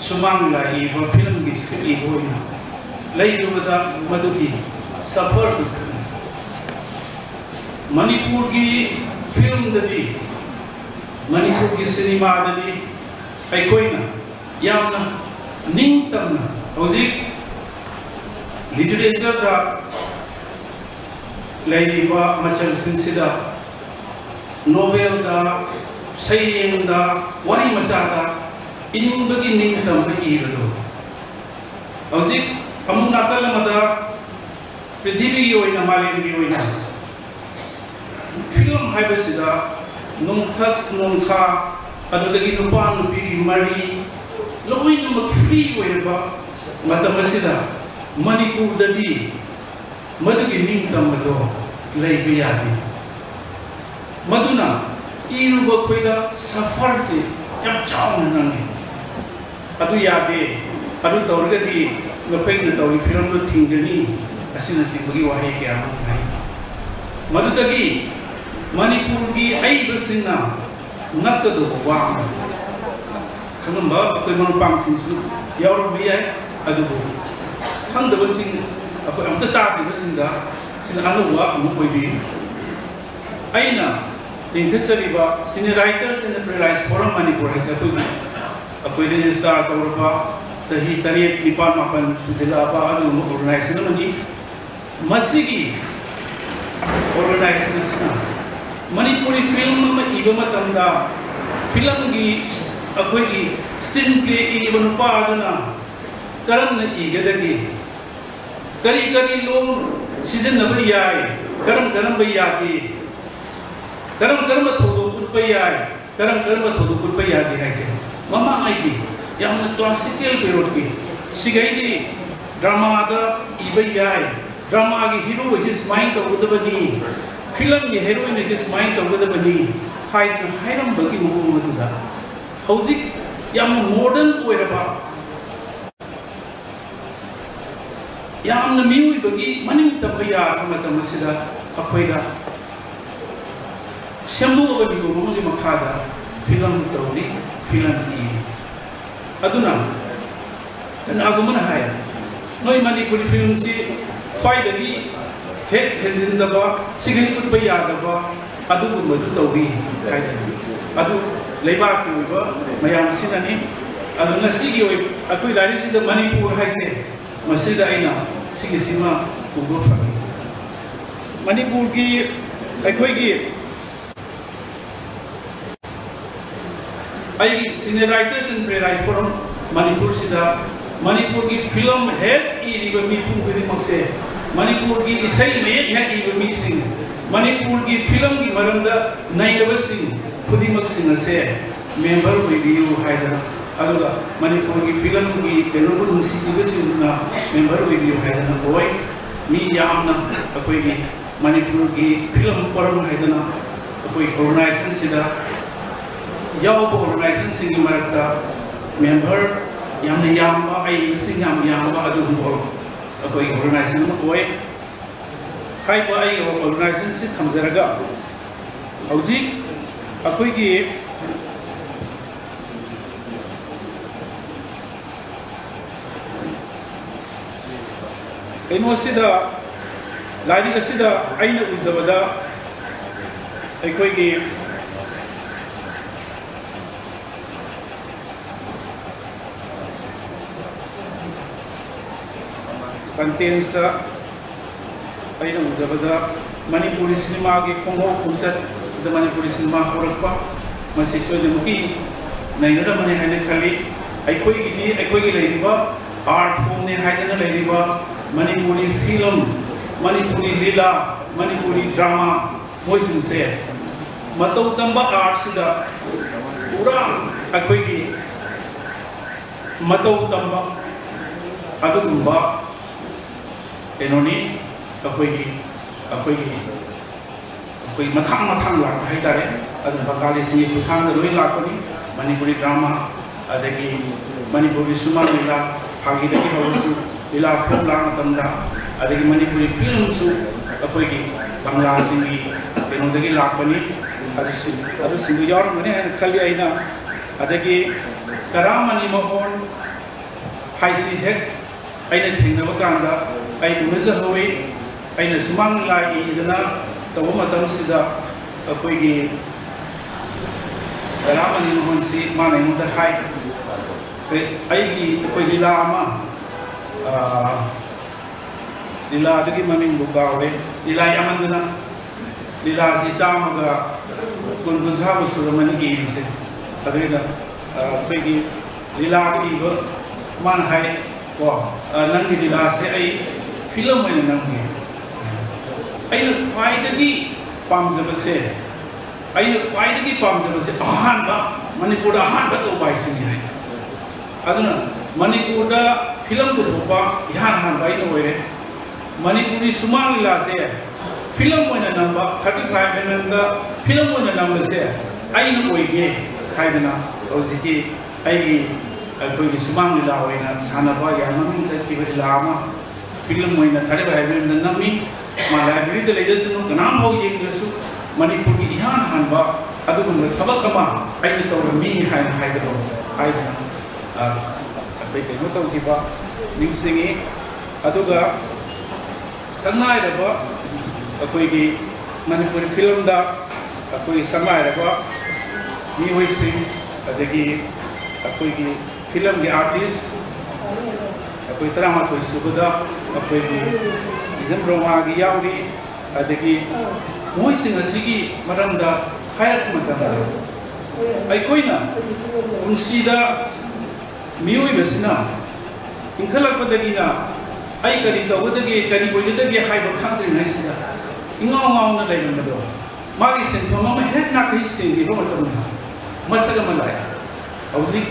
ꯁꯨꯃꯥꯡ ꯂꯤꯂꯥ ꯏꯕ, ꯐꯤꯂꯝꯒꯤ ꯁ꯭ꯀ꯭ꯔꯤꯞ ꯏꯕ ꯑꯣꯏꯅ ꯂꯩꯔꯨꯕꯗ ꯃꯗꯨꯒꯤ ꯁꯐꯔꯗꯨ ꯈꯪꯏ꯫ ꯃꯅꯤꯄꯨꯔꯒꯤ ꯐꯤꯂꯝꯗꯗꯤ, ꯃꯅꯤꯄꯨꯔꯒꯤ ꯁꯤꯅꯦꯃꯥꯗꯗꯤ ꯑꯩꯈꯣꯏꯅ ꯌꯥꯝꯅ ꯅꯤꯡꯇꯝꯅ ꯍꯧꯖꯤꯛ ꯂꯤꯇꯔꯦꯆꯔꯗ ꯂꯩꯔꯤꯕ ꯃꯆꯜꯁꯤꯡꯁꯤꯗ, ꯅꯣꯕꯦꯜꯗ, ꯁꯩꯔꯦꯡꯗ, ꯋꯥꯔꯤ ꯃꯆꯥꯗ ꯏꯅꯤꯡꯕꯒꯤ ꯅꯤꯡꯇꯝꯕ ꯏꯕꯗꯣ, ꯍꯧꯖꯤꯛ ꯑꯃꯨꯛ ꯅꯥꯀꯜ ꯑꯃꯗ ꯄ꯭ꯔꯤꯊꯤꯕꯤꯒꯤ ꯑꯣꯏꯅ, ꯃꯥꯂꯦꯝꯒꯤ ꯑꯣꯏꯅ ꯐꯤꯂꯝ ꯍꯥꯏꯕꯁꯤꯗ ꯅꯣꯡꯊꯛ ꯅꯣꯡꯈꯥ, ꯑꯗꯨꯗꯒꯤ ꯅꯨꯄꯥ ꯅꯨꯄꯤꯒꯤ ꯃꯔꯤ ꯂꯣꯏꯅꯃꯛ ꯐ꯭ꯔꯤ ꯑꯣꯏꯔꯕ ꯃꯇꯝ ꯑꯁꯤꯗ ꯃꯅꯤꯄꯨꯔꯗꯗꯤ ꯃꯗꯨꯒꯤ ꯅꯤꯡꯇꯝꯕꯗꯣ ꯂꯩꯕ ꯌꯥꯗꯦ꯫ ꯃꯗꯨꯅ ꯏꯔꯨꯕ ꯑꯩꯈꯣꯏꯗ ꯁꯐꯔꯁꯤ ꯌꯥꯝ ꯆꯥꯎꯅ ꯅꯪꯉꯤ꯫ ꯑꯗꯨ ꯌꯥꯗꯦ, ꯑꯗꯨ ꯇꯧꯔꯒꯗꯤ ꯅꯈꯣꯏꯅ ꯇꯧꯔꯤ ꯐꯤꯂꯝꯗꯨ ꯊꯤꯡꯒꯅꯤ, ꯑꯁꯤꯅꯆꯤꯡꯕꯒꯤ ꯋꯥꯍꯩ ꯀꯌꯥ ꯑꯃ ꯍꯥꯏ꯫ ꯃꯗꯨꯗꯒꯤ ꯃꯅꯤꯄꯨꯔꯒꯤ ꯑꯏꯕꯁꯤꯡꯅ ꯉꯛꯀꯗꯧꯕ ꯋꯥ ꯑꯃ, ꯈꯪꯉꯝꯕ ꯑꯩꯈꯣꯏ ꯃꯔꯨꯞ ꯃꯄꯥꯡꯁꯤꯡꯁꯨ ꯌꯥꯎꯔꯝꯕ ꯌꯥꯏ, ꯑꯗꯨꯕꯨ ꯈꯪꯗꯕꯁꯤꯡ, ꯑꯩꯈꯣꯏ ꯑꯝꯇ ꯇꯥꯗ꯭ꯔꯤꯕꯁꯤꯡꯗ ꯁꯤꯅ ꯑꯅꯧꯕ ꯑꯃ ꯑꯣꯏꯕꯤꯌꯨ꯫ ꯑꯩꯅ ꯂꯤꯡꯈꯠꯆꯔꯤꯕ Senior Writers Enterprise Forum Manipur ꯍꯥꯏꯁꯦ ꯑꯩꯈꯣꯏꯒꯤ, ꯑꯩꯈꯣꯏ ꯔꯦꯖꯤꯁꯇꯥꯔ ꯇꯧꯔꯕ ꯆꯍꯤ ꯇꯔꯦꯠ, ꯅꯤꯄꯥꯜ, ꯃꯥꯄꯜ ꯁꯨꯖꯤꯜꯂꯛꯂꯕ ꯑꯗꯨꯒꯨꯝꯕ ꯑꯣꯔꯒꯅꯥꯏꯖꯦꯁꯟ ꯑꯃꯅꯤ꯫ ꯃꯁꯤꯒꯤ ꯑꯣꯔꯒꯅꯥꯏꯖꯦꯁꯟ ꯑꯁꯤꯅ ꯃꯅꯤꯄꯨꯔꯤ ꯐꯤꯂꯝ ꯑꯃ ꯏꯕ ꯃꯇꯝꯗ ꯐꯤꯂꯝꯒꯤ ꯑꯩꯈꯣꯏꯒꯤ ꯁ꯭ꯀ꯭ꯔꯤꯟ ꯄ꯭ꯂꯦ ꯏꯔꯤꯕ ꯅꯨꯄꯥ ꯑꯗꯨꯅ ꯀꯔꯝꯅ ꯏꯒꯗꯒꯦ? ꯀꯔꯤ ꯀꯔꯤ ꯂꯣꯟ ꯁꯤꯖꯤꯟꯅꯕ ꯌꯥꯏ, ꯀꯔꯝ ꯀꯔꯝꯕ ꯌꯥꯗꯦ, ꯀꯔꯝ ꯀꯔꯝꯕ ꯊꯧꯗꯣꯛ ꯎꯠꯄ ꯌꯥꯏ, ꯀꯔꯝ ꯀꯔꯝꯕ ꯊꯧꯗꯣꯛ ꯎꯠꯄ ꯌꯥꯗꯦ ꯍꯥꯏꯁꯦ ꯃꯃꯥꯡꯉꯩꯒꯤ ꯌꯥꯝꯅ classical periodꯀꯤ ꯁꯤꯒꯩꯗꯤ dramaꯗ ꯏꯕ ꯌꯥꯏ, dramaꯒꯤ heroꯁꯦ ꯁꯨꯃꯥꯏꯅ ꯇꯧꯒꯗꯕꯅꯤ, filmꯒꯤ heroineꯁꯦ ꯁꯨꯃꯥꯏꯅ ꯇꯧꯒꯗꯕꯅꯤ ꯍꯥꯏꯗꯅ ꯍꯥꯏꯔꯝꯕꯒꯤ ꯃꯑꯣꯡ ꯑꯗꯨꯗ ꯍꯧꯖꯤꯛ ꯌꯥꯝꯅ modern ꯑꯣꯏꯔꯕ, ꯌꯥꯝꯅ ꯃꯤꯑꯣꯏꯕꯒꯤ ꯃꯅꯤꯡ ꯇꯝꯕ ꯌꯥꯔꯕ ꯃꯇꯝ ꯑꯁꯤꯗ ꯑꯩꯈꯣꯏꯗ ꯁꯦꯝꯗꯣꯛꯑꯕ ꯅꯤꯌꯣꯝ ꯑꯃꯒꯤ ꯃꯈꯥꯗ film ꯇꯧꯔꯤ, film ꯏꯔꯤ꯫ ꯑꯗꯨꯅ ꯀꯅꯥꯒꯨꯝꯕꯅ ꯍꯥꯏ, "ꯅꯣꯏ ꯃꯅꯤꯄꯨꯔꯤ filmꯁꯤ ꯈ꯭ꯋꯥꯏꯗꯒꯤ ꯍꯦꯛ ꯍꯦꯟꯖꯤꯟꯗꯕ, ꯁꯤꯒꯩ ꯎꯠꯄ ꯌꯥꯗꯕ ꯑꯗꯨꯒꯨꯝꯕꯗꯨ ꯇꯧꯔꯤ" ꯍꯥꯏꯗꯅ꯫ ꯑꯗꯨ ꯂꯩꯕꯥꯛꯀꯤ ꯑꯣꯏꯕ ꯃꯌꯥꯝꯁꯤꯅꯅꯤ꯫ ꯑꯗꯨ ꯉꯁꯤꯒꯤ ꯑꯣꯏ-, ꯑꯩꯈꯣꯏ ꯂꯥꯏꯔꯤꯛꯁꯤꯗ ꯃꯅꯤꯄꯨꯔ ꯍꯥꯏꯁꯦ, ꯃꯁꯤꯗ ꯑꯩꯅ ꯁꯤꯒꯤꯁꯤꯃ ꯎꯕ ꯐꯪꯉꯤ꯫ ꯃꯅꯤꯄꯨꯔꯒꯤ, ꯑꯩꯈꯣꯏꯒꯤ, ꯑꯩꯒꯤ Senior Writers and Playwright Forum ꯃꯅꯤꯄꯨꯔꯁꯤꯗ ꯃꯅꯤꯄꯨꯔꯒꯤ film ꯍꯦꯛ ꯏꯔꯤꯕ ꯃꯤꯄꯨꯝ ꯈꯨꯗꯤꯡꯃꯛꯁꯦ, ꯃꯅꯤꯄꯨꯔꯒꯤ ꯏꯁꯩ ꯃꯌꯦꯛ ꯍꯦꯛ ꯏꯕ ꯃꯤꯁꯤꯡ, ꯃꯅꯤꯄꯨꯔꯒꯤ filmꯒꯤ ꯃꯔꯝꯗ ꯅꯩꯅꯕꯁꯤꯡ ꯈꯨꯗꯤꯡꯃꯛꯁꯤꯡ ꯑꯁꯦ member ꯑꯣꯏꯕꯤꯌꯨ ꯍꯥꯏꯗꯅ, ꯑꯗꯨꯒ ꯃꯅꯤꯄꯨꯔꯒꯤ filmꯒꯤ ꯀꯩꯅꯣꯕꯨ ꯅꯨꯡꯁꯤꯕꯤꯕꯁꯤꯡꯗꯨꯅ member ꯑꯣꯏꯕꯤꯌꯨ ꯍꯥꯏꯗꯅ ꯑꯣꯏ꯫ ꯃꯤ ꯌꯥꯝꯅ ꯑꯩꯈꯣꯏꯒꯤ ꯃꯅꯤꯄꯨꯔꯒꯤ film forum ꯍꯥꯏꯗꯅ ꯑꯩꯈꯣꯏ organizationꯁꯤꯗ ꯌꯥꯎꯕ organizationꯁꯤꯡꯒꯤ ꯃꯔꯛꯇ member ꯌꯥꯝꯅ ꯌꯥꯝꯕ, ꯑꯏꯕꯁꯤꯡ ꯌꯥꯝ ꯌꯥꯝꯕ ꯑꯗꯨꯒꯨꯝꯕ ꯑꯩꯈꯣꯏ organization ꯑꯃ ꯑꯣꯏ꯫ ꯍꯥꯏꯔꯤꯕ ꯑꯩꯒꯤ organizationꯁꯤ ꯊꯝꯖꯔꯒ ꯍꯧꯖꯤꯛ ꯑꯩꯈꯣꯏꯒꯤ ꯀꯩꯅꯣꯁꯤꯗ, ꯂꯥꯏꯔꯤꯛ ꯑꯁꯤꯗ ꯑꯩꯅ ꯎꯖꯕꯗ ꯑꯩꯈꯣꯏꯒꯤ contentꯁꯇ ꯑꯩꯅ ꯎꯖꯕꯗ ꯃꯅꯤꯄꯨꯔꯤ cinemaꯒꯤ ꯈꯣꯡꯍꯧ ꯈꯣꯡꯆꯠꯇ ꯃꯅꯤꯄꯨꯔꯤ cinema ꯍꯧꯔꯛꯄ, ꯃꯁꯤ ꯁꯣꯏꯗꯅꯃꯛꯀꯤ ꯅꯩꯅꯔꯝꯃꯅꯤ ꯍꯥꯏꯅ ꯈꯜꯂꯤ꯫ ꯑꯩꯈꯣꯏꯒꯤꯗꯤ ꯑꯩꯈꯣꯏꯒꯤ ꯂꯩꯔꯤꯕ art formꯅꯦ ꯍꯥꯏꯗꯅ ꯂꯩꯔꯤꯕ ꯃꯅꯤꯄꯨꯔꯤ ꯐꯤꯂꯝ, ꯃꯅꯤꯄꯨꯔꯤ ꯂꯤꯂꯥ, ꯃꯅꯤꯄꯨꯔꯤ ꯗ꯭ꯔꯃꯥ, ꯃꯣꯏꯁꯤꯡꯁꯦ ꯃꯇꯧ ꯇꯝꯕ ꯑꯥꯔꯠꯁꯤꯗ ꯄꯨꯔꯥ ꯑꯩꯈꯣꯏꯒꯤ ꯃꯇꯧ ꯇꯝꯕ ꯑꯗꯨꯒꯨꯝꯕ ꯀꯩꯅꯣꯅꯤ꯫ ꯑꯩꯈꯣꯏꯒꯤ ꯑꯩꯈꯣꯏꯒꯤ ꯑꯩꯈꯣꯏ ꯃꯊꯥꯡ ꯃꯊꯥꯡ ꯂꯥꯛꯄ ꯍꯥꯏꯇꯥꯔꯦ꯫ ꯑꯗꯨꯅ ꯕꯪꯒꯥꯂꯤꯁꯤꯡꯒꯤ ꯈꯨꯠꯊꯥꯡꯗ ꯂꯣꯏ ꯂꯥꯛꯄꯅꯤ꯫ ꯃꯅꯤꯄꯨꯔꯤ ꯗ꯭ꯔꯃꯥ, ꯑꯗꯒꯤ ꯃꯅꯤꯄꯨꯔꯒꯤ ꯁꯨꯃꯥꯡ ꯂꯤꯂꯥ, ꯐꯥꯒꯤꯗꯒꯤ ꯍꯧꯔꯁꯨ ꯂꯤꯂꯥ ꯐꯣꯡ ꯂꯥꯛꯄ ꯃꯇꯝꯗ, ꯑꯗꯒꯤ ꯃꯅꯤꯄꯨꯔꯤ ꯐꯤꯂꯝꯁꯨ ꯑꯩꯈꯣꯏꯒꯤ ꯕꯪꯒꯥꯂꯤꯁꯤꯡꯒꯤ ꯀꯩꯅꯣꯗꯒꯤ ꯂꯥꯛꯄꯅꯤ꯫ ꯑꯗꯨꯁꯤꯡ ꯑꯗꯨꯁꯤꯡꯗꯨ ꯌꯥꯎꯔꯝꯒꯅꯤ ꯍꯥꯏꯅ ꯈꯜꯂꯤ ꯑꯩꯅ꯫ ꯑꯗꯒꯤ ꯀꯔꯥꯃꯅꯤ ꯃꯍꯣꯟ ꯍꯥꯏꯁꯤ ꯍꯦꯛ ꯑꯩꯅ ꯊꯦꯡꯅꯕ ꯀꯥꯟꯗ ꯑꯩ ꯎꯅꯖꯍꯧꯋꯤ꯫ ꯑꯩꯅ ꯁꯨꯃꯥꯡ ꯂꯤꯂꯥ ꯏꯗꯅ ꯇꯧꯕ ꯃꯇꯝꯁꯤꯗ ꯑꯩꯈꯣꯏꯒꯤ ꯔꯥꯃꯅꯤ ꯃꯣꯍꯟꯁꯤ ꯃꯥꯅ ꯑꯩꯉꯣꯟꯗ ꯍꯥꯏ, "ꯑꯩꯒꯤ ꯑꯩꯈꯣꯏ ꯂꯤꯂꯥ ꯑꯃ, ꯑꯥ, ꯂꯤꯂꯥꯗꯨꯒꯤ ꯃꯃꯤꯡꯕꯨ ꯀꯥꯎꯔꯦ, ꯂꯤꯂꯥ ꯌꯥꯝꯃꯟꯗꯅ ꯂꯤꯂꯥꯁꯤ ꯆꯥꯝꯃꯒ ꯀꯨꯟ ꯀꯨꯟꯊ꯭ꯔꯥꯕꯨ ꯁꯨꯔꯝꯃꯅꯤ ꯏꯔꯤꯁꯦ꯫ ꯑꯗꯨꯗ, ꯑꯥ, ꯑꯩꯈꯣꯏꯒꯤ ꯂꯤꯂꯥ ꯏꯕ ꯃꯥꯅ ꯍꯥꯏ, ꯀꯣ, ꯑꯥ, ꯅꯪꯒꯤ ꯂꯤꯂꯥꯁꯦ ꯑꯩ ꯐꯤꯂꯝ ꯑꯣꯏꯅ ꯅꯝꯒꯦ꯫ ꯑꯩꯅ ꯈ꯭ꯋꯥꯏꯗꯒꯤ ꯄꯥꯝꯖꯕꯁꯦ, ꯑꯩꯅ ꯈ꯭ꯋꯥꯏꯗꯒꯤ ꯄꯥꯝꯖꯕꯁꯦ ꯑꯍꯥꯟꯕ, ꯃꯅꯤꯄꯨꯔꯗ ꯑꯍꯥꯟꯕ ꯇꯧꯕ ꯍꯥꯏꯁꯤꯅꯤ" ꯍꯥꯏ꯫ ꯑꯗꯨꯅ ꯃꯅꯤꯄꯨꯔꯗ ꯐꯤꯂꯝ ꯄꯨꯊꯣꯛꯄ ꯏꯍꯥꯟ ꯍꯥꯟꯕ ꯑꯩꯅ ꯑꯣꯏꯔꯦ꯫ ꯃꯅꯤꯄꯨꯔꯤ ꯁꯨꯃꯥꯡ ꯂꯤꯂꯥꯁꯦ ꯐꯤꯂꯝ ꯑꯣꯏꯅ ꯅꯝꯕ, ꯊꯥꯔꯇꯤ ꯐꯥꯏꯚ ꯑꯦꯝ ꯑꯦꯝꯗ ꯐꯤꯂꯝ ꯑꯣꯏꯅ ꯅꯝꯕꯁꯦ ꯑꯩꯅ ꯑꯣꯏꯒꯦ ꯍꯥꯏꯗꯅ ꯍꯧꯖꯤꯛꯀꯤ ꯑꯩꯒꯤ, ꯑꯩꯈꯣꯏꯒꯤ ꯁꯨꯃꯥꯡ ꯂꯤꯂꯥ ꯑꯣꯏꯅ ꯁꯥꯟꯅꯕ ꯌꯥꯝ ꯃꯃꯤꯡ ꯆꯠꯈꯤꯕ ꯂꯤꯂꯥ ꯑꯃ ꯐꯤꯂꯝ ꯑꯣꯏꯅ ꯊꯥꯔꯇꯤ ꯐꯥꯏꯚ ꯑꯦꯝ ꯑꯦꯝꯗ ꯅꯝꯃꯤ꯫ ꯃꯥ ꯂꯥꯏꯕ꯭ꯔꯦꯔꯤꯗ ꯂꯩꯖꯁꯅꯨ, ꯀꯅꯥꯝ ꯐꯥꯎ ꯌꯦꯡꯗ꯭ꯔꯁꯨ, ꯃꯅꯤꯄꯨꯔꯒꯤ ꯏꯍꯥꯟ ꯍꯥꯟꯕ ꯑꯗꯨꯒꯨꯝꯕ ꯊꯕꯛ ꯑꯃ ꯑꯩꯅ ꯇꯧꯔꯝꯃꯤ ꯍꯥꯏꯅ ꯍꯥꯏꯒꯗꯧꯕ ꯍꯥꯏꯗꯅ, ꯑ, ꯑꯩꯈꯣꯏ ꯀꯩꯅꯣ ꯇꯧꯈꯤꯕ ꯅꯤꯡꯁꯤꯡꯉꯤ꯫ ꯑꯗꯨꯒ ꯁꯛꯅꯥꯏꯔꯕ ꯑꯩꯈꯣꯏꯒꯤ ꯃꯅꯤꯄꯨꯔꯤ ꯐꯤꯂꯝꯗ ꯑꯩꯈꯣꯏꯒꯤ ꯁꯛꯅꯥꯏꯔꯕ ꯃꯤꯑꯣꯏꯁꯤꯡ, ꯑꯗꯒꯤ ꯑꯩꯈꯣꯏꯒꯤ ꯐꯤꯂꯝꯒꯤ ꯑꯥꯔꯇꯤꯁ ꯑꯩꯈꯣꯏ ꯇꯔꯥꯃꯥꯊꯣꯏ ꯁꯨꯕꯗ ꯑꯩꯈꯣꯏꯒꯤ ꯏꯖꯝ ꯔꯣꯃꯥꯒꯤ ꯌꯥꯎꯔꯤ꯫ ꯑꯗꯒꯤ ꯃꯣꯏꯁꯤꯡ ꯑꯁꯤꯒꯤ ꯃꯔꯝꯗ ꯍꯥꯏꯔꯛꯄ ꯃꯇꯝꯗ, ꯑꯩꯈꯣꯏꯅ ꯄꯨꯟꯁꯤꯗ ꯃꯤꯑꯣꯏꯕꯁꯤꯅ ꯏꯟꯈꯠꯂꯛꯄꯗꯒꯤꯅ ꯑꯩ ꯀꯔꯤ ꯇꯧꯒꯗꯒꯦ, ꯀꯔꯤ ꯑꯣꯏꯒꯗꯒꯦ ꯍꯥꯏꯕ ꯈꯪꯗ꯭ꯔꯤꯉꯩꯁꯤꯗ ꯏꯉꯥꯎ ꯉꯥꯎꯅ ꯂꯩꯔꯝꯕꯗꯣ, ꯃꯥꯒꯤ ꯁꯤꯟꯐꯝ ꯑꯃ ꯍꯦꯛ ꯅꯥꯈꯩ ꯁꯦꯡꯈꯤꯕ ꯃꯇꯝꯗ ꯃꯁꯛ ꯑꯃ ꯂꯥꯛꯑꯦ꯫ ꯍꯧꯖꯤꯛ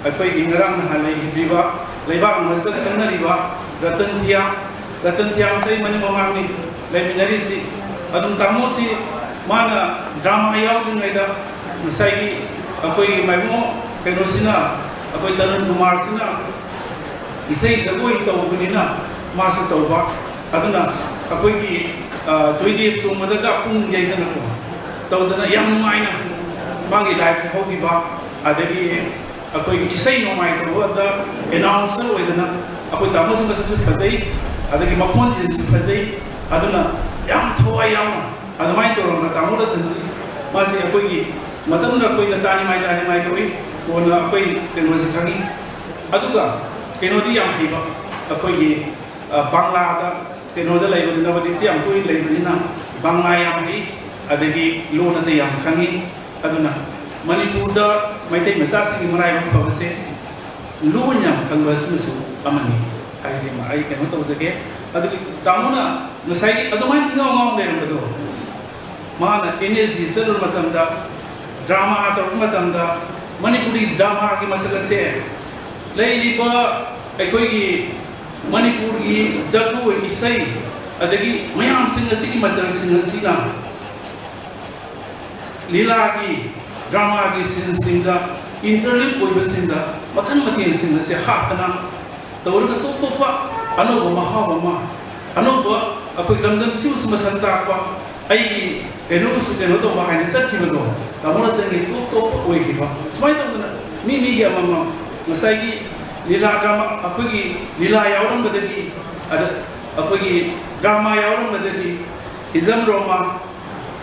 ꯑꯩꯈꯣꯏꯒꯤ ꯉꯔꯥꯡ ꯅꯍꯥꯟ ꯂꯩꯈꯤꯗ꯭ꯔꯤꯕ, ꯂꯩꯕꯥꯛꯅ ꯃꯁꯛ ꯈꯪꯅꯔꯤꯕ ꯔꯇꯟ ꯊꯤꯌꯥꯝ, ꯔꯇꯟ ꯊꯤꯌꯥꯝꯁꯦ ꯑꯩ ꯃꯅꯤꯡ ꯃꯃꯥꯡꯅꯤ ꯂꯩꯃꯤꯟꯅꯔꯤꯁꯤ꯫ ꯑꯗꯨꯝ ꯇꯥꯃꯣꯁꯤ ꯃꯥꯅ ꯗ꯭ꯔꯥꯃꯥ ꯌꯥꯎꯗ꯭ꯔꯤꯉꯩꯗ ꯉꯁꯥꯏꯒꯤ ꯑꯩꯈꯣꯏꯒꯤ ꯃꯥꯏꯕꯨꯡ ꯀꯩꯅꯣꯁꯤꯅ, ꯑꯩꯈꯣꯏ ꯇꯔꯨꯟ ꯀꯨꯃꯥꯔꯁꯤꯅ ꯏꯁꯩ ꯖꯒꯣꯏ ꯇꯧꯕꯅꯤꯅ ꯃꯥꯁꯨ ꯇꯧꯕ꯫ ꯑꯗꯨꯅ ꯑꯩꯈꯣꯏꯒꯤ, ꯑ, ꯖꯣꯏꯗꯦꯕ ꯆꯣꯡꯕꯗꯒ ꯄꯨꯡ ꯌꯩꯗꯅꯀꯣ ꯇꯧꯗꯅ ꯌꯥꯝ ꯅꯨꯡꯉꯥꯏꯅ ꯃꯥꯒꯤ ꯂꯥꯏꯐꯁꯦ ꯍꯧꯈꯤꯕ꯫ ꯑꯗꯒꯤ ꯑꯩꯈꯣꯏꯒꯤ ꯏꯁꯩ ꯅꯣꯡꯃꯥꯏ ꯇꯧꯕꯗ ꯑꯦꯅꯥꯎꯟꯁꯔ ꯑꯣꯏꯗꯅ ꯑꯩꯈꯣꯏ ꯇꯥꯃꯣꯁꯨ ꯃꯁꯛꯁꯨ ꯐꯖꯩ, ꯑꯗꯒꯤ ꯃꯈꯣꯟꯁꯤꯁꯨ ꯐꯖꯩ꯫ ꯑꯗꯨꯅ ꯌꯥꯝ ꯊꯋꯥꯏ ꯌꯥꯎꯅ ꯑꯗꯨꯃꯥꯏꯅ ꯇꯧꯔꯝꯕ ꯇꯥꯃꯣ ꯔꯇꯟꯁꯤ, ꯃꯥꯁꯤ ꯑꯩꯈꯣꯏꯒꯤ ꯃꯇꯝꯗꯨꯗ ꯑꯩꯈꯣꯏꯅ ꯇꯥꯅꯤꯡꯉꯥꯏ ꯇꯥꯅꯤꯡꯉꯥꯏ ꯇꯧꯏ꯫ ꯀꯣꯟꯅ ꯑꯩꯈꯣꯏ ꯀꯩꯅꯣꯁꯤ ꯈꯪꯉꯤ꯫ ꯑꯗꯨꯒ ꯀꯩꯅꯣꯗꯤ ꯌꯥꯝ ꯍꯩꯕ, ꯑꯩꯈꯣꯏꯒꯤ, ꯑ, ꯕꯪꯂꯥꯗ, ꯀꯩꯅꯣꯗ ꯂꯩꯕꯅꯤꯅ, ꯅꯕꯗꯤꯞꯇ ꯌꯥꯝ ꯇꯣꯏꯅ ꯂꯩꯕꯅꯤꯅ ꯕꯪꯂꯥ ꯌꯥꯝ ꯍꯩ, ꯑꯗꯒꯤ ꯂꯣꯟ ꯑꯇꯩ ꯌꯥꯝ ꯈꯪꯉꯤ꯫ ꯑꯗꯨꯅ ꯃꯅꯤꯄꯨꯔꯗ ꯃꯩꯇꯩ ꯃꯆꯥꯁꯤꯡꯒꯤ ꯃꯔꯥꯏꯕꯛ ꯐꯕꯁꯦ ꯂꯣꯟ ꯌꯥꯝ ꯈꯪꯕ ꯑꯁꯤꯅꯁꯨ ꯑꯃꯅꯤ ꯍꯥꯏꯁꯤꯃ ꯑꯩ ꯀꯩꯅꯣ ꯇꯧꯖꯒꯦ꯫ ꯑꯗꯨꯒꯤ ꯇꯥꯃꯣꯅ ꯉꯁꯥꯏꯒꯤ ꯑꯗꯨꯃꯥꯏꯅ ꯏꯉꯥꯎ ꯉꯥꯎ ꯂꯩꯔꯝꯕꯗꯣ, ꯃꯥꯅ ꯑꯦꯟ ꯑꯦꯁ ꯗꯤ ꯆꯠꯂꯨꯕ ꯃꯇꯝꯗ, ꯗ꯭ꯔꯥꯃꯥ ꯇꯧꯔꯛꯄ ꯃꯇꯝꯗ, ꯃꯅꯤꯄꯨꯔꯤ ꯗ꯭ꯔꯥꯃꯥꯒꯤ ꯃꯁꯛ ꯑꯁꯦ ꯂꯩꯔꯤꯕ ꯑꯩꯈꯣꯏꯒꯤ ꯃꯅꯤꯄꯨꯔꯒꯤ ꯖꯒꯣꯏ, ꯏꯁꯩ, ꯑꯗꯒꯤ ꯃꯌꯥꯝꯁꯤꯡ ꯑꯁꯤꯒꯤ ꯃꯆꯜꯁꯤꯡ ꯑꯁꯤꯅ ꯂꯤꯂꯥꯒꯤ, ꯗ꯭ꯔꯥꯃꯥꯒꯤ ꯁꯤꯟꯁꯤꯡꯗ, ꯏꯟꯇꯔꯂꯨꯗ ꯑꯣꯏꯕꯁꯤꯡꯗ ꯃꯈꯜ ꯃꯊꯦꯜꯁꯤꯡ ꯑꯁꯦ ꯍꯥꯞꯇꯅ ꯇꯧꯔꯒ ꯇꯣꯞ ꯇꯣꯞꯄ ꯑꯅꯧꯕ ꯃꯍꯥꯎ ꯑꯃ, ꯑꯅꯧꯕ ꯑꯩꯈꯣꯏ ꯂꯝꯗꯝꯁꯤꯕꯨꯁꯨ ꯃꯁꯛ ꯇꯥꯛꯄ, ꯑꯩꯒꯤ ꯀꯩꯅꯣꯕꯨꯁꯨ ꯀꯩꯅꯣ ꯇꯧꯕ ꯍꯥꯏꯅ ꯆꯠꯈꯤꯕꯗꯣ ꯇꯥꯃꯣ ꯔꯇꯟꯒꯤ ꯇꯣꯞ ꯇꯣꯞꯄ ꯑꯣꯏꯈꯤꯕ꯫ ꯁꯨꯃꯥꯏꯅ ꯇꯧꯗꯅ ꯃꯤ ꯃꯤꯒꯤ ꯑꯃꯃꯝ, ꯉꯁꯥꯏꯒꯤ ꯂꯤꯂꯥ ꯗ꯭ꯔꯥꯃꯥ, ꯑꯩꯈꯣꯏꯒꯤ ꯂꯤꯂꯥ ꯌꯥꯎꯔꯝꯕꯗꯒꯤ, ꯑꯗ ꯑꯩꯈꯣꯏꯒꯤ ꯗ꯭ꯔꯥꯃꯥ ꯌꯥꯎꯔꯝꯕꯗꯒꯤ ꯍꯤꯖꯝ ꯗ꯭ꯔꯥꯃꯥ,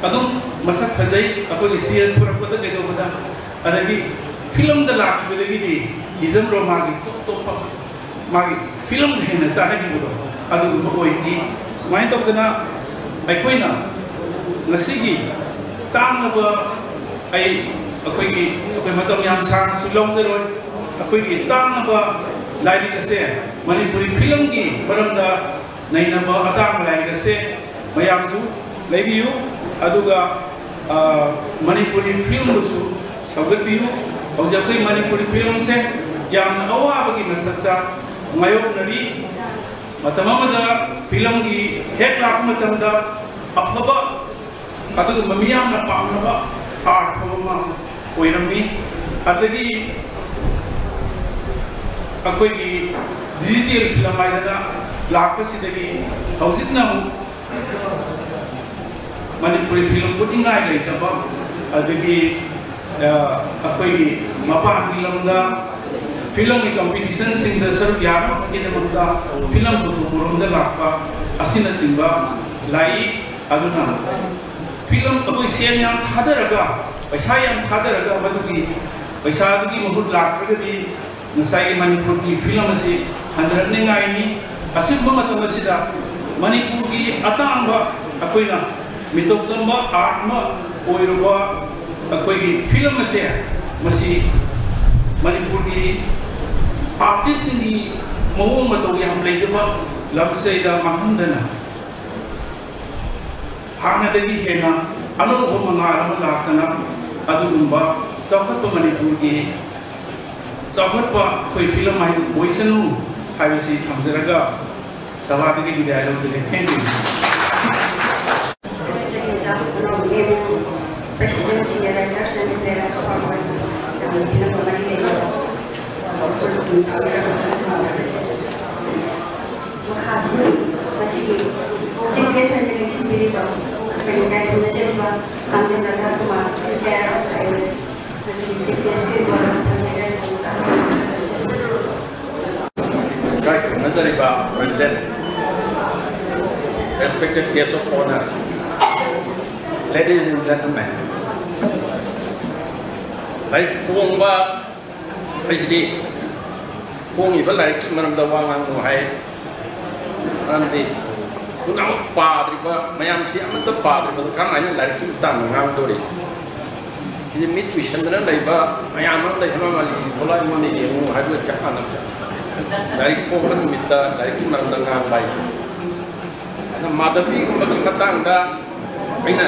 ꯑꯗꯨꯝ ꯃꯁꯛ ꯐꯖꯩ ꯑꯩꯈꯣꯏꯒꯤ ꯁ꯭ꯇꯦꯖ ꯊꯣꯔꯛꯄꯗ ꯀꯩꯗꯧꯕꯗ꯫ ꯑꯗꯒꯤ ꯐꯤꯂꯝꯗ ꯂꯥꯛꯈꯤꯕꯗꯒꯤꯗꯤ ꯍꯤꯖꯝ ꯗ꯭ꯔꯥꯃꯥꯒꯤ ꯇꯣꯞ ꯇꯣꯞꯄ ꯃꯥꯒꯤ ꯐꯤꯂꯝꯒ ꯍꯦꯟꯅ ꯆꯥꯟꯅꯈꯤꯕꯗꯣ ꯑꯗꯨꯒꯨꯝꯕ ꯑꯣꯏꯈꯤ꯫ ꯁꯨꯃꯥꯏꯅ ꯇꯧꯗꯅ ꯑꯩꯈꯣꯏꯅ ꯉꯁꯤꯒꯤ ꯇꯥꯡꯂꯕ, ꯑꯩ ꯑꯩꯈꯣꯏꯒꯤ, ꯑꯩꯈꯣꯏ ꯃꯇꯝ ꯌꯥꯝ ꯁꯥꯡꯅꯁꯨ ꯂꯧꯖꯔꯣꯏ, ꯑꯩꯈꯣꯏꯒꯤ ꯇꯥꯡꯂꯕ ꯂꯥꯏꯔꯤꯛ ꯑꯁꯦ, ꯃꯅꯤꯄꯨꯔꯤ ꯐꯤꯂꯝꯒꯤ ꯃꯔꯝꯗ ꯅꯩꯅꯕ ꯑꯇꯥꯡꯕ ꯂꯥꯏꯔꯤꯛ ꯑꯁꯦ ꯃꯌꯥꯝꯁꯨ ꯂꯩꯕꯤꯌꯨ꯫ ꯑꯗꯨꯒ, ꯑ, ꯃꯅꯤꯄꯨꯔꯤ ꯐꯤꯂꯝꯕꯨꯁꯨ ꯁꯧꯒꯠꯄꯤꯌꯨ꯫ ꯍꯧꯖꯤꯛ ꯑꯩꯈꯣꯏ ꯃꯅꯤꯄꯨꯔꯤ ꯐꯤꯂꯝꯁꯦ ꯌꯥꯝꯅ ꯑꯋꯥꯕꯒꯤ ꯃꯁꯛꯇ ꯃꯥꯌꯣꯛꯅꯔꯤ꯫ ꯃꯇꯝ ꯑꯃꯗ ꯐꯤꯂꯝꯒꯤ ꯍꯦꯛ ꯂꯥꯛꯄ ꯃꯇꯝꯗ ꯑꯐꯕ, ꯑꯗꯨꯒꯨꯝꯕ ꯃꯤꯌꯥꯝꯅ ꯄꯥꯝꯅꯕ ꯑꯥꯔꯠ ꯐꯣꯝ ꯑꯃ ꯑꯣꯏꯔꯝꯃꯤ꯫ ꯑꯗꯒꯤ ꯑꯩꯈꯣꯏꯒꯤ ꯗꯤꯖꯤꯇꯦꯜ ꯐꯤꯂꯝ ꯍꯥꯏꯗꯅ ꯂꯥꯛꯄꯁꯤꯗꯒꯤ ꯍꯧꯖꯤꯛꯅ ꯑꯃꯨꯛ ꯃꯅꯤꯄꯨꯔꯤ ꯐꯤꯂꯝ ꯎꯠꯅꯤꯡꯉꯥꯏ ꯂꯩꯇꯕ, ꯑꯗꯒꯤ, ꯑ, ꯑꯩꯈꯣꯏꯒꯤ ꯃꯄꯥꯟꯒꯤ ꯂꯝꯗ ꯐꯤꯂꯝꯒꯤ ꯀꯝꯄꯤꯇꯤꯁꯟꯁꯤꯡꯗ ꯁꯔꯨꯛ ꯌꯥꯅꯕꯒꯤꯗꯃꯛꯇ ꯐꯤꯂꯝ ꯄꯨꯊꯣꯛꯄꯔꯣꯝꯗ ꯂꯥꯛꯄ ꯑꯁꯤꯅꯆꯤꯡꯕ ꯂꯥꯛꯏ꯫ ꯑꯗꯨꯅ ꯐꯤꯂꯝ ꯑꯩꯈꯣꯏ ꯁꯦꯟ ꯌꯥꯝ ꯊꯥꯗꯔꯒ, ꯄꯩꯁꯥ ꯌꯥꯝ ꯊꯥꯗꯔꯒ ꯃꯗꯨꯒꯤ ꯄꯩꯁꯥꯗꯨꯒꯤ ꯃꯍꯨꯠ ꯂꯥꯛꯇ꯭ꯔꯒꯗꯤ ꯉꯁꯥꯏꯒꯤ ꯃꯅꯤꯄꯨꯔꯒꯤ ꯐꯤꯂꯝ ꯑꯁꯤ ꯍꯟꯊꯔꯛꯅꯤꯡꯉꯥꯏꯅꯤ꯫ ꯑꯁꯤꯒꯨꯝꯕ ꯃꯇꯝ ꯑꯁꯤꯗ ꯃꯅꯤꯄꯨꯔꯒꯤ ꯑꯇꯥꯡꯕ ꯑꯩꯈꯣꯏꯅ ꯃꯤꯇꯧ ꯇꯝꯕ ꯑꯥꯔꯠ ꯑꯃ ꯑꯣꯏꯔꯨꯕ ꯑꯩꯈꯣꯏꯒꯤ ꯐꯤꯂꯝ ꯑꯁꯦ, ꯃꯁꯤ ꯃꯅꯤꯄꯨꯔꯒꯤ ꯑꯥꯔꯇꯤꯁꯁꯤꯡꯒꯤ ꯃꯑꯣꯡ ꯃꯇꯧ ꯌꯥꯝ ꯂꯩꯖꯕ ꯂꯝꯁꯤꯗ ꯃꯥꯡꯍꯟꯗꯅ ꯍꯥꯟꯅꯗꯒꯤ ꯍꯦꯟꯅ ꯑꯅꯧꯕ ꯃꯉꯥꯜ ꯑꯃ ꯂꯥꯛꯇꯅ ꯑꯗꯨꯒꯨꯝꯕ ꯆꯥꯎꯈꯠꯄ ꯃꯅꯤꯄꯨꯔꯒꯤ ꯆꯥꯎꯈꯠꯄ ꯑꯩꯈꯣꯏ ꯐꯤꯂꯝ ꯍꯥꯏꯗꯨ ꯑꯣꯏꯁꯅꯨ ꯍꯥꯏꯕꯁꯤ ꯊꯝꯖꯔꯒ ꯁꯚꯥꯗꯒꯤ ꯕꯤꯗꯥꯏ ꯂꯧꯖꯒꯦ꯫ Thank you꯫ President, Senior Writers and Parents Forward, ꯃꯈꯥꯁꯤ ꯉꯁꯤꯒꯤ Chief Guest ꯑꯣꯏꯅ ꯂꯦꯡꯁꯤꯟꯕꯤꯔꯤꯕ ꯑꯩꯈꯣꯏꯒꯤ ꯏꯀꯥꯏ ꯈꯨꯝꯅꯖꯔꯤꯕ ꯄꯥꯡꯖꯝ Radha Kumar, Retired I A S, ꯃꯁꯤꯒꯤ Chief Guest ꯑꯣꯏꯕ ꯊꯝꯖꯔꯤꯕ ꯏꯀꯥꯏ ꯈꯨꯝꯅꯖꯔꯤꯕ President, Respected Guest of Honor, Ladies and Gentlemen, ꯂꯥꯏꯔꯤꯛ ꯐꯣꯡꯕ ꯍꯥꯏꯁꯤꯗꯤ ꯐꯣꯡꯉꯤꯕ ꯂꯥꯏꯔꯤꯛꯀꯤ ꯃꯔꯝꯗ ꯋꯥ ꯉꯥꯡꯒꯅꯨ ꯍꯥꯏ꯫ ꯃꯔꯝꯗꯤ ꯄꯨꯝꯅꯃꯛ ꯄꯥꯗ꯭ꯔꯤꯕ ꯃꯌꯥꯝꯁꯤ ꯑꯃꯠꯇ ꯄꯥꯗ꯭ꯔꯤꯕꯗ ꯀꯔꯝꯍꯥꯏꯅ ꯂꯥꯏꯔꯤꯛꯀꯤ ꯃꯇꯥꯡꯗ ꯉꯥꯡꯗꯣꯔꯤ? ꯁꯤꯗꯤ ꯃꯤꯠ ꯎꯏꯁꯟꯗꯅ ꯂꯩꯕ ꯃꯌꯥꯝ ꯑꯃ ꯂꯩ, ꯍꯦꯃꯥ ꯃꯥꯂꯤꯅꯤ ꯊꯣꯛꯂꯛ ꯑꯩꯉꯣꯟꯗ ꯌꯦꯡꯉꯨ ꯍꯥꯏꯕꯒ ꯆꯞ ꯃꯥꯟꯅꯕ꯫ ꯂꯥꯏꯔꯤꯛ ꯐꯣꯡꯕ ꯅꯨꯃꯤꯠꯇ ꯂꯥꯏꯔꯤꯛꯀꯤ ꯃꯔꯝꯗ ꯉꯥꯡꯕ ꯍꯥꯏꯁꯦ꯫ ꯑꯗꯣ ꯃꯥꯙꯕꯤꯒꯨꯝꯕꯒꯤ ꯃꯇꯥꯡꯗ ꯑꯩꯅ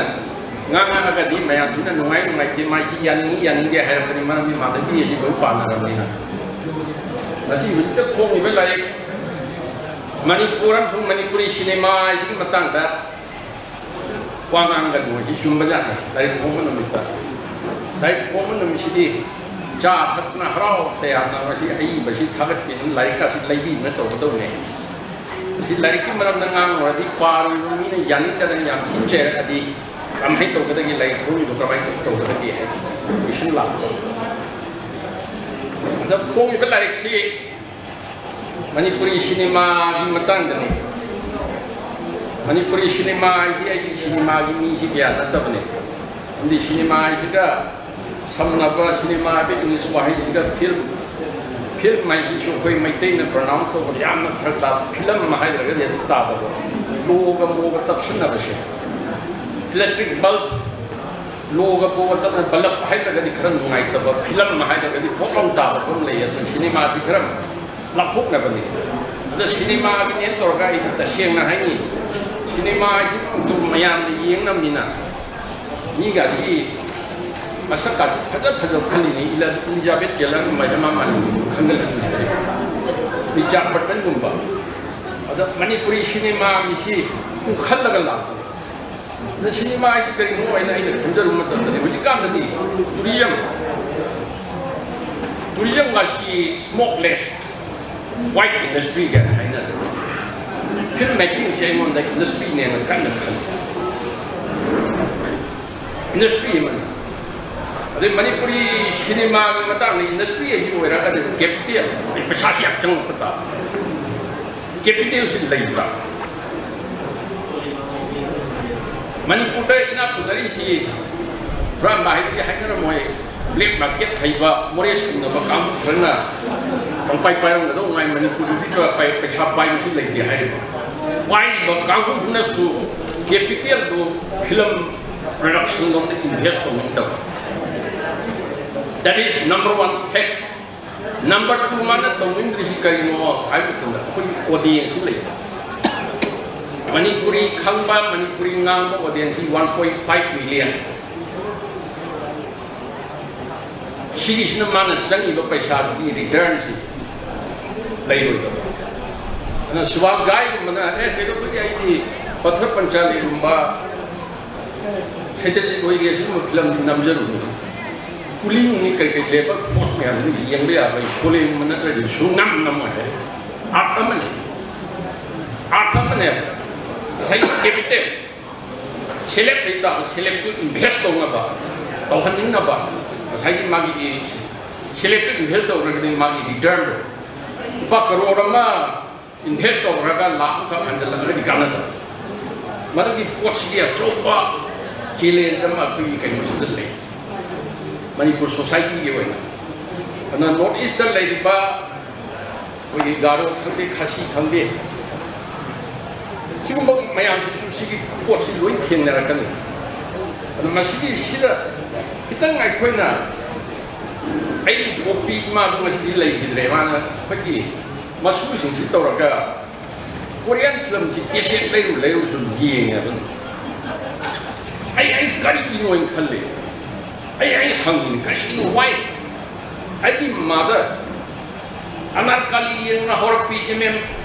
ꯉꯥꯡꯉꯛꯑꯒꯗꯤ ꯃꯌꯥꯝꯁꯤꯅ ꯅꯨꯡꯉꯥꯏ ꯅꯨꯡꯉꯥꯏꯇꯦ, ꯃꯥꯏꯁꯤ ꯌꯥꯅꯤꯡꯏ ꯌꯥꯅꯤꯡꯗꯦ ꯍꯥꯏꯔꯛꯄꯅꯤ, ꯃꯔꯝꯗꯤ ꯃꯥꯙꯕꯤ ꯑꯁꯤ ꯂꯣꯏ ꯄꯥꯟꯅꯔꯕꯅꯤꯅ꯫ ꯉꯁꯤ ꯍꯧꯖꯤꯛꯇ ꯐꯣꯡꯉꯤꯕ ꯂꯥꯏꯔꯤꯛ ꯃꯅꯤꯄꯨꯔ ꯑꯃꯁꯨꯡ ꯃꯅꯤꯄꯨꯔꯤ ꯁꯤꯅꯦꯃꯥ ꯍꯥꯏꯁꯤꯒꯤ ꯃꯇꯥꯡꯗ ꯋꯥ ꯉꯥꯡꯒꯅꯨ ꯍꯥꯏꯁꯤ ꯆꯨꯝꯕꯖꯥꯠꯅꯤ꯫ ꯂꯥꯏꯔꯤꯛ ꯐꯣꯡꯕ ꯅꯨꯃꯤꯠꯇ, ꯂꯥꯏꯔꯤꯛ ꯐꯣꯡꯕ ꯅꯨꯃꯤꯠꯁꯤꯗꯤ ꯆꯥ ꯊꯛꯇꯅ ꯍꯔꯥꯎ ꯇꯌꯥꯝꯅ ꯃꯁꯤ ꯑꯏꯕꯁꯤ ꯊꯥꯒꯠꯄꯤꯗꯨꯅ ꯂꯥꯏꯔꯤꯛ ꯑꯁꯤ ꯂꯩꯕꯤꯗꯨꯅ ꯇꯧꯒꯗꯧꯅꯦ꯫ ꯃꯁꯤ ꯂꯥꯏꯔꯤꯛꯀꯤ ꯃꯔꯝꯗ ꯉꯥꯡꯉꯨꯔꯗꯤ ꯄꯥꯔꯨꯔꯤꯕ ꯃꯤꯅ ꯌꯥꯅꯤꯡꯗꯗꯅ ꯌꯥꯝ ꯊꯤꯅ ꯆꯩꯔꯛꯑꯗꯤ ꯀꯃꯥꯏꯅ ꯇꯧꯒꯗꯒꯦ? ꯂꯥꯏꯔꯤꯛ ꯐꯣꯡꯉꯤꯗꯣ ꯀꯃꯥꯏꯅ ꯇꯧꯒꯗꯒꯦ ꯍꯥꯏꯕ ꯀꯣꯏꯁꯟ ꯂꯥꯛꯄ꯫ ꯑꯗ ꯐꯣꯡꯉꯤꯕ ꯂꯥꯏꯔꯤꯛꯁꯤ ꯃꯅꯤꯄꯨꯔꯤ ꯁꯤꯅꯦꯃꯥꯒꯤ ꯃꯇꯥꯡꯗꯅꯤ꯫ ꯃꯅꯤꯄꯨꯔꯤ ꯁꯤꯅꯦꯃꯥ ꯍꯥꯏꯁꯤ ꯑꯩꯒꯤ ꯁꯤꯅꯦꯃꯥꯒꯤ ꯃꯤꯁꯤ ꯀꯌꯥ ꯅꯠꯇꯕꯅꯤ꯫ ꯑꯃꯗꯤ ꯁꯤꯅꯦꯃꯥ ꯍꯥꯏꯁꯤꯒ ꯁꯝꯅꯕ, ꯁꯤꯅꯦꯃꯥ ꯍꯥꯏꯕ ꯏꯪꯂꯤꯁ ꯋꯥꯍꯩꯁꯤꯒ ꯐꯤꯜꯝ, ꯐꯤꯜꯝ ꯍꯥꯏꯁꯤꯁꯨ ꯑꯩꯈꯣꯏ ꯃꯩꯇꯩꯅ ꯄ꯭ꯔꯣꯅꯥꯎꯟꯁ ꯇꯧꯕꯗ ꯌꯥꯝꯅ ꯐꯔꯛ ꯇꯥꯕ, ꯐꯤꯂꯝ ꯍꯥꯏꯗ꯭ꯔꯒꯗꯤ ꯑꯗꯨꯝ ꯇꯥꯗꯕ, ꯂꯣꯒ ꯃꯣꯒ ꯇꯞꯁꯤꯟꯅꯕꯁꯦ꯫ ꯏꯂꯦꯛꯇ꯭ꯔꯤꯛ ꯕꯜꯕ, ꯂꯣꯒ ꯃꯣꯒ ꯇꯞꯅ ꯕꯜꯕ ꯍꯥꯏꯗ꯭ꯔꯒꯗꯤ ꯈꯔ ꯅꯨꯡꯉꯥꯏꯇꯕ, ꯐꯤꯂꯝ ꯍꯥꯏꯗ꯭ꯔꯒꯗꯤ ꯐꯣꯛ ꯂꯥꯎ ꯇꯥꯕ ꯐꯤꯂꯝ ꯂꯩ꯫ ꯑꯗꯨꯅ ꯁꯤꯅꯦꯃꯥꯁꯤ ꯈꯔ ꯂꯥꯞꯊꯣꯛꯅꯕꯅꯤ꯫ ꯑꯗ ꯁꯤꯅꯦꯃꯥꯒꯤꯅꯦꯅ ꯇꯧꯔꯒ ꯑꯩꯗꯤ ꯇꯁꯦꯡꯅ ꯍꯥꯏꯅꯤ, ꯁꯤꯅꯦꯃꯥꯁꯤ ꯑꯗꯨꯝ ꯃꯌꯥꯝꯅ ꯌꯦꯡꯅꯕꯅꯤꯅ ꯃꯤꯒꯥꯁꯤ ꯃꯁꯛꯀꯥꯁꯤ ꯐꯖ ꯐꯖꯕ ꯈꯜꯂꯤꯅꯤ꯫ ꯏꯂ-, ꯏꯂꯤꯖꯥꯕꯦꯠ ꯇꯦꯂꯔꯒꯨꯝꯕ ꯍꯦꯃꯥ ꯃꯥꯂꯤꯅꯤ ꯈꯟꯒꯠꯂꯛꯏꯅꯤ꯫ ꯔꯤꯆꯥꯔꯗ ꯕꯔꯇꯟꯒꯨꯝꯕ꯫ ꯑꯗ ꯃꯅꯤꯄꯨꯔꯤ ꯁꯤꯅꯦꯃꯥꯒꯤꯁꯤ ꯁꯨꯝ ꯈꯜꯂꯒ ꯂꯥꯛꯄꯅꯤ꯫ ꯑꯗ ꯁꯤꯅꯦꯃꯥ ꯍꯥꯏꯁꯤ ꯀꯔꯤꯅꯣ ꯍꯥꯏꯅ ꯑꯩꯅ ꯈꯟꯖꯔꯨꯕ ꯃꯇꯝꯗꯗꯤ, ꯍꯧꯖꯤꯛꯀꯥꯟꯗꯗꯤ ꯇꯨꯔꯤꯖꯝ, ꯇꯨꯔꯤꯖꯝꯒꯁꯤ smokeless white industry ꯀꯥꯏꯅ ꯍꯥꯏꯅꯔꯦ꯫ ꯐꯤꯜꯝ ꯃꯦꯀꯤꯡꯁꯦ ꯑꯩꯉꯣꯟꯗ ꯏꯟꯗꯁꯇ꯭ꯔꯤꯅꯦꯅ ꯀꯟꯅ ꯈꯜꯂꯤ꯫ ꯏꯟꯗꯁꯇ꯭ꯔꯤ ꯑꯃꯅꯤ꯫ ꯑꯗꯩ ꯃꯅꯤꯄꯨꯔꯤ ꯁꯤꯅꯦꯃꯥꯒꯤ ꯃꯇꯥꯡꯗ ꯏꯟꯗꯁꯇ꯭ꯔꯤ ꯑꯁꯤ ꯑꯣꯏꯔꯒꯗꯤ ꯀꯦꯄꯤꯇꯦꯜ, ꯄꯩꯁꯥꯁꯤ ꯌꯥꯝ ꯆꯪꯉꯛꯄ ꯇꯥꯕ꯫ ꯀꯦꯄꯤꯇꯦꯜꯁꯤ ꯂꯩꯕ꯭ꯔꯥ? ꯃꯅꯤꯄꯨꯔꯗ ꯏꯅꯥꯛ ꯈꯨꯟꯅꯔꯤꯁꯤ ꯍꯨꯔꯥꯟꯕ ꯍꯥꯏꯗꯤ ꯍꯥꯏꯅꯔꯝꯃꯣꯏ꯫ ꯕ꯭ꯂꯦꯛ ꯃꯥꯔꯀꯦꯠ ꯍꯩꯕ, ꯃꯣꯔꯦ ꯁꯤꯡꯅꯕ ꯀꯥꯡꯕꯨ ꯈꯔꯅ ꯄꯪꯄꯥꯏ ꯄꯥꯏꯔꯝꯒꯗꯧ ꯉꯥꯏ, ꯃꯅꯤꯄꯨꯔꯗꯗꯤ ꯄꯩ-, ꯄꯩꯁꯥ ꯄꯥꯏꯕꯁꯨ ꯂꯩꯇꯦ ꯍꯥꯏꯔꯤꯕ꯫ ꯄꯥꯏꯔꯤꯕ ꯀꯥꯡꯕꯨꯗꯨꯅꯁꯨ ꯀꯦꯄꯤꯇꯦꯜꯗꯨ ꯐꯤꯂꯝ ꯄ꯭ꯔꯗꯛꯁꯟ ꯂꯣꯝꯗ ꯏꯟꯚꯦꯁ ꯇꯧꯅꯤꯡꯗꯕ꯫ That is number one fact. Number two, ꯃꯥꯅ ꯇꯧꯅꯤꯡꯗ꯭ꯔꯤꯁꯤ ꯀꯔꯤꯅꯣ ꯍꯥꯏꯕ ꯃꯇꯝꯗ ꯑꯩꯈꯣꯏꯒꯤ ꯑꯣꯗꯤꯌꯦꯟꯁꯁꯤ ꯂꯩꯕ, ꯃꯅꯤꯄꯨꯔꯤ ꯈꯪꯕ, ꯃꯅꯤꯄꯨꯔꯤ ꯉꯥꯡꯕ ꯑꯣꯗꯤꯌꯦꯟꯁꯁꯤ ꯋꯥꯟ ꯄꯣꯏꯟ ꯐꯥꯏꯚ ꯃꯤꯂꯤꯌꯟ꯫ ꯁꯤꯒꯤꯁꯤꯅ ꯃꯥꯅ ꯆꯪꯉꯤꯕ ꯄꯩꯁꯥꯗꯨꯒꯤ ꯔꯤꯇꯔꯟꯁꯤ ꯂꯩꯔꯣꯏꯗꯕ꯫ ꯑꯗꯨꯅ ꯁꯨꯕꯥꯁ ꯘꯥꯏꯒꯨꯝꯕꯅ, "ꯑꯦ, ꯀꯩꯗꯧꯕꯒꯤ ꯑꯩꯗꯤ ꯄꯊ꯭ꯔ ꯄꯟꯆꯥꯂꯤꯒꯨꯝꯕ ꯁꯦꯇꯦꯂꯥꯏꯠ ꯑꯣꯏꯒꯦ ꯁꯤꯒꯨꯝꯕ ꯐꯤꯂꯝꯗꯤ ꯅꯝꯖꯔꯨꯕꯅꯤ꯫ ꯀꯨꯂꯤ ꯅꯨꯡꯂꯤ ꯀꯩꯀꯩ ꯂꯦꯕꯔ ꯐꯣꯔꯁ ꯃꯌꯥꯝꯗꯨ ꯌꯦꯡꯕ ꯌꯥꯕ ꯁꯣꯂꯦꯟꯒꯨꯝꯕ ꯅꯠꯇ꯭ꯔꯗꯤ ꯁꯨꯡꯅꯝ ꯅꯝꯃꯣꯏ ꯍꯥꯏ꯫ ꯑꯥꯔꯠ ꯑꯃꯅꯤ, ꯑꯥꯔꯠ ꯑꯃꯅꯦꯕ꯫ ꯉꯁꯥꯏꯒꯤ ꯀꯦꯄꯤꯇꯦꯜ, ꯁꯦꯂꯦꯞ ꯂꯩꯇꯥꯕ, ꯁꯦꯂꯦꯞꯇꯨ ꯏꯟꯚꯦꯁ ꯇꯧꯅꯕ, ꯇꯧꯍꯟꯅꯤꯡꯅꯕ, ꯉꯁꯥꯏꯒꯤ ꯃꯥꯒꯤ ꯁꯦꯂꯦꯞꯇꯨ ꯏꯟꯚꯦꯁ ꯇꯧꯔꯒꯗꯤ ꯃꯥꯒꯤ ꯔꯤꯇꯔꯟꯗꯣ ꯂꯨꯄꯥ ꯀꯔꯣꯔ ꯑꯃ ꯏꯟꯚꯦꯁ ꯇꯧꯈ꯭ꯔꯒ ꯂꯥꯈ ꯑꯃꯈꯛ ꯍꯟꯖꯜꯂꯛꯑꯒꯗꯤ ꯀꯥꯟꯅꯗꯕ꯫ ꯃꯗꯨꯒꯤ ꯄꯣꯠꯁꯤꯒꯤ ꯑꯆꯧꯕ ꯆꯦꯂꯦꯟꯖ ꯑꯃ ꯑꯩꯈꯣꯏꯒꯤ ꯀꯩꯅꯣꯁꯤꯗ ꯂꯩ, ꯃꯅꯤꯄꯨꯔ ꯁꯣꯁꯥꯏꯇꯤꯒꯤ ꯑꯣꯏꯅ꯫ ꯑꯗꯨꯅ ꯅꯣꯔꯠ ꯏꯁꯇ ꯂꯩꯔꯤꯕ ꯑꯩꯈꯣꯏꯒꯤ ꯒꯥꯔꯣ ꯈꯪꯗꯦ, ꯈꯥꯁꯤ ꯈꯪꯗꯦ, ꯁꯤꯒꯨꯝꯕ ꯃꯌꯥꯝꯁꯤꯁꯨ ꯁꯤꯒꯤ ꯄꯣꯠꯁꯤ ꯂꯣꯏ ꯊꯦꯡꯅꯔꯛꯀꯅꯤ꯫ ꯑꯗꯨ ꯃꯁꯤꯒꯤ ꯁꯤꯗ ꯈꯤꯇꯪ ꯑꯩꯈꯣꯏꯅ, ꯑꯩ ꯄꯣꯛꯄꯤ ꯏꯃꯥꯗꯣ ꯉꯁꯤꯗꯤ ꯂꯩꯈꯤꯗ꯭ꯔꯦ, ꯃꯥꯅ ꯑꯩꯈꯣꯏꯒꯤ ꯃꯁꯨꯁꯤꯡꯁꯤ ꯇꯧꯔꯒ ꯀꯣꯔꯤꯌꯥꯟ ꯐꯤꯂꯝꯁꯤ ꯀꯦꯁꯦꯠ ꯂꯩꯔꯨ ꯂꯩꯔꯨ ꯁꯨꯝ ꯌꯦꯡꯉꯦ꯫ ꯑꯗꯨꯝ ꯑꯩ, ꯑꯩ ꯀꯔꯤꯒꯤꯅꯣ ꯍꯥꯏꯅ ꯈꯜꯂꯦ꯫ ꯑꯩ, ꯑꯩ ꯍꯪꯉꯤꯅꯤ, "ꯀꯔꯤꯒꯤꯅꯣ? Why?" ꯑꯩꯒꯤ ꯃꯥꯗ ꯑꯅꯥꯔꯀꯥꯂꯤ ꯌꯦꯡꯅ ꯍꯧꯔꯛꯄꯤ, ꯑꯦꯝ ꯑꯦꯝ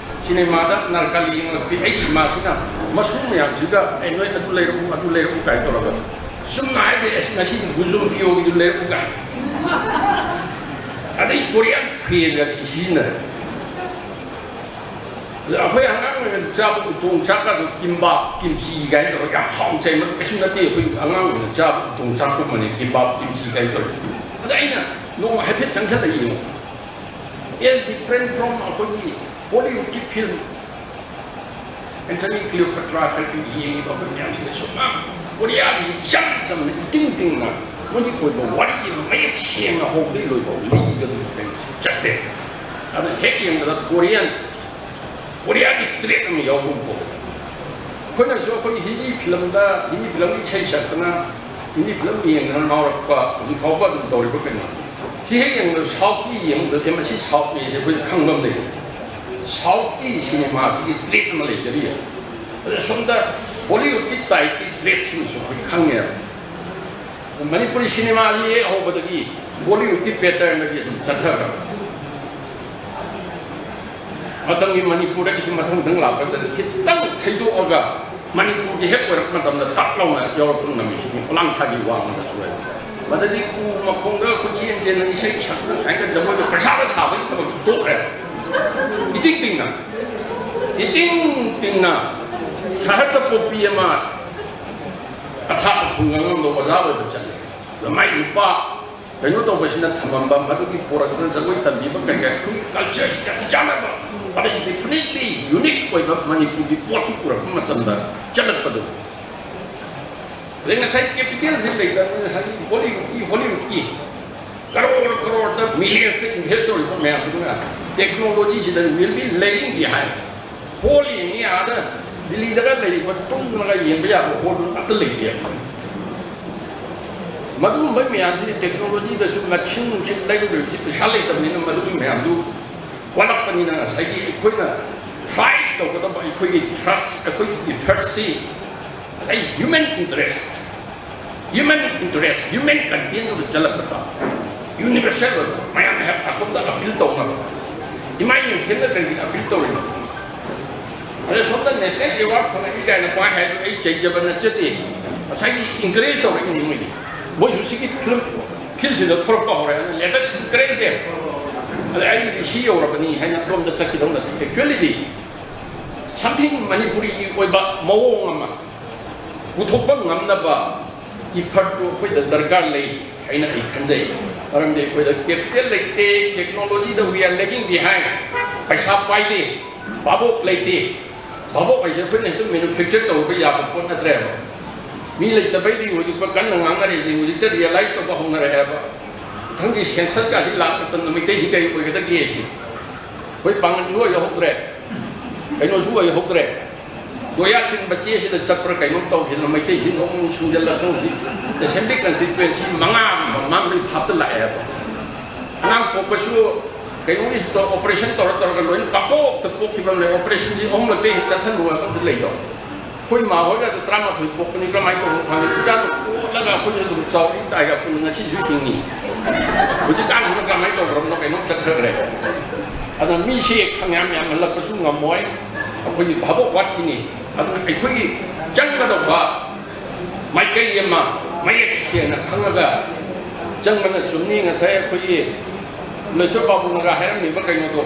ꯁꯤꯅꯦꯃꯥꯗ ꯑꯅꯥꯔꯀꯥꯂꯤ ꯌꯦꯡꯂꯛꯄꯤ ꯑꯩꯒꯤ ꯏꯃꯥꯁꯤꯅ ꯃꯁꯨ ꯃꯌꯥꯝꯁꯤꯒ, "ꯑꯦ, ꯅꯣꯏ ꯑꯗꯨ ꯂꯩꯔꯛꯎ, ꯑꯗꯨ ꯂꯩꯔꯛꯎ" ꯀꯥꯏꯅ ꯇꯧꯔꯒ ꯆꯨꯝꯅ ꯍꯥꯏꯗꯤ, "ꯑꯁ, ꯉꯁꯤꯗꯤ ꯒꯨꯖꯨꯝ ꯄꯤꯌꯣꯒꯤꯗꯨ ꯂꯩꯔꯛꯎ" ꯀꯥꯏ꯫ ꯑꯗꯩ ꯀꯣꯔꯤꯌꯥꯟ ꯐꯦꯟꯒ ꯁꯤꯖꯤꯟꯅꯔꯦ꯫ ꯑꯗ ꯑꯩꯈꯣꯏ ꯑꯉꯥꯡ ꯑꯣꯏꯔꯤꯉꯩꯗ ꯆꯥꯕ ꯎꯇꯣꯡ ꯆꯥꯛꯀꯗꯣ ꯀꯤꯝꯕꯥꯞ, ꯀꯤꯝꯆꯤ ꯀꯥꯏꯅ ꯇꯧꯔꯒ ꯌꯥꯝ ꯍꯥꯎꯅ ꯆꯥꯏ꯫ ꯃꯗꯨ ꯀꯩꯁꯨ ꯅꯠꯇꯦ, ꯑꯩꯈꯣꯏ ꯑꯉꯥꯡ ꯑꯣꯏꯅ ꯆꯥꯕ ꯎꯇꯣꯡ ꯆꯥꯛꯀꯨꯝꯕꯅꯤ, ꯀꯤꯝꯕꯥꯞ, ꯀꯤꯝꯆꯤ ꯀꯥꯏꯅ ꯇꯧꯔꯒ꯫ ꯑꯗ ꯑꯩꯅ ꯅꯣꯡꯃ ꯍꯥꯏꯐꯦꯠ ꯆꯪꯁꯜꯂꯒ ꯌꯦꯡꯉꯨ꯫ As different from ꯑꯩꯈꯣꯏꯒꯤ ꯍꯣꯂꯤꯋꯨꯗꯀꯤ ꯐꯤꯂꯝ, ꯑꯦꯟꯊꯣꯅꯤ ꯀ꯭ꯂꯤꯑꯣꯄꯦꯇ꯭ꯔꯥ ꯀꯔꯤ ꯀꯔꯤ ꯌꯦꯡꯉꯤꯕ ꯑꯩꯈꯣꯏ ꯃꯌꯥꯝꯁꯤꯗ ꯁꯨꯝ ꯀꯣꯔꯤꯌꯥꯒꯤꯁꯤ ꯏꯆꯝ ꯆꯝꯅ, ꯏꯇꯤꯡ ꯇꯤꯡꯅ, ꯃꯣꯏꯒꯤ ꯑꯣꯏꯕ ꯋꯥꯔꯤ ꯑꯃ ꯃꯌꯦꯛ ꯁꯦꯡꯅ ꯍꯧꯕꯗꯒꯤ ꯂꯣꯏꯐꯥꯎ ꯂꯤꯒꯗꯕ ꯀꯩꯅꯣꯁꯤ ꯆꯠꯂꯦ꯫ ꯑꯗꯨ ꯍꯦꯛ ꯌꯦꯡꯕꯗ ꯀꯣꯔꯤꯌꯥꯟ, ꯀꯣꯔꯤꯌꯥꯒꯤ ꯇ꯭ꯔꯦꯠ ꯑꯃ ꯌꯥꯎꯕꯒꯨꯝ ꯇꯧꯕ꯫ ꯑꯩꯈꯣꯏꯅꯁꯨ ꯑꯩꯈꯣꯏꯒꯤ ꯍꯤꯟꯗꯤ ꯐꯤꯂꯝꯗ, ꯍꯤꯟꯗꯤ ꯐꯤꯂꯝꯒꯤ ꯏꯁꯩ ꯁꯛꯇꯅ, ꯍꯤꯟꯗꯤ ꯐꯤꯂꯝ ꯌꯦꯡꯗꯅ ꯉꯥꯎꯔꯛꯄ ꯍꯧꯖꯤꯛ ꯐꯥꯎꯕ ꯑꯗꯨꯝ ꯇꯧꯔꯤꯕ ꯀꯩꯅꯣ꯫ ꯁꯤ ꯍꯦꯛ ꯌꯦꯡꯕꯗ ꯁꯥꯎꯠꯀꯤ ꯌꯦꯡꯕꯗ, "ꯑꯦ, ꯃꯁꯤ ꯁꯥꯎꯠꯅꯤ" ꯍꯥꯏꯁꯦ ꯑꯩꯈꯣꯏ ꯈꯪꯕ ꯑꯃ ꯂꯩ꯫ ꯁꯥꯎꯠꯀꯤ ꯁꯤꯅꯦꯃꯥꯁꯤꯒꯤ ꯇ꯭ꯔꯦꯠ ꯑꯃ ꯂꯩꯖꯔꯤ꯫ ꯑꯗ ꯁꯣꯝꯗ ꯕꯣꯂꯤꯋꯨꯗꯀꯤ ꯇꯥꯏꯞꯀꯤ ꯇ꯭ꯔꯦꯠꯁꯤꯃꯁꯨ ꯑꯩꯈꯣꯏ ꯈꯪꯉꯦꯕ꯫ ꯃꯅꯤꯄꯨꯔꯤ ꯁꯤꯅꯦꯃꯥꯁꯤ ꯍꯦꯛ ꯍꯧꯕꯗꯒꯤ ꯕꯣꯂꯤꯋꯨꯗꯀꯤ ꯄꯦꯇꯔꯟꯗꯒꯤ ꯑꯗꯨꯝ ꯆꯠꯊꯈ꯭ꯔꯕ꯫ ꯃꯇꯝꯒꯤ ꯃꯅꯤꯄꯨꯔꯗꯒꯤꯁꯨ ꯃꯊꯪ ꯃꯊꯪ ꯂꯥꯛꯄꯗ ꯈꯤꯇꯪ ꯊꯩꯗꯣꯛꯑꯒ ꯃꯅꯤꯄꯨꯔꯒꯤ ꯍꯦꯛ ꯑꯣꯏꯔꯛꯄ ꯃꯇꯝꯗ ꯇꯞ ꯂꯥꯎꯅ ꯌꯥꯎꯔꯛꯄ ꯉꯝꯃꯤꯁꯤꯗꯤ ꯈꯨꯂꯥꯡ ꯊꯥꯒꯤ ꯋꯥ ꯑꯃꯗꯁꯨ ꯑꯣꯏ꯫ ꯃꯗꯗꯤ ꯎ ꯃꯈꯣꯡꯗ ꯈꯨꯠꯆꯦꯟ ꯆꯦꯟꯗꯅ ꯏꯁꯩ ꯁꯛꯇꯅ ꯁꯨꯃꯥꯏꯅ ꯖꯒꯣꯏꯗꯣ ꯄꯩꯁꯥꯒ ꯁꯥꯕꯒꯤ ꯊꯕꯛꯁꯨ ꯇꯣꯛꯈ꯭ꯔꯦ꯫ ꯏꯇꯤꯡ ꯇꯤꯡꯅ, ꯏꯇꯤꯡ ꯇꯤꯡꯅ ꯁꯍꯔꯗ ꯄꯣꯛꯄꯤ ꯑꯃ ꯑꯊꯥꯞꯄ ꯈꯨꯡꯒꯪ ꯑꯃꯗ ꯑꯣꯖꯥ ꯑꯣꯏꯕ ꯆꯠꯂꯦ꯫ ꯑꯗ ꯃꯥꯏ ꯅꯨꯄꯥ ꯀꯩꯅꯣ ꯇꯧꯕꯁꯤꯅ ꯊꯝꯃꯝꯕ ꯃꯗꯨꯒꯤ ꯄꯣꯔꯛꯇꯨꯅ ꯖꯒꯣꯏ ꯇꯝꯕꯤꯕ ꯀꯩꯀꯥ ꯑꯩꯈꯣꯏꯒꯤ ꯀꯜꯆꯔꯁꯤꯒ ꯆꯥꯟꯅꯕ, ꯑꯗꯩ ꯗꯤꯐꯤꯅꯤꯠꯂꯤ ꯌꯨꯅꯤꯛ ꯑꯣꯏꯕ ꯃꯅꯤꯄꯨꯔꯒꯤ ꯄꯣꯠꯇꯨ ꯄꯨꯔꯛꯄ ꯃꯇꯝꯗ ꯆꯠꯂꯛꯄꯗꯨ꯫ ꯑꯗꯩ ꯉꯁꯥꯏ ꯀꯦꯄꯤꯇꯦꯜꯁꯤ ꯂꯩꯇꯕꯅꯤ, ꯉꯁꯥꯏꯒꯤ ꯍꯣꯂꯤꯋꯨꯗꯀꯤ, ꯍꯣꯂꯤꯋꯨꯗꯀꯤ ꯀꯔꯣꯔ ꯀꯔꯣꯔꯗ ꯃꯤꯂꯤꯌꯟꯁꯇ ꯏꯟꯚꯦꯁ ꯇꯧꯔꯤꯕ ꯃꯌꯥꯝꯗꯨꯅ ꯇꯦꯛꯅꯣꯂꯣꯖꯤꯁꯤꯗ ꯋꯤꯜ ꯕꯤ ꯂꯦꯒꯤꯡ ꯕꯤꯍꯥꯏꯟ꯫ ꯍꯣꯜ ꯌꯦꯡꯉꯤ ꯑꯥꯗ ꯗꯤꯜꯂꯤꯗꯒ ꯂꯩꯔꯤꯕ ꯇꯨꯝꯂꯒ ꯌꯦꯡꯕ ꯌꯥꯕ ꯍꯣꯜꯗꯨ ꯑꯃꯠꯇ ꯂꯩꯇꯦ꯫ ꯃꯗꯨꯒꯨꯝꯕ ꯃꯌꯥꯝꯁꯤꯗꯤ ꯇꯦꯛꯅꯣꯂꯣꯖꯤꯗꯁꯨ ꯃꯦꯆꯤꯟ ꯅꯨꯡꯁꯤꯟ ꯂꯩꯔꯨꯗ꯭ꯔꯤꯕꯁꯤ ꯄꯩꯁꯥ ꯂꯩꯇꯕꯅꯤꯅ ꯃꯗꯨꯒꯤ ꯃꯌꯥꯝꯗꯨ ꯋꯥꯠꯂꯛꯄꯅꯤꯅ ꯉꯁꯥꯏꯒꯤ ꯑꯩꯈꯣꯏꯅ ꯊ꯭ꯔꯥꯏꯚ ꯇꯧꯒꯗꯕ ꯑꯩꯈꯣꯏꯒꯤ ꯊ꯭ꯔꯁ, ꯑꯩꯈꯣꯏꯒꯤ ꯏꯐꯔꯠꯁꯤ ꯉꯁꯥꯏ human interest, human interest, human ꯀꯟꯇꯦꯟꯗꯨꯗ ꯆꯠꯂꯛꯄꯗ ꯌꯨꯅꯤꯚꯔꯁꯦꯜ ꯑꯣꯏꯕ ꯃꯌꯥꯝꯅ ꯍꯦꯛ ꯑꯁꯣꯝꯗ ꯑꯄꯤꯜ ꯇꯧꯅꯕ, ꯏꯃꯥ ꯌꯦꯡꯊꯦꯟꯗ ꯀꯔꯤꯒꯤ ꯑꯄꯤꯜ ꯇꯧꯔꯤꯅꯣ? ꯑꯗ ꯁꯣꯝꯗ ꯅꯦꯁꯅꯦꯜ ꯑꯦꯋꯥꯔꯗ ꯐꯪꯉꯛꯏ ꯀꯥꯏꯅ ꯄꯥꯏ ꯍꯥꯏꯗꯣ ꯑꯩ ꯆꯩꯖꯕ ꯅꯠꯆꯗꯦ꯫ ꯉꯁꯥꯏꯒꯤ ꯏꯟꯀꯔꯦꯖ ꯇꯧꯔꯛꯏꯅꯤ ꯃꯣꯏꯗꯤ꯫ ꯃꯣꯏꯁꯨ ꯁꯤꯒꯤ ꯐꯤꯂꯝ ꯐꯤꯜꯁꯤꯗ ꯊꯣꯔꯛꯄ ꯍꯧꯔꯦ꯫ ꯑꯗꯨꯅ let us encourage them꯫ ꯑꯗ ꯑꯩꯒꯤꯗꯤ ꯁꯤ ꯌꯧꯔꯕꯅꯤ ꯍꯥꯏꯅ ꯑꯗꯣꯝꯗ ꯆꯠꯈꯤꯗꯧ ꯅꯠꯇꯦ꯫ ꯑꯦꯛꯆꯨꯋꯦꯂꯤꯗꯤ something ꯃꯅꯤꯄꯨꯔꯤꯒꯤ ꯑꯣꯏꯕ ꯃꯑꯣꯡ ꯑꯃ ꯄꯨꯊꯣꯛꯄ ꯉꯝꯅꯕ ꯏꯐꯔꯠꯇꯨ ꯑꯩꯈꯣꯏꯗ ꯗꯔꯀꯥꯔ ꯂꯩ ꯍꯥꯏꯅ ꯑꯩ ꯈꯟꯖꯩ꯫ ꯃꯔꯝꯗꯤ ꯑꯩꯈꯣꯏꯗ ꯀꯦꯄꯤꯇꯦꯜ ꯂꯩꯇꯦ, ꯇꯦꯛꯅꯣꯂꯣꯖꯤꯗ we are lagging behind, ꯄꯩꯁꯥ ꯄꯥꯏꯗꯦ, ꯚꯥꯕꯣꯛ ꯂꯩꯇꯦ꯫ ꯚꯥꯕꯣꯛ ꯍꯥꯏꯁꯦ ꯑꯩꯈꯣꯏꯅ ꯍꯦꯛꯇ ꯃꯦꯅꯨꯐꯦꯛꯆꯔ ꯇꯧꯔꯒ ꯌꯥꯕ ꯄꯣꯠ ꯅꯠꯇ꯭ꯔꯦꯕ꯫ ꯃꯤ ꯂꯩꯇꯕꯩꯗꯤ ꯍꯧꯖꯤꯛ ꯀꯟꯅ ꯉꯥꯡꯅꯔꯛꯏꯁꯦ, ꯍꯧꯖꯤꯛꯇ ꯔꯤꯌꯦꯂꯥꯏꯁ ꯇꯧꯕ ꯍꯧꯅꯔꯛꯑꯦꯕ꯫ ꯃꯊꯪꯒꯤ ꯁꯦꯟꯁꯁꯀꯥꯁꯤ ꯂꯥꯛꯄ ꯃꯇꯝꯗ ꯃꯩꯇꯩꯁꯤ ꯀꯔꯤ ꯑꯣꯏꯒꯗꯒꯦ ꯁꯤ꯫ ꯑꯩꯈꯣꯏ ꯄꯥꯡꯒꯜꯁꯨ ꯑꯣꯏꯍꯧꯗ꯭ꯔꯦ, ꯀꯩꯅꯣꯁꯨ ꯑꯣꯏꯍꯧꯗ꯭ꯔꯦ꯫ ꯂꯣꯌꯥ ꯇꯤꯟꯕ ꯆꯦꯁꯤꯗ ꯆꯠꯄ꯭ꯔꯥ ꯀꯩꯅꯣꯝ ꯇꯧꯈꯤꯗꯅ ꯃꯩꯇꯩꯁꯤ ꯅꯣꯡ ꯁꯨꯡꯖꯜꯂꯛꯇꯧꯁꯤ ꯑꯦꯁꯦꯝꯕ꯭ꯂꯤ ꯀꯟꯁꯇꯤꯇ꯭ꯋꯦꯟꯁꯤ ꯃꯉꯥ ꯃꯃꯥꯡꯗꯒꯤ ꯍꯥꯞꯇ ꯂꯥꯛꯑꯦꯕ꯫ ꯑꯉꯥꯡ ꯄꯣꯛꯄꯁꯨ ꯀꯩꯅꯣꯒꯤꯁꯤꯗ operation ꯇꯧꯔ ꯇꯧꯔꯒ ꯂꯣꯏꯅ ꯀꯥꯄꯣꯛꯇ ꯄꯣꯛꯈꯤꯕ ꯑꯃ ꯂꯩ꯫ Operationꯁꯤ ꯑꯍꯨꯝꯂꯛꯇꯩ ꯍꯦꯟꯅ ꯆꯠꯊꯟꯕ ꯑꯣꯏꯕ ꯑꯃꯁꯨ ꯂꯩꯗꯣ꯫ ꯑꯩꯈꯣꯏ ꯃꯥ ꯍꯣꯏꯒ ꯑꯗꯨ ꯇꯔꯥꯃꯥꯊꯣꯏ ꯄꯣꯛꯄꯅꯤ, ꯀꯃꯥꯏꯅ ꯇꯧꯕꯅꯣ ꯈꯪꯗꯦ꯫ ꯏꯆꯥꯗꯣ ꯄꯣꯛꯂꯒ ꯑꯩꯈꯣꯏꯅ ꯑꯗꯨꯝ ꯆꯥꯎꯔꯤ ꯇꯥꯏꯒ ꯑꯩꯈꯣꯏꯅ ꯉꯁꯤꯁꯨ ꯍꯤꯡꯉꯤ꯫ ꯍꯧꯖꯤꯛꯀꯥꯟꯁꯤꯅ ꯀꯃꯥꯏꯅ ꯇꯧꯈ꯭ꯔꯕꯅꯣ, ꯀꯩꯅꯣꯝ ꯆꯠꯈ꯭ꯔꯦ꯫ ꯑꯗ ꯃꯤꯁꯦ ꯈꯪꯌꯥꯝ ꯌꯥꯝꯍꯜꯂꯛꯄꯁꯨ ꯉꯝꯃꯣꯏ꯫ ꯑꯩꯈꯣꯏꯒꯤ ꯚꯥꯕꯣꯛ ꯋꯥꯠꯈꯤꯅꯤ꯫ ꯑꯗꯨꯅ ꯑꯩꯈꯣꯏꯒꯤ ꯆꯪꯒꯗꯧꯕ ꯃꯥꯏꯀꯩ ꯑꯃ ꯃꯌꯦꯛ ꯁꯦꯡꯅ ꯈꯪꯉꯒ ꯆꯪꯕꯅ ꯆꯨꯝꯅꯤ꯫ ꯉꯁꯥꯏ ꯑꯩꯈꯣꯏꯒꯤ ꯂꯣꯏꯁꯣꯏ ꯄꯥꯕꯨꯡꯅꯒ ꯍꯥꯏꯔꯝꯃꯤꯕ ꯀꯩꯅꯣꯗꯣ,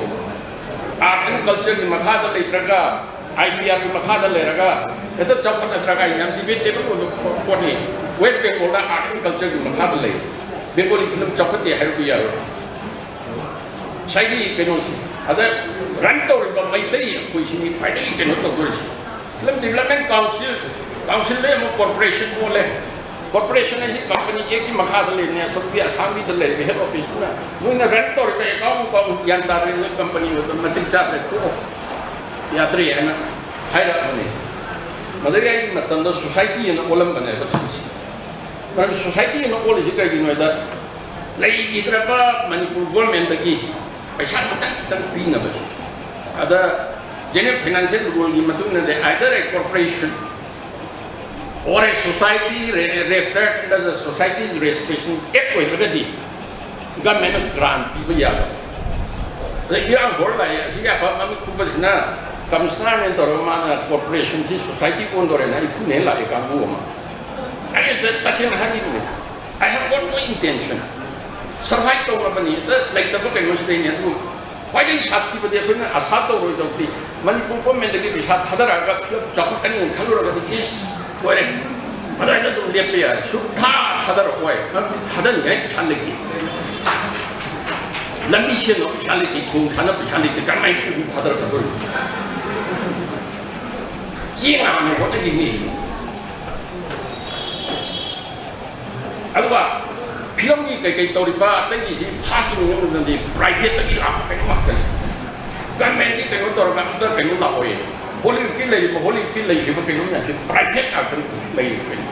art and cultureꯒꯤ ꯃꯈꯥꯗ ꯂꯩꯇ꯭ꯔꯒ, IPRꯒꯤ ꯃꯈꯥꯗ ꯂꯩꯔꯒ ꯍꯦꯛꯇ ꯆꯥꯎꯈꯠꯅꯗ꯭ꯔꯒ ꯌꯥꯝ debatable ꯑꯣꯏꯕ ꯄꯣꯠꯅꯤ꯫ West Bengalꯗ art and cultureꯒꯤ ꯃꯈꯥꯗ ꯂꯩ꯫ Bengali film ꯆꯥꯎꯈꯠꯇꯦ ꯍꯥꯏꯔꯨꯕ ꯌꯥꯔꯣꯏ꯫ ꯉꯁꯥꯏꯒꯤ ꯀꯩꯅꯣꯁꯤ, ꯑꯗ run ꯇꯧꯔꯤꯕ ꯃꯩꯇꯩ ꯑꯩꯈꯣꯏꯁꯤꯅꯤ ꯈ꯭ꯋꯥꯏꯗꯒꯤ ꯀꯩꯅꯣ ꯇꯧꯗꯣꯔꯤꯁꯤ꯫ Film Development Council, councilꯗꯩ ꯑꯃꯨꯛ corporation ꯑꯣꯜꯂꯦ꯫ Corporation ꯍꯥꯏꯁꯤ company actꯀꯤ ꯃꯈꯥꯗ ꯂꯩꯕꯅꯦ꯫ ꯑꯁꯣꯝꯒꯤ ꯑꯁꯥꯝꯒꯤꯗ ꯂꯩꯔꯤꯕ head officeꯇꯨꯅ ꯃꯣꯏꯅ run ꯇꯧꯔꯤꯕ account ꯅꯨꯡꯀꯥꯎꯟ ꯒ꯭ꯌꯥꯟ ꯇꯥꯗ꯭ꯔꯦ, ꯅꯣꯏ company ꯑꯣꯏꯕ ꯃꯇꯤꯛ ꯆꯥꯗ꯭ꯔꯦ, ꯇꯣꯛꯑꯣ, ꯌꯥꯗ꯭ꯔꯦ ꯍꯥꯏꯅ ꯍꯥꯏꯔꯛꯑꯕꯅꯦ꯫ ꯃꯗꯨꯒꯤ ꯑꯩꯒꯤ ꯃꯇꯝꯗ society ꯑꯅ ꯑꯣꯜꯂꯝꯕꯅꯦꯕ ꯁꯤꯁꯦ꯫ ꯃꯔꯝꯗꯤ society ꯑꯅ ꯑꯣꯜꯂꯤꯁꯤ ꯀꯩꯒꯤꯅꯣ ꯍꯥꯏꯗ, ꯂꯩꯈꯤꯗ꯭ꯔꯕ ꯃꯅꯤꯄꯨꯔ governmentꯇꯒꯤ ꯄꯩꯁꯥ ꯈꯤꯇꯪ ꯈꯤꯇꯪ ꯄꯤꯅꯕꯒꯤ꯫ ꯑꯗ General Financial Ruleꯒꯤ ꯃꯇꯨꯡ ꯏꯟꯅꯗꯤ either a corporation or a society re-, registered under the Societies Registration Act ꯑꯣꯏꯗ꯭ꯔꯒꯗꯤ governmentꯅ grant ꯄꯤꯕ ꯌꯥꯕ꯫ ꯑꯗ ꯏꯔꯥꯡ ꯍꯧꯔ ꯂꯥꯛꯑꯦ, ꯑꯁꯤꯒꯤ ꯑꯐꯕ ꯃꯃꯤꯠ ꯈꯨꯕꯁꯤꯅ commissionerꯅꯦꯅ ꯇꯧꯔꯒ ꯃꯥꯅ corporationꯁꯤ society ꯑꯣꯟꯗꯣꯔꯦꯅ ꯑꯩ ꯐꯨꯅꯦꯅ ꯂꯥꯛꯑꯦ ꯀꯥꯡꯕꯨ ꯑꯃ꯫ ꯑꯩ ꯑꯗ ꯇꯁꯦꯡꯅ ꯍꯥꯏꯅꯤꯡꯕꯅꯦ, I have got no intention꯫ Survive ꯇꯧꯔꯕꯅꯤ, ꯍꯦꯛꯇ ꯂꯩꯇꯕ ꯀꯩꯅꯣꯁꯤꯗꯩꯅꯦ꯫ ꯑꯗꯨ ꯈ꯭ꯋꯥꯏꯗꯒꯤ ꯁꯥꯊꯤꯕꯗꯤ ꯑꯩꯈꯣꯏꯅ ꯑꯁꯥ ꯇꯧꯔꯣꯏꯗꯕꯗꯤ ꯃꯅꯤꯄꯨꯔ governmentꯇꯒꯤ ꯄꯩꯁꯥ ꯊꯥꯗꯔꯛꯑꯒ ꯐꯤꯂꯝ ꯆꯥꯎꯈꯠꯀꯅꯤ ꯈꯜꯂꯨꯔꯒꯗꯤ ꯏꯁ ꯂꯣꯏꯔꯦ, ꯑꯗꯨꯋꯥꯏꯗ ꯑꯗꯨꯝ ꯂꯦꯞꯄ ꯌꯥꯔꯦ꯫ ꯁꯨꯛꯊꯥ ꯊꯥꯗꯔꯛꯑꯣꯏ, ꯃꯔꯝꯗꯤ ꯊꯥꯗꯅꯤꯡꯉꯥꯏ ꯄꯩꯁꯥ ꯂꯩꯇꯦ꯫ ꯂꯝꯕꯤ ꯁꯦꯝꯅꯕ ꯄꯩꯁꯥ ꯂꯩꯇꯦ, ꯊꯣꯡ ꯁꯥꯅꯕ ꯄꯩꯁꯥ ꯂꯩꯇꯦ, ꯀꯔꯝꯍꯥꯏꯅ ꯐꯤꯂꯝ ꯊꯥꯗꯔꯛꯀꯗꯣꯔꯤꯅꯣ? ꯆꯦꯡ ꯍꯥꯟꯅ ꯍꯣꯠꯅꯈꯤꯅꯤ꯫ ꯑꯗꯨꯒ ꯐꯤꯂꯝꯒꯤ ꯀꯩꯀꯩ ꯇꯧꯔꯤꯕ ꯑꯇꯩꯒꯤꯁꯤ first ꯃꯤꯅꯤꯠ ꯑꯃꯗꯗꯤ privateꯇꯒꯤ ꯂꯥꯛꯄ ꯀꯩꯅꯣ ꯉꯥꯛꯇꯅꯤ꯫ Governmentꯀꯤ ꯀꯩꯅꯣ ꯇꯧꯔꯒ ꯑꯝꯇ ꯀꯩꯅꯣ ꯂꯥꯛꯑꯣꯏ꯫ Bollywoodꯀꯤ ꯂꯩꯔꯤꯕ, Hollywoodꯀꯤ ꯂꯩꯔꯤꯕ ꯀꯩꯅꯣ ꯃꯌꯥꯝꯁꯤ private ꯉꯥꯛꯇꯅꯤ ꯂꯩꯔꯤꯕ ꯀꯩꯅꯣ꯫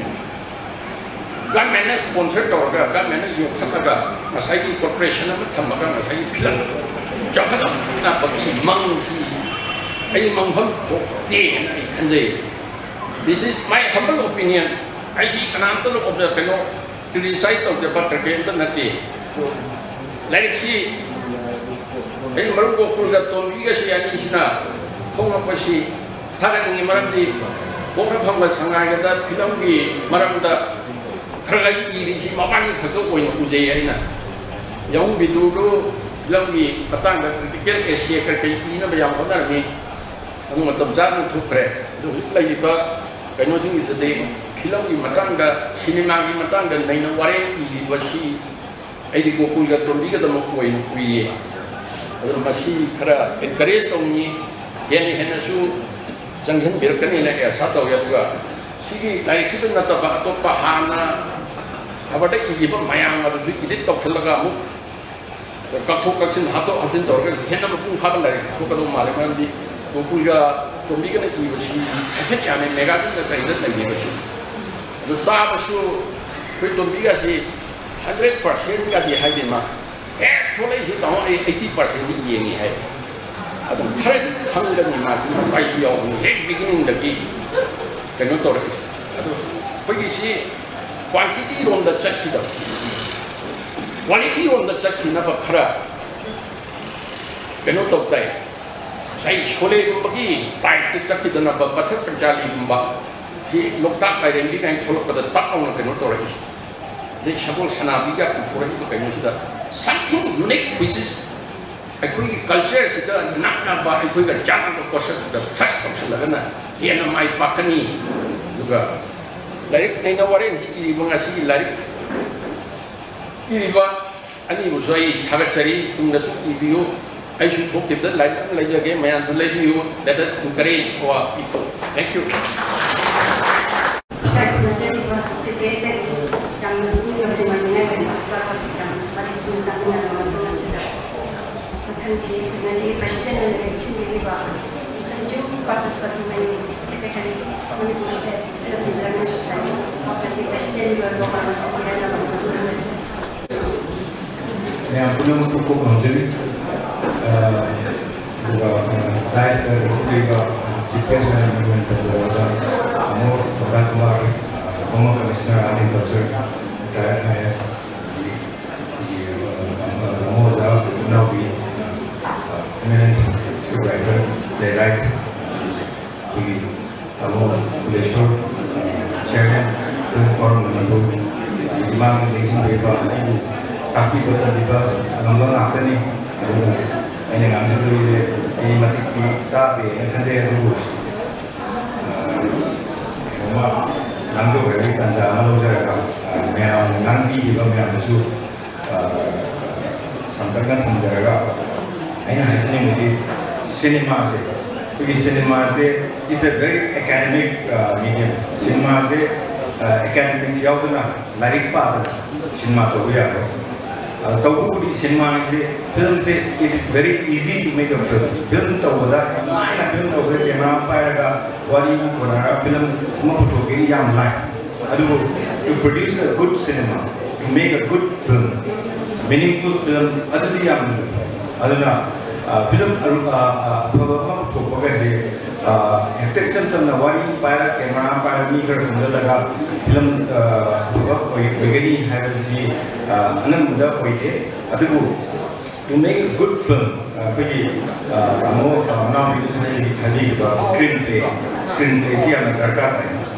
Governmentꯅ sponsor ꯇꯧꯔꯒ, governmentꯅ ꯌꯣꯛꯈꯠꯂꯒ, ꯉꯁꯥꯏꯒꯤ corporation ꯑꯃ ꯊꯝꯃꯒ ꯉꯁꯥꯏꯒꯤ ꯐꯤꯂꯝ ꯆꯥꯎꯈꯠꯂꯛꯅꯕꯒꯤ ꯃꯪꯁꯤ ꯑꯩ ꯃꯪꯐꯝ ꯊꯣꯛꯇꯦ ꯍꯥꯏꯅ ꯑꯩ ꯈꯟꯖꯩ꯫ This is my humble opinion. ꯑꯩꯁꯤ ꯀꯅꯥꯝꯇꯅ ꯑꯣꯕꯖ-, ꯀꯩꯅꯣ, ꯀ꯭ꯔꯤꯇꯤꯁꯥꯏꯖ ꯇꯧꯖꯕ ꯀꯩꯀꯩ ꯑꯝꯇ ꯅꯠꯇꯦ꯫ ꯂꯥꯏꯔꯤꯛꯁꯤ ꯑꯩ ꯃꯔꯨꯞ ꯒꯣꯀꯨꯜꯒ ꯇꯣꯝꯕꯤꯒꯁꯤ ꯑꯅꯤꯁꯤꯅ ꯐꯣꯡꯂꯛꯄꯁꯤ ꯊꯥꯒꯠꯅꯤꯡꯉꯤ꯫ ꯃꯔꯝꯗꯤ ꯄꯣꯛꯅꯐꯝꯒ ꯁꯉꯥꯏꯒꯗ ꯐꯤꯂꯝꯒꯤ ꯃꯔꯝꯗ ꯈꯔ ꯈꯔ ꯏꯔꯤꯁꯤ ꯃꯕꯥꯅꯤ ꯈꯛꯇ ꯑꯣꯏꯅ ꯎꯖꯩ ꯑꯩꯅ꯫ ꯌꯥꯍꯨꯝ ꯕꯤꯗꯨꯗꯨ ꯐꯤꯂꯝꯒꯤ ꯃꯇꯥꯡꯗ ꯀ꯭ꯔꯤꯇꯤꯀꯦꯜ ꯑꯦꯁꯦ ꯀꯔꯤ ꯀꯔꯤ ꯏꯅꯕ ꯌꯥꯝ ꯍꯣꯠꯅꯔꯝꯃꯤ꯫ ꯑꯗꯨ ꯃꯇꯝ ꯆꯥꯅ ꯊꯣꯛꯈ꯭ꯔꯦ꯫ ꯑꯗꯨ ꯍꯧꯖꯤꯛ ꯂꯩꯔꯤꯕ ꯀꯩꯅꯣꯁꯤꯡꯁꯤꯗꯗꯤ ꯐꯤꯂꯝꯒꯤ ꯃꯇꯥꯡꯗ, ꯁꯤꯅꯦꯃꯥꯒꯤ ꯃꯇꯥꯡꯗ ꯅꯩꯅ ꯋꯥꯔꯦꯡ ꯏꯔꯤꯕꯁꯤ ꯑꯩꯗꯤ ꯒꯣꯀꯨꯜꯒ ꯇꯣꯝꯕꯤꯒꯗꯃꯛ ꯑꯣꯏꯅ ꯎꯏꯌꯦ꯫ ꯑꯗꯨꯅ ꯃꯁꯤ ꯈꯔ ꯑꯦꯟꯀꯔꯦꯖ ꯇꯧꯅꯤꯡꯉꯤ, ꯍꯦꯟꯅ ꯍꯦꯟꯅꯁꯨ ꯆꯪꯁꯤꯟꯕꯤꯔꯛꯀꯅꯤꯅ ꯑꯩ ꯑꯁꯥ ꯇꯧꯏ꯫ ꯑꯗꯨꯒ ꯁꯤꯒꯤ ꯂꯥꯏꯔꯤꯛꯁꯤꯗ ꯅꯠꯇꯕ ꯑꯇꯣꯞꯄ ꯍꯥꯟꯅ ꯈꯕꯔꯗ ꯏꯈꯤꯕ ꯃꯌꯥꯝ ꯑꯗꯨꯁꯨ ꯏꯗꯤꯠ ꯇꯧꯁꯤꯜꯂꯒ ꯑꯃꯨꯛ ꯀꯛꯊꯣꯛ ꯀꯛꯁꯤꯟ, ꯍꯥꯞꯇꯣꯛ ꯍꯥꯞꯆꯤꯟ ꯇꯧꯔꯒ ꯍꯦꯟꯅ ꯃꯄꯨꯡ ꯐꯥꯕ ꯂꯥꯏꯔꯤꯛ ꯊꯣꯛꯀꯗꯧ ꯃꯥꯜꯂꯦ꯫ ꯃꯔꯝꯗꯤ ꯒꯣꯀꯨꯜꯒ ꯇꯣꯝꯕꯤꯒꯅ ꯏꯕꯁꯤ ꯍꯥꯏꯐꯦꯠ ꯌꯥꯝꯃꯦ, ꯃꯦꯒꯥꯖꯤꯟꯗ ꯀꯩꯗ ꯂꯩꯔꯤꯕꯁꯤ꯫ ꯑꯗꯨ ꯇꯥꯕꯁꯨ ꯑꯩꯈꯣꯏ ꯇꯣꯝꯕꯤꯒꯁꯤ ꯍꯟꯗ꯭ꯔꯦꯠ ꯄꯥꯔꯁꯦꯟꯒꯗꯤ ꯍꯥꯏꯗꯦ꯫ ꯃꯥ ꯍꯦꯛ ꯊꯣꯛꯂꯛꯏꯁꯤ ꯇꯥꯃꯣ ꯑꯩ ꯑꯩꯠꯇꯤ ꯄꯥꯔꯁꯦꯟꯗꯤ ꯌꯦꯡꯉꯤ ꯍꯥꯏ꯫ ꯑꯗꯨꯝ ꯈꯔꯗꯤ ꯈꯪꯒꯅꯤ ꯃꯥꯁꯤ, ꯃꯄꯥꯏꯁꯨ ꯌꯥꯎꯕꯅꯤ ꯍꯦꯛ ꯕꯤꯒꯤꯅꯤꯡꯗꯒꯤ ꯀꯩꯅꯣ ꯇꯧꯔꯛꯏꯁꯦ꯫ ꯑꯗꯨ ꯑꯩꯈꯣꯏꯒꯤꯁꯤ ꯀ꯭ꯋꯥꯟꯇꯤꯇꯤ ꯔꯣꯝꯗ ꯆꯠꯈꯤꯗꯕ, ꯀ꯭ꯋꯥꯂꯤꯇꯤ ꯔꯣꯝꯗ ꯆꯠꯈꯤꯅꯕ ꯈꯔ ꯀꯩꯅꯣ ꯇꯧ ꯇꯥꯏ꯫ ꯉꯁꯥꯏ ꯁꯣꯂꯦꯒꯨꯝꯕꯒꯤ ꯇꯥꯏꯞꯇ ꯆꯠꯈꯤꯗꯅꯕ, ꯄꯊꯛ ꯄꯟꯆꯥꯂꯤꯒꯨꯝꯕ ꯁꯤ ꯂꯣꯛꯇꯥꯛ ꯂꯥꯏꯔꯦꯝꯕꯤ ꯀꯥꯏꯅ ꯊꯣꯛꯂꯛꯄꯗ ꯇꯞ ꯂꯥꯎꯅ ꯀꯩꯅꯣ ꯇꯧꯔꯛꯏꯁꯦ꯫ ꯑꯗꯩ ꯁꯒꯣꯜ ꯁꯅꯥꯕꯤꯒ ꯄꯨꯊꯣꯔꯛꯏꯕ ꯀꯩꯅꯣꯁꯤꯗ something unique which is ꯑꯩꯈꯣꯏꯒꯤ ꯀꯜꯆꯔꯁꯤꯗ ꯅꯛꯅꯕ, ꯑꯩꯈꯣꯏꯒ ꯆꯥꯟꯅꯕ ꯄꯣꯠꯁꯛꯁꯤꯗ ꯐ꯭ꯔꯁ ꯇꯧꯁꯤꯜꯂꯒꯅ ꯍꯦꯟꯅ ꯃꯥꯏ ꯄꯥꯛꯀꯅꯤ꯫ ꯑꯗꯨꯒ ꯂꯥꯏꯔꯤꯛ ꯅꯩꯅ ꯋꯥꯔꯦꯡꯁꯤ ꯏꯔꯤꯕ, ꯉꯁꯤꯒꯤ ꯂꯥꯏꯔꯤꯛ ꯏꯔꯤꯕ ꯑꯅꯤꯕꯨꯁꯨ ꯑꯩ ꯊꯥꯒꯠꯆꯔꯤ꯫ ꯇꯨꯡꯗꯁꯨ ꯏꯕꯤꯌꯨ꯫ ꯑꯩꯁꯨ ꯊꯣꯛꯈꯤꯕꯗ ꯂꯥꯏꯔꯤꯛ ꯑꯃ ꯂꯩꯖꯒꯦ, ꯃꯌꯥꯝꯁꯨ ꯂꯩꯕꯤꯌꯨ꯫ Let us encourage our people. Thank you. ꯌꯥꯝꯅ ꯈꯨꯔꯨꯝꯖꯔꯤꯕ ꯆꯤꯐ ꯒꯦꯁ ꯌꯥꯝꯅ ꯄꯨꯛꯅꯤꯡ ꯂꯧꯁꯤꯟꯕꯤꯅꯤꯡꯉꯥꯏ ꯑꯣꯏꯕ ꯋꯥꯐꯝ ꯌꯥꯝ ꯃꯔꯤꯛ ꯆꯨꯝꯅ ꯇꯥꯛꯄꯤꯅꯕ ꯃꯐꯝ ꯑꯁꯤꯗ꯫ ꯃꯊꯪꯁꯤ ꯉꯁꯤ ꯄ꯭ꯔꯁꯤꯗꯦꯟ ꯑꯣꯏꯅ ꯂꯩꯁꯤꯟꯕꯤꯔꯤꯕ ꯁꯟꯖꯨ ꯕꯥꯆꯁꯄꯇꯤ ꯃꯌꯨꯝ secretary, Manipur state film development society. ꯃꯁꯤ ꯄ꯭ꯔꯁꯤꯗꯦꯟꯒꯤ ꯑꯣꯏꯕ ꯋꯥꯐꯝ ꯊꯝꯕꯤꯔꯝꯅꯕ ꯃꯐꯝ ꯂꯧꯖꯔꯤ꯫ ꯃꯌꯥꯝ ꯄꯨꯝꯅꯃꯛꯄꯨ ꯀꯣꯛ ꯉꯥꯎꯖꯔꯤ꯫ ꯑꯗꯨꯒ ꯗꯥꯏꯁꯇ ꯂꯦꯡꯁꯤꯜꯂꯤꯕ ꯆꯤꯐ ꯒꯦꯁ ꯑꯣꯏꯅ ꯃꯤꯡ ꯑꯣꯏꯅ ꯄꯟꯖꯔꯕꯗ ꯑꯃꯨꯛ ꯄ꯭ꯔꯗꯥꯞ Kumar, former commissioner agriculture, retired I A S, ꯑꯃꯨꯛ ꯑꯣꯖꯥ ꯏꯅꯥꯎꯕꯤ, eminent script writer, playwright, ꯑꯩꯈꯣꯏꯒꯤ ꯇꯥꯃꯣ ꯀꯨꯂꯦꯁꯣꯔ, chairman, Film Forum ꯃꯅꯤꯄꯨꯔ, ꯏꯃꯥꯒꯤ ꯂꯦꯡꯁꯤꯟꯕꯤꯕ, ꯑꯩꯕꯨ ꯇꯥꯛꯄꯤꯕ ꯇꯝꯕꯤꯕ ꯉꯝꯕ ꯉꯥꯛꯇꯅꯤ꯫ ꯑꯗꯨꯅ ꯑꯩꯅ ꯉꯥꯡꯖꯗꯣꯔꯤꯁꯦ ꯑꯩ ꯃꯇꯤꯛꯇꯤ ꯆꯥꯗꯦꯅ ꯈꯟꯖꯩ, ꯑꯗꯨꯕꯨ, ꯑ, ꯀꯩꯅꯣꯝꯃ ꯉꯥꯡꯖꯧ ꯍꯥꯏꯕꯒꯤ ꯇꯥꯟꯖꯥ ꯑꯃ ꯂꯧꯖꯔꯒ, ꯑ, ꯃꯌꯥꯝꯅ ꯉꯥꯡꯕꯤꯈꯤꯕ ꯃꯌꯥꯝꯗꯨꯁꯨ ꯑ, ꯁꯝꯇꯛꯅ ꯊꯝꯖꯔꯒ ꯑꯩꯅ ꯍꯥꯏꯖꯅꯤꯡꯕꯗꯤ ꯁꯤꯅꯦꯃꯥꯁꯦ, ꯑꯩꯈꯣꯏꯒꯤ ꯁꯤꯅꯦꯃꯥꯁꯦ, it's a very academic, ꯑ, medium꯫ ꯁꯤꯅꯦꯃꯥꯁꯦ, ꯑ, academics ꯌꯥꯎꯗꯅ, ꯂꯥꯏꯔꯤꯛ ꯄꯥꯗꯅ ꯁꯤꯅꯦꯃꯥ ꯇꯧꯕ ꯌꯥꯔꯣꯏ꯫ ꯑ, ꯇꯧꯕꯕꯨꯗꯤ ꯁꯤꯅꯦꯃꯥꯁꯦ, ꯐꯤꯂꯝꯁꯦ, it is very easy to make a film꯫ Film ꯇꯧꯕꯗ ꯌꯥꯝ ꯂꯥꯏꯅ, ꯐꯤꯂꯝ ꯇꯧꯕꯗ ꯀꯦꯃꯦꯔꯥ ꯑꯃ ꯄꯥꯏꯔꯒ ꯋꯥꯔꯤ ꯑꯃ ꯈꯣꯟꯅꯔꯒ ꯐꯤꯂꯝ ꯑꯃ ꯄꯨꯊꯣꯛꯀꯦꯗꯤ ꯌꯥꯝ ꯂꯥꯏ꯫ ꯑꯗꯨꯕꯨ to produce a good cinema, to make a good film, meaningful film, ꯑꯗꯨꯗꯤ ꯌꯥꯝ ꯂꯨꯏ꯫ ꯑꯗꯨꯅ, ꯑ, ꯐꯤꯂꯝ ꯑꯔꯨ-, ꯑ, ꯑ, ꯑꯐꯕ ꯑꯃ ꯄꯨꯊꯣꯛꯄꯒꯁꯦ, ꯑ, ꯍꯦꯛꯇ ꯏꯆꯝ ꯆꯝꯅ ꯋꯥꯔꯤ ꯑꯃ ꯄꯥꯏꯔꯒ, ꯀꯦꯃꯦꯔꯥ ꯑꯃ ꯄꯥꯏꯔꯒ, ꯃꯤ ꯈꯔ ꯈꯣꯝꯖꯤꯜꯂꯒ ꯐꯤꯂꯝ, ꯑ, ꯑꯐꯕ ꯑꯣꯏ-, ꯑꯣꯏꯒꯅꯤ ꯍꯥꯏꯕꯁꯤ, ꯑ, ꯑꯅꯝꯕꯗ ꯑꯣꯏꯗꯦ꯫ ꯑꯗꯨꯕꯨ to make a good film, ꯑꯩꯈꯣꯏꯒꯤ, ꯑ, ꯇꯥꯃꯣ, ꯑ, ꯃꯅꯥꯎꯄꯤꯗꯨꯁꯨ ꯍꯥꯏꯕꯤ-, ꯍꯥꯏꯕꯤꯈꯤꯕ screen play, screen playꯁꯤ ꯌꯥꯝꯅ ꯗꯔꯀꯥꯔ ꯇꯥꯏ꯫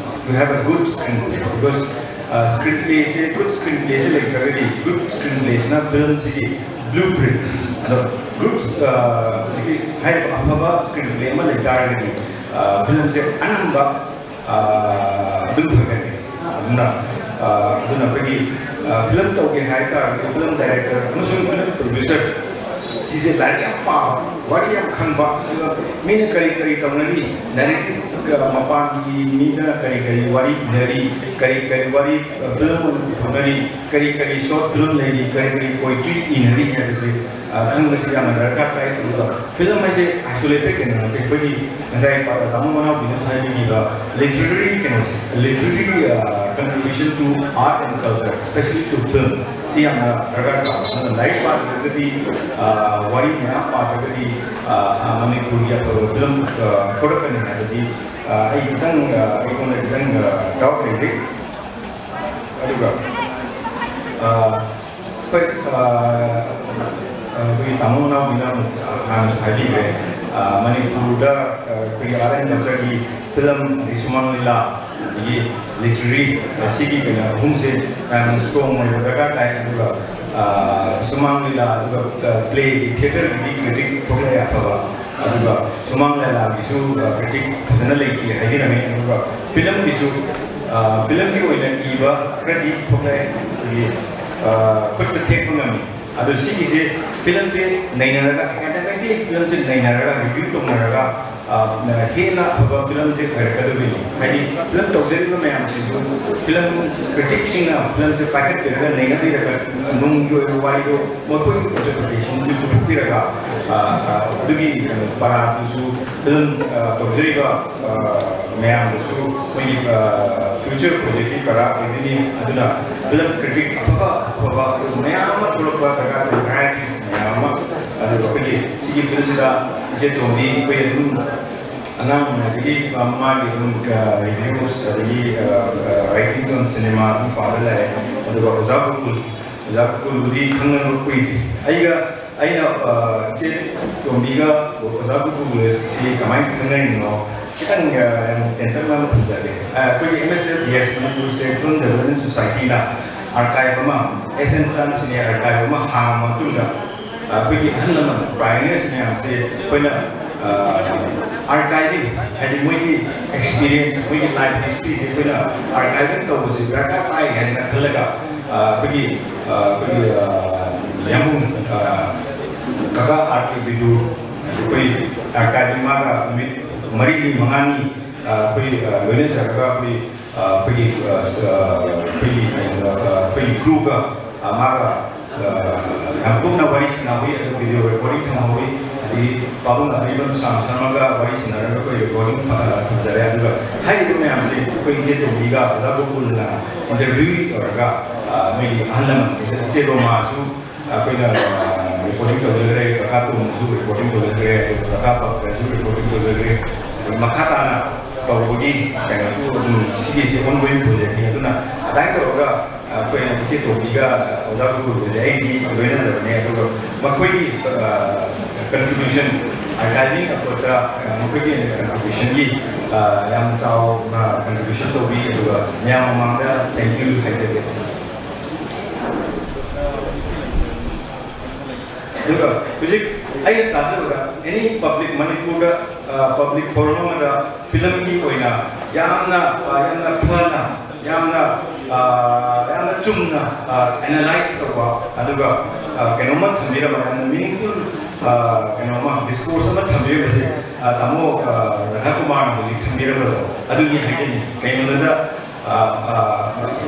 You have a good screen play, because, ꯑ, screen playꯁꯦ, good screen playꯁꯦ ꯂꯩꯇ꯭ꯔꯒꯗꯤ, good screen playꯁꯤꯅ ꯐꯤꯂꯝꯁꯤꯒꯤ blueprint꯫ ꯑꯗꯣ good, ꯑ, ꯍꯧꯖꯤꯛꯀꯤ ꯍꯥꯏꯔꯤꯕ ꯑꯐꯕ screen play ꯑꯃ ꯂꯩ ꯇꯥꯔꯒꯗꯤ, ꯑ, ꯐꯤꯂꯝꯁꯦ ꯑꯅꯝꯕ ꯑꯥ, ꯑꯗꯨꯝ ꯐꯒꯠꯂꯦ꯫ ꯑꯗꯨꯅ, ꯑꯥ, ꯑꯗꯨꯅ ꯑꯩꯈꯣꯏꯒꯤ, ꯑꯥ, ꯐꯤꯂꯝ ꯇꯧꯒꯦ ꯍꯥꯏ ꯇꯥꯔꯒꯗꯤ ꯐꯤꯂꯝ director ꯑꯃꯁꯨꯡ ꯐꯤꯂꯝ producer ꯁꯤꯁꯦ ꯂꯥꯏꯔꯤꯛ ꯌꯥꯝ ꯄꯥꯕ, ꯋꯥꯔꯤ ꯌꯥꯝ ꯈꯪꯕ, ꯑꯗꯨꯒ ꯃꯤꯅ ꯀꯔꯤ ꯀꯔꯤ ꯇꯧꯅꯔꯤ, narrative, ꯑꯥ, ꯃꯄꯥꯟꯒꯤ ꯃꯤꯅ ꯀꯔꯤ ꯀꯔꯤ ꯋꯥꯔꯤ ꯏꯅꯔꯤ, ꯀꯔꯤ ꯀꯔꯤ ꯋꯥꯔꯤ, ꯑꯥ, ꯐꯤꯂꯝ ꯑꯣꯏꯅ ꯄꯨꯊꯣꯛꯅꯔꯤ, ꯀꯔꯤ ꯀꯔꯤ short film ꯂꯩꯔꯤ, ꯀꯔꯤ ꯀꯔꯤ poetry ꯏꯅꯔꯤ ꯍꯥꯏꯕꯁꯦ ꯈꯪꯕꯁꯤ ꯌꯥꯝꯅ ꯗꯔꯀꯥꯔ ꯇꯥꯏ꯫ ꯑꯗꯨꯒ ꯐꯤꯂꯝ ꯍꯥꯏꯁꯦ ꯑꯥꯏꯁꯣꯂꯦꯇꯦꯗ ꯀꯩꯅꯣ ꯅꯠꯇꯦ꯫ ꯑꯩꯈꯣꯏꯒꯤ ꯉꯁꯥꯏ ꯇꯥꯃꯣ ꯃꯅꯥꯎꯕꯤꯅꯁꯨ ꯍꯥꯏꯕꯤꯈꯤꯕ ꯂꯤꯇꯔꯦꯔꯤ ꯀꯩꯅꯣꯁꯦ, literary contribution to art and culture, especially to film, ꯁꯤ ꯌꯥꯝꯅ ꯗꯔꯀꯥꯔ ꯇꯥꯕ꯫ ꯑꯗꯨꯅ ꯂꯥꯏꯔꯤꯛ ꯄꯥꯗ꯭ꯔꯒꯗꯤ, ꯋꯥꯔꯤ ꯃꯌꯥꯝ ꯄꯥꯗ꯭ꯔꯒꯗꯤ ꯃꯅꯤꯄꯨꯔꯒꯤ ꯑꯐꯕ ꯐꯤꯂꯝ ꯊꯣꯔꯛꯀꯅꯤ ꯍꯥꯏꯕꯗꯤ ꯑꯩ ꯈꯤꯇꯪ, ꯑꯩꯉꯣꯟꯗ ꯈꯤꯇꯪ ꯗꯥꯎꯠ ꯂꯩꯖꯩ꯫ ꯑꯗꯨꯒ ꯑꯩꯈꯣꯏ ꯑꯩꯈꯣꯏꯒꯤ ꯇꯥꯃꯣ ꯃꯅꯥꯎꯕꯤꯅ ꯍꯥꯟꯅꯁꯨ ꯍꯥꯏꯕꯤꯈ꯭ꯔꯦ꯫ ꯃꯅꯤꯄꯨꯔꯗ ꯑꯩꯈꯣꯏꯒꯤ ꯑꯥꯔꯠ ꯑꯦꯟ ꯀꯜꯆꯔꯒꯤ ꯐꯤꯂꯝ, ꯑꯗꯒꯤ ꯁꯨꯃꯥꯡ ꯂꯤꯂꯥ, ꯑꯗꯒꯤ ꯂꯤꯇꯔꯦꯔꯤ, ꯁꯤꯒꯤ ꯀꯩꯅꯣ ꯑꯍꯨꯝꯁꯦ ꯌꯥꯝꯅ ꯁ꯭ꯇꯔꯣꯡ ꯑꯣꯏꯕ ꯗꯔꯀꯥꯔ ꯇꯥꯏ꯫ ꯑꯗꯨꯒ ꯁꯨꯃꯥꯡ ꯂꯤꯂꯥ, ꯑꯗꯨꯒ ꯄ꯭ꯂꯦꯒꯤ, ꯊꯤꯌꯦꯇꯔꯒꯤꯗꯤ ꯀ꯭ꯔꯤꯇꯤꯛ ꯊꯣꯛꯂꯛꯑꯦ ꯑꯐꯕ, ꯑꯗꯨꯒ ꯁꯨꯃꯥꯡ ꯂꯤꯂꯥꯒꯤꯁꯨ ꯀ꯭ꯔꯤꯇꯤꯛ ꯐꯖꯅ ꯂꯩꯇꯦ ꯍꯥꯏꯕꯤꯔꯝꯃꯤ꯫ ꯑꯗꯨꯒ ꯐꯤꯂꯝꯒꯤꯁꯨ, ꯐꯤꯂꯝꯒꯤ ꯑꯣꯏꯅ ꯏꯕ ꯈꯔꯗꯤ ꯊꯣꯛꯂꯛꯑꯦ, ꯑꯩꯈꯣꯏꯒꯤ ꯈꯨꯠꯇ ꯊꯦꯛꯄ ꯉꯝꯃꯤ꯫ ꯑꯗꯣ ꯁꯤꯒꯤꯁꯦ, ꯐꯤꯂꯝꯁꯦ ꯅꯩꯅꯔꯒ, ꯑꯦꯀꯥꯗꯃꯤꯛꯂꯤ ꯐꯤꯂꯝꯁꯦ ꯅꯩꯅꯔꯒ, ꯔꯤꯚ꯭ꯌꯨ ꯇꯧꯅꯔꯒ, ꯍꯦꯟꯅ ꯑꯐꯕ ꯐꯤꯂꯝꯁꯦ ꯑꯣꯏꯔꯛꯀꯗꯣꯏꯅꯤ꯫ ꯍꯥꯏꯗꯤ ꯐꯤꯂꯝ ꯇꯧꯖꯔꯤꯕ ꯃꯌꯥꯝꯁꯤꯁꯨ, ꯐꯤꯂꯝ ꯀ꯭ꯔꯤꯇꯤꯛꯁꯤꯡꯅ ꯐꯤꯂꯝꯁꯦ ꯄꯥꯏꯈꯠꯄꯤꯔꯒ, ꯅꯩꯅꯕꯤꯔꯒ, ꯅꯨꯡꯒꯤ ꯑꯣꯏꯕ ꯋꯥꯔꯤꯗꯣ ꯃꯈꯣꯏꯒꯤ ꯏꯟꯇꯔꯄ꯭ꯔꯤꯇꯦꯁꯟꯗꯨ ꯄꯨꯊꯣꯛꯄꯤꯔꯒ, ꯑꯗꯨꯒꯤ ꯄꯔꯥꯗꯨꯁꯨ ꯐꯤꯂꯝ ꯇꯧꯖꯔꯤꯕ ꯃꯌꯥꯝꯗꯁꯨ ꯑꯩꯈꯣꯏꯒꯤ ꯐ꯭ꯌꯨꯆꯔ ꯄ꯭ꯔꯣꯖꯦꯛꯀꯤ ꯄꯔꯥ ꯑꯣꯏꯗꯣꯏꯅꯤ꯫ ꯑꯗꯨꯅ ꯐꯤꯂꯝ ꯀ꯭ꯔꯤꯇꯤꯛ ꯑꯐꯕ ꯑꯐꯕ ꯃꯌꯥꯝ ꯑꯃ ꯊꯣꯛꯂꯛꯄ ꯗꯔꯀꯥꯔ ꯑꯣꯏ, ꯚꯦꯔꯥꯏꯇꯤꯁ ꯃꯌꯥꯝ ꯑꯃ꯫ ꯑꯗꯨꯒ ꯑꯩꯈꯣꯏꯒꯤ ꯁꯤꯒꯤ ꯐꯤꯜꯁꯤꯗ ꯏꯆꯦ ꯇꯣꯝꯕꯤ, ꯑꯩꯈꯣꯏ ꯑꯗꯨꯝ ꯑꯉꯥꯡ ꯑꯣꯏꯔꯤꯉꯩꯗꯒꯤ ꯃꯥꯒꯤ ꯑꯗꯨꯝ ꯔꯤꯚ꯭ꯌꯨꯁ, ꯑꯗꯒꯤ ꯔꯥꯏꯇꯤꯡꯁ ꯑꯣꯟ ꯁꯤꯅꯦꯃꯥ ꯑꯗꯨꯝ ꯄꯥꯕ ꯂꯥꯛꯑꯦ꯫ ꯑꯗꯨꯒ ꯑꯣꯖꯥ ꯒꯣꯀꯨꯜ, ꯑꯣꯖꯥ ꯒꯣꯀꯨꯜꯕꯨꯗꯤ ꯈꯪꯅꯕ ꯀꯨꯏꯗ꯭ꯔꯤ꯫ ꯑꯩꯒ ꯑꯩꯅ ꯏꯆꯦ ꯇꯣꯝꯕꯤꯒ ꯑꯣꯖꯥ ꯒꯣꯀꯨꯜꯁꯤ ꯀꯃꯥꯏꯅ ꯈꯪꯅꯔꯤꯅꯣ ꯈꯤꯇꯪ ꯇꯦꯟꯇꯛꯅ ꯑꯃ ꯊꯝꯖꯒꯦ꯫ ꯑꯩꯈꯣꯏꯒꯤ M S F, Yes, Manipur State Film Development Society ꯅ ꯑꯥꯔꯀꯥꯏꯚ ꯑꯃ, S N Chand's ꯁꯤꯅꯦ ꯑꯥꯔꯀꯥꯏꯚ ꯑꯃ ꯍꯥꯡꯉ ꯃꯇꯨꯡꯗ, ꯑꯩꯈꯣꯏꯒꯤ ꯑꯍꯜ ꯂꯃꯟ, ꯄꯥꯏꯑꯣꯅꯤꯌꯔꯁ ꯃꯌꯥꯝꯁꯦ ꯑꯩꯈꯣꯏꯅ ꯑꯥꯔꯀꯥꯏꯚꯤꯡ, ꯍꯥꯏꯗꯤ ꯃꯣꯏꯒꯤ ꯑꯦꯛꯁꯄꯤꯔꯤꯌꯦꯟꯁ, ꯃꯣꯏꯒꯤ ꯂꯥꯏꯐ ꯍꯤꯁꯇ꯭ꯔꯤꯁꯦ ꯑꯩꯈꯣꯏꯅ ꯑꯥꯔꯀꯥꯏꯚꯤꯡ ꯇꯧꯕꯁꯦ ꯗꯔꯀꯥꯔ ꯇꯥꯏ ꯍꯥꯏꯅ ꯈꯜꯂꯒ, ꯑꯩꯈꯣꯏꯒꯤ ꯑꯩꯈꯣꯏꯒꯤ ꯌꯥꯝꯕꯨꯡ ꯀꯀꯥ ꯑꯥꯔ ꯀꯦ ꯕꯤꯗꯨ, ꯑꯩꯈꯣꯏ ꯑꯥꯔꯀꯥꯏꯚꯤꯡ ꯃꯥꯒ ꯅꯨꯃꯤꯠ ꯃꯔꯤꯅꯤ ꯃꯉꯥꯅꯤ ꯑꯩꯈꯣꯏ ꯂꯣꯏꯅꯖꯔꯒ, ꯑꯩꯈꯣꯏ ꯑꯩꯈꯣꯏꯒꯤ ꯑꯩꯈꯣꯏꯒꯤ ꯑꯩꯈꯣꯏꯒꯤ ꯀ꯭ꯔꯨꯒ ꯃꯥꯒ ꯌꯥꯝ ꯀꯨꯞꯅ ꯋꯥꯔꯤ ꯁꯥꯟꯅꯍꯧꯏ, ꯑꯗꯨ ꯚꯤꯗꯤꯑꯣ ꯔꯦꯀꯣꯔꯗꯤꯡ ꯊꯝꯍꯧꯏ꯫ ꯑꯗꯒꯤ ꯄꯥꯕꯨꯡ ꯑꯔꯤꯕꯝ ꯁꯥꯝ ꯁꯔꯃꯒ ꯋꯥꯔꯤ ꯁꯥꯟꯅꯔꯒ ꯑꯩꯈꯣꯏ ꯔꯦꯀꯣꯔꯗꯤꯡ ꯊꯝꯖꯔꯦ꯫ ꯑꯗꯨꯒ ꯍꯥꯏꯔꯤꯕ ꯃꯌꯥꯝꯁꯦ ꯑꯩꯈꯣꯏ ꯏꯆꯦ ꯇꯣꯝꯕꯤꯒ ꯑꯣꯖꯥ ꯒꯣꯀꯨꯜꯅ ꯏꯟꯇꯔꯚ꯭ꯌꯨ ꯇꯧꯔꯒ, ꯃꯣꯏꯒꯤ ꯑꯍꯜ ꯂꯃꯟ, ꯏꯆꯦ ꯔꯣꯃꯥꯁꯨ ꯑꯩꯈꯣꯏꯅ ꯔꯦꯀꯣꯔꯗꯤꯡ ꯇꯧꯖꯈ꯭ꯔꯦ, ꯀꯀꯥ ꯇꯣꯝꯕꯁꯨ ꯔꯦꯀꯣꯔꯗꯤꯡ ꯇꯧꯖꯈ꯭ꯔꯦ, ꯑꯗꯨꯒ ꯀꯀꯥ ꯄꯛꯀꯁꯨ ꯔꯦꯀꯣꯔꯗꯤꯡ ꯇꯧꯖꯈ꯭ꯔꯦ꯫ ꯑꯗꯒꯤ ꯃꯈꯥ ꯇꯥꯅ ꯇꯧꯕꯒꯤ ꯀꯩꯅꯣꯁꯨ ꯑꯗꯨꯝ ꯁꯤꯒꯤꯁꯦ ꯑꯣꯟꯒꯣꯌꯤꯡ ꯄ꯭ꯔꯣꯖꯦꯛꯅꯤ꯫ ꯑꯗꯨꯅ ꯑꯗꯨꯃꯥꯏꯅ ꯇꯧꯔꯒ ꯑꯩꯈꯣꯏꯅ ꯏꯆꯦ ꯇꯣꯝꯕꯤꯒ ꯑꯣꯖꯥ ꯒꯨꯔꯨꯁꯦ ꯑꯩꯒꯤ ꯂꯣꯏꯅꯖꯕꯅꯦ꯫ ꯑꯗꯨꯒ ꯃꯈꯣꯏꯒꯤ ꯀꯟꯇ꯭ꯔꯤꯕ꯭ꯌꯨꯁꯟ, ꯑꯥꯔꯀꯥꯏꯚꯤꯡ ꯑꯦꯐꯔꯠꯇ ꯃꯈꯣꯏꯒꯤ ꯀꯟꯇ꯭ꯔꯤꯕ꯭ꯌꯨꯁꯟꯒꯤ ꯌꯥꯝ ꯆꯥꯎꯅ ꯀꯟꯇ꯭ꯔꯤꯕ꯭ꯌꯨꯁꯟ ꯇꯧꯕꯤ꯫ ꯑꯗꯨꯒ ꯃꯌꯥꯝ ꯃꯃꯥꯡꯗ ꯊꯦꯡꯛ ꯌꯨ ꯍꯥꯏꯖꯒꯦ꯫ ꯑꯗꯨꯒ ꯍꯧꯖꯤꯛ ꯑꯩꯅ ꯇꯥꯖꯕꯗ ꯑꯦꯅꯤ ꯄꯕ꯭ꯂꯤꯛ, ꯃꯅꯤꯄꯨꯔꯗ ꯄꯕ꯭ꯂꯤꯛ ꯐꯣꯔꯝ ꯑꯃꯗ ꯐꯤꯂꯝꯒꯤ ꯑꯣꯏꯅ ꯌꯥꯝꯅ, ꯌꯥꯝꯅ ꯐꯅ, ꯌꯥꯝꯅ, ꯌꯥꯝꯅ ꯆꯨꯝꯅ ꯑꯦꯅꯥꯂꯥꯏꯁ ꯇꯧꯕ, ꯑꯗꯨꯒ ꯀꯩꯅꯣꯝꯃ ꯊꯝꯕꯤꯔꯝꯕ, ꯌꯥꯝꯅ ꯃꯤꯅꯤꯡꯐꯨꯜ ꯀꯩꯅꯣꯝꯃ, ꯗꯤꯁꯀꯣꯔꯁ ꯑꯃ ꯊꯝꯕꯤꯔꯝꯕꯁꯦ, ꯇꯥꯃꯣ ꯔꯥꯙꯥ ꯀꯨꯃꯥꯔꯅ ꯍꯧꯖꯤꯛ ꯊꯝꯕꯤꯔꯝꯕꯗꯣ ꯑꯗꯨꯅꯤ ꯍꯥꯏꯖꯅꯤꯡꯉꯤ꯫ ꯀꯩꯅꯣꯗ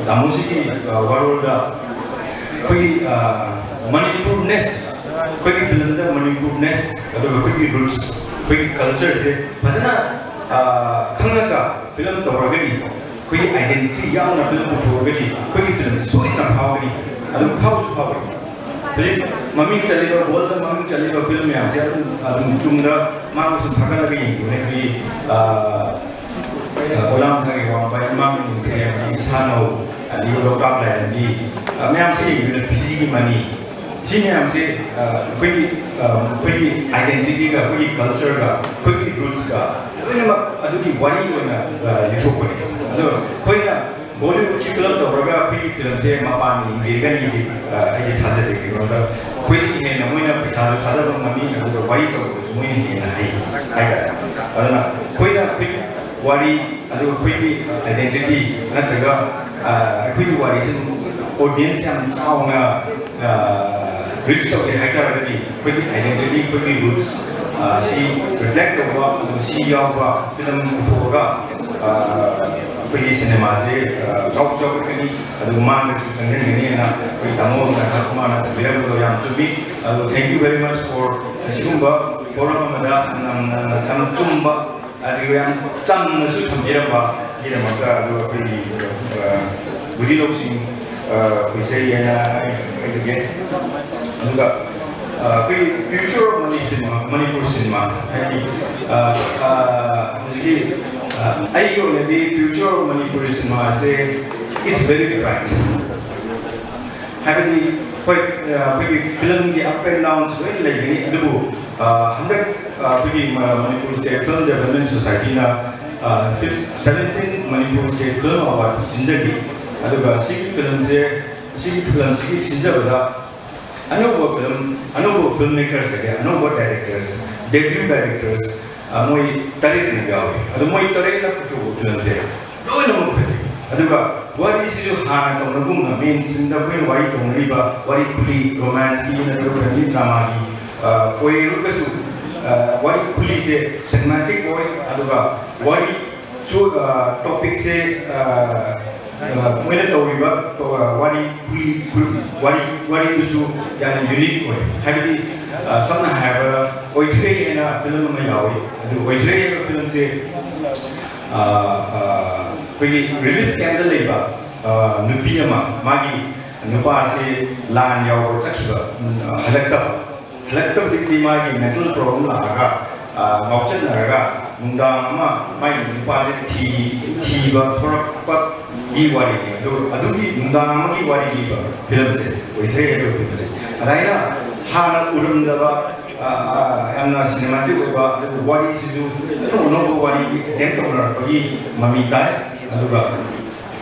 ꯇꯥꯃꯣꯁꯤꯒꯤ ꯋꯥꯔꯣꯜꯗ ꯑꯩꯈꯣꯏꯒꯤ ꯃꯅꯤꯄꯨꯔꯅꯦꯁ, ꯑꯩꯈꯣꯏꯒꯤ ꯐꯤꯂꯝꯗ ꯃꯅꯤꯄꯨꯔꯅꯦꯁ, ꯑꯗꯨꯒ ꯑꯩꯈꯣꯏꯒꯤ ꯔꯨꯠꯁ, ꯑꯩꯈꯣꯏꯒꯤ ꯀꯜꯆꯔꯁꯦ ꯐꯖꯅ ꯈꯪꯉꯒ ꯐꯤꯂꯝ ꯇꯧꯔꯒꯗꯤ, ꯑꯩꯈꯣꯏꯒꯤ ꯑꯥꯏꯗꯦꯟꯇꯤꯇꯤ ꯌꯥꯎꯅ ꯐꯤꯂꯝ ꯄꯨꯊꯣꯛꯑꯒꯗꯤ ꯑꯩꯈꯣꯏꯒꯤ ꯐꯤꯂꯝ ꯁꯣꯏꯗꯅ ꯐꯥꯎꯒꯅꯤ꯫ ꯑꯗꯨ ꯐꯥꯎꯁꯨ ꯐꯥꯎꯒꯅꯤ꯫ ꯍꯧꯖꯤꯛ ꯃꯃꯤꯡ ꯆꯠꯂꯤꯕ, ꯋꯥꯔꯜꯗ ꯃꯃꯤꯡ ꯆꯠꯂꯤꯕ ꯐꯤꯂꯝ ꯃꯌꯥꯝꯁꯦ ꯑꯗꯨꯝ, ꯑꯗꯨꯝ ꯇꯨꯡꯗ ꯃꯥꯡꯗ ꯁꯨꯝ ꯊꯥꯒꯠꯂꯒ ꯌꯦꯡꯗꯣꯏꯅꯦ꯫ ꯑꯩꯈꯣꯏꯒꯤ ꯑꯣꯂꯥꯡ ꯊꯥꯒꯤ ꯋꯥꯡꯕ, ꯏꯃꯥ ꯃꯅꯤꯡꯊꯦꯝ, ꯏꯁꯥꯅꯧ, ꯑꯗꯒꯤ ꯂꯣꯛꯇꯥꯛ ꯂꯥꯏꯔꯦꯝꯕꯤ, ꯃꯌꯥꯝꯁꯤ ꯌꯦꯡꯗꯣꯏꯅꯦ꯫ ꯐꯤꯖꯤꯒꯤ ꯃꯅꯤ, ꯁꯤ ꯃꯌꯥꯝꯁꯦ ꯑꯩꯈꯣꯏꯒꯤ, ꯑꯩꯈꯣꯏꯒꯤ ꯑꯥꯏꯗꯦꯟꯇꯤꯇꯤꯒ, ꯑꯩꯈꯣꯏꯒꯤ ꯀꯜꯆꯔꯒ, ꯑꯩꯈꯣꯏꯒꯤ ꯔꯨꯠꯁꯀ ꯂꯣꯏꯅꯃꯛ ꯑꯗꯨꯒꯤ ꯋꯥꯔꯤ ꯑꯣꯏꯅ ꯌꯦꯛꯊꯣꯛꯄꯅꯦ꯫ ꯑꯗꯣ ꯑꯩꯈꯣꯏꯅ ꯕꯣꯂꯤꯋꯨꯗꯀꯤ ꯐꯤꯂꯝ ꯇꯧꯔꯒ ꯑꯩꯈꯣꯏꯒꯤ ꯐꯤꯂꯝꯁꯦ ꯃꯄꯥꯟ ꯌꯦꯡꯕꯤꯔꯒꯅꯤꯗꯤ ꯑꯩꯗꯤ ꯊꯥꯖꯗꯦ꯫ ꯀꯩꯒꯤꯅꯣꯗ ꯑꯩꯈꯣꯏꯗꯒꯤ ꯍꯦꯟꯅ ꯃꯣꯏꯅ ꯄꯩꯁꯥꯁꯨ ꯊꯥꯗꯕ ꯉꯝꯃꯤ, ꯑꯗꯨꯒ ꯋꯥꯔꯤ ꯇꯧꯕꯗꯁꯨ ꯃꯣꯏꯅ ꯍꯦꯟꯅ ꯍꯩ ꯍꯥꯏꯇꯥꯔꯦ꯫ ꯑꯗꯨꯅ ꯑꯩꯈꯣꯏꯅ ꯑꯩꯈꯣꯏꯒꯤ ꯋꯥꯔꯤ, ꯑꯗꯨꯒ ꯑꯩꯈꯣꯏꯒꯤ ꯑꯥꯏꯗꯦꯟꯇꯤꯇꯤ ꯅꯠꯇ꯭ꯔꯒ ꯑꯩꯈꯣꯏꯒꯤ ꯋꯥꯔꯤꯁꯤ ꯑꯣꯗꯤꯌꯦꯟꯁ ꯌꯥꯝ ꯆꯥꯎꯅ ꯔꯤꯆ ꯇꯧꯒꯦ ꯍꯥꯏꯇꯥꯔꯒꯗꯤ ꯑꯩꯈꯣꯏꯒꯤ ꯑꯥꯏꯗꯦꯟꯇꯤꯇꯤ, ꯑꯩꯈꯣꯏꯒꯤ ꯔꯨꯠꯁ ꯁꯤ ꯔꯤꯐ꯭ꯂꯦꯛ ꯇꯧꯕ, ꯑꯗꯨꯒ ꯁꯤ ꯌꯥꯎꯕ ꯐꯤꯂꯝ ꯄꯨꯊꯣꯛꯑꯒ ꯑꯩꯈꯣꯏꯒꯤ ꯁꯤꯅꯦꯃꯥꯁꯦ, ꯑ, ꯆꯥꯎ ꯆꯥꯎꯔꯛꯀꯅꯤ, ꯑꯗꯨꯒ ꯃꯥꯡꯗꯁꯨ ꯆꯪꯁꯤꯟꯒꯅꯤ ꯍꯥꯏꯅ ꯑꯩꯈꯣꯏ ꯇꯥꯃꯣ ꯅꯍꯥꯛ ꯃꯥꯅ ꯊꯝꯕꯤꯔꯝꯕꯗꯣ ꯌꯥꯝ ꯆꯨꯝꯃꯤ꯫ ꯑꯗꯨ thank you very much for ꯑꯁꯤꯒꯨꯝꯕ forum ꯑꯃꯗ ꯌꯥꯝꯅ, ꯌꯥꯝ ꯆꯨꯝꯕ, ꯑꯗꯨꯒ ꯌꯥꯝ ꯆꯝꯅꯁꯨ ꯊꯝꯕꯤꯔꯝꯕꯒꯤꯗꯃꯛꯇ꯫ ꯑꯗꯨꯒ ꯑꯩꯈꯣꯏꯒꯤ, ꯑ, ꯕꯨꯙꯤ ꯂꯧꯁꯤꯡ, ꯑ, ꯈꯣꯏꯖꯩ ꯍꯥꯏꯅ ꯑꯩ ꯍꯥꯏꯖꯒꯦ꯫ ꯑꯗꯨꯒ, ꯑ, ꯑꯩꯈꯣꯏꯒꯤ future of Manipur cinema, Manipur cinema ꯍꯥꯏꯗꯤ, ꯑ, ꯑ, ꯍꯧꯖꯤꯛꯀꯤ, ꯑ, ꯑꯩꯒꯤ ꯑꯣꯏꯅꯗꯤ future of Manipuri cinema say it's very bright꯫ ꯍꯥꯏꯕꯗꯤ, ꯍꯣꯏ, ꯑ, ꯑꯩꯈꯣꯏꯒꯤ ꯐꯤꯂꯝꯒꯤ up and downs ꯂꯣꯏꯅ ꯂꯩꯒꯅꯤ, ꯑꯗꯨꯕꯨ, ꯑ, ꯍꯟꯗꯛ, ꯑ, ꯑꯩꯈꯣꯏꯒꯤ ꯃ-, Manipur State Film Development Society ꯅ, ꯑ, fifth, seventeen Manipur State Film Award ꯁꯤꯟꯖꯈꯤ꯫ ꯑꯗꯨꯒ ꯁꯤꯒꯤ ꯐꯤꯂꯝꯁꯦ, ꯁꯤꯒꯤ ꯐꯤꯂꯝꯁꯤꯒꯤ ꯁꯤꯟꯖꯕꯗ ꯑꯅꯧꯕ ꯐꯤꯂꯝ, ꯑꯅꯧꯕ film makers ꯍꯥꯏꯗꯤ ꯑꯅꯧꯕ directors, debut directors, ꯑ, ꯃꯣꯏ ꯇꯔꯦꯠꯃꯨꯛ ꯌꯥꯎꯏ꯫ ꯑꯗꯣ ꯃꯣꯏ ꯇꯔꯦꯠꯅ ꯄꯨꯊꯣꯛꯄ ꯐꯤꯂꯝꯁꯦ ꯂꯣꯏꯅꯃꯛ ꯐꯖꯩ꯫ ꯑꯗꯨꯒ ꯋꯥꯔꯤꯁꯤꯁꯨ ꯍꯥꯟꯅ ꯇꯧꯅꯒꯨꯝꯅ, mainstream ꯗ ꯑꯩꯈꯣꯏꯅ ꯋꯥꯔꯤ ꯇꯧꯅꯔꯤꯕ ꯋꯥꯔꯤ ꯈꯨꯂꯤ, romance ꯀꯤ ꯅꯠꯇ꯭ꯔꯒ family drama ꯒꯤ, ꯑ, ꯑꯣꯏꯔꯒꯁꯨ, ꯑ, ꯋꯥꯔꯤ ꯈꯨꯂꯤꯁꯦ cinematic ꯑꯣꯏ, ꯑꯗꯨꯒ ꯋꯥꯔꯤ ꯆꯨ-, ꯑ, topic ꯁꯦ, ꯑ, ꯑ, ꯃꯣꯏꯅ ꯇꯧꯔꯤꯕ, ꯑ, ꯋꯥꯔꯤ ꯈꯨꯂꯤ, ꯈꯨ-, ꯋꯥꯔꯤ, ꯋꯥꯔꯤꯗꯨꯁꯨ ꯌꯥꯝꯅ unique ꯑꯣꯏ꯫ ꯍꯥꯏꯕꯗꯤ, ꯑ, ꯁꯝꯅ ꯍꯥꯏꯔꯕꯗ, ꯑꯣꯏꯊ꯭ꯔꯦ ꯍꯥꯏꯅ ꯐꯤꯂꯝ ꯑꯃ ꯌꯥꯎꯏ꯫ ꯑꯗꯨ ꯑꯣꯏꯊ꯭ꯔꯦ ꯍꯥꯏꯕ ꯐꯤꯂꯝꯁꯦ, ꯑ, ꯑ, ꯑꯩꯈꯣꯏꯒꯤ relief camp ꯇ ꯂꯩꯕ, ꯑ, ꯅꯨꯄꯤ ꯑꯃ, ꯃꯥꯒꯤ ꯅꯨꯄꯥꯁꯤ ꯂꯥꯟ ꯌꯥꯎꯕ ꯆꯠꯈꯤꯕ, ꯎꯝ, ꯍꯜꯂꯛꯇꯕ꯫ ꯍꯜꯂꯛꯇꯕꯗꯒꯤꯗꯤ ꯃꯥꯒꯤ mental problem ꯂꯥꯛꯑꯒ, ꯑ, ꯉꯥꯎꯆꯠꯅꯔꯒ ꯅꯨꯡꯗꯥꯡ ꯑꯃ ꯃꯥꯒꯤ ꯅꯨꯄꯥꯁꯦ ꯊꯤ-, ꯊꯤꯕ ꯊꯣꯔꯛꯄꯒꯤ ꯋꯥꯔꯤꯅꯤ꯫ ꯑꯗꯨ, ꯑꯗꯨꯒꯤ ꯅꯨꯡꯗꯥꯡ ꯑꯃꯒꯤ ꯋꯥꯔꯤ ꯂꯤꯕ ꯐꯤꯂꯝꯁꯦ ꯑꯣꯏꯊ꯭ꯔꯦ ꯍꯥꯏꯔꯤꯕ ꯐꯤꯂꯝꯁꯦ꯫ ꯑꯗꯨꯃꯥꯏꯅ ꯍꯥꯟꯅ ꯎꯔꯝꯗꯕ, ꯑ, ꯑ, ꯌꯥꯝꯅ cinematic ꯑꯣꯏꯕ, ꯑꯗꯨꯒ ꯋꯥꯔꯤꯁꯤꯁꯨ ꯑꯅꯧ ꯑꯅꯧꯕ ꯋꯥꯔꯤ attempt ꯇꯧꯅꯔꯛꯄꯒꯤ ꯃꯃꯤ ꯇꯥꯏ꯫ ꯑꯗꯨꯒ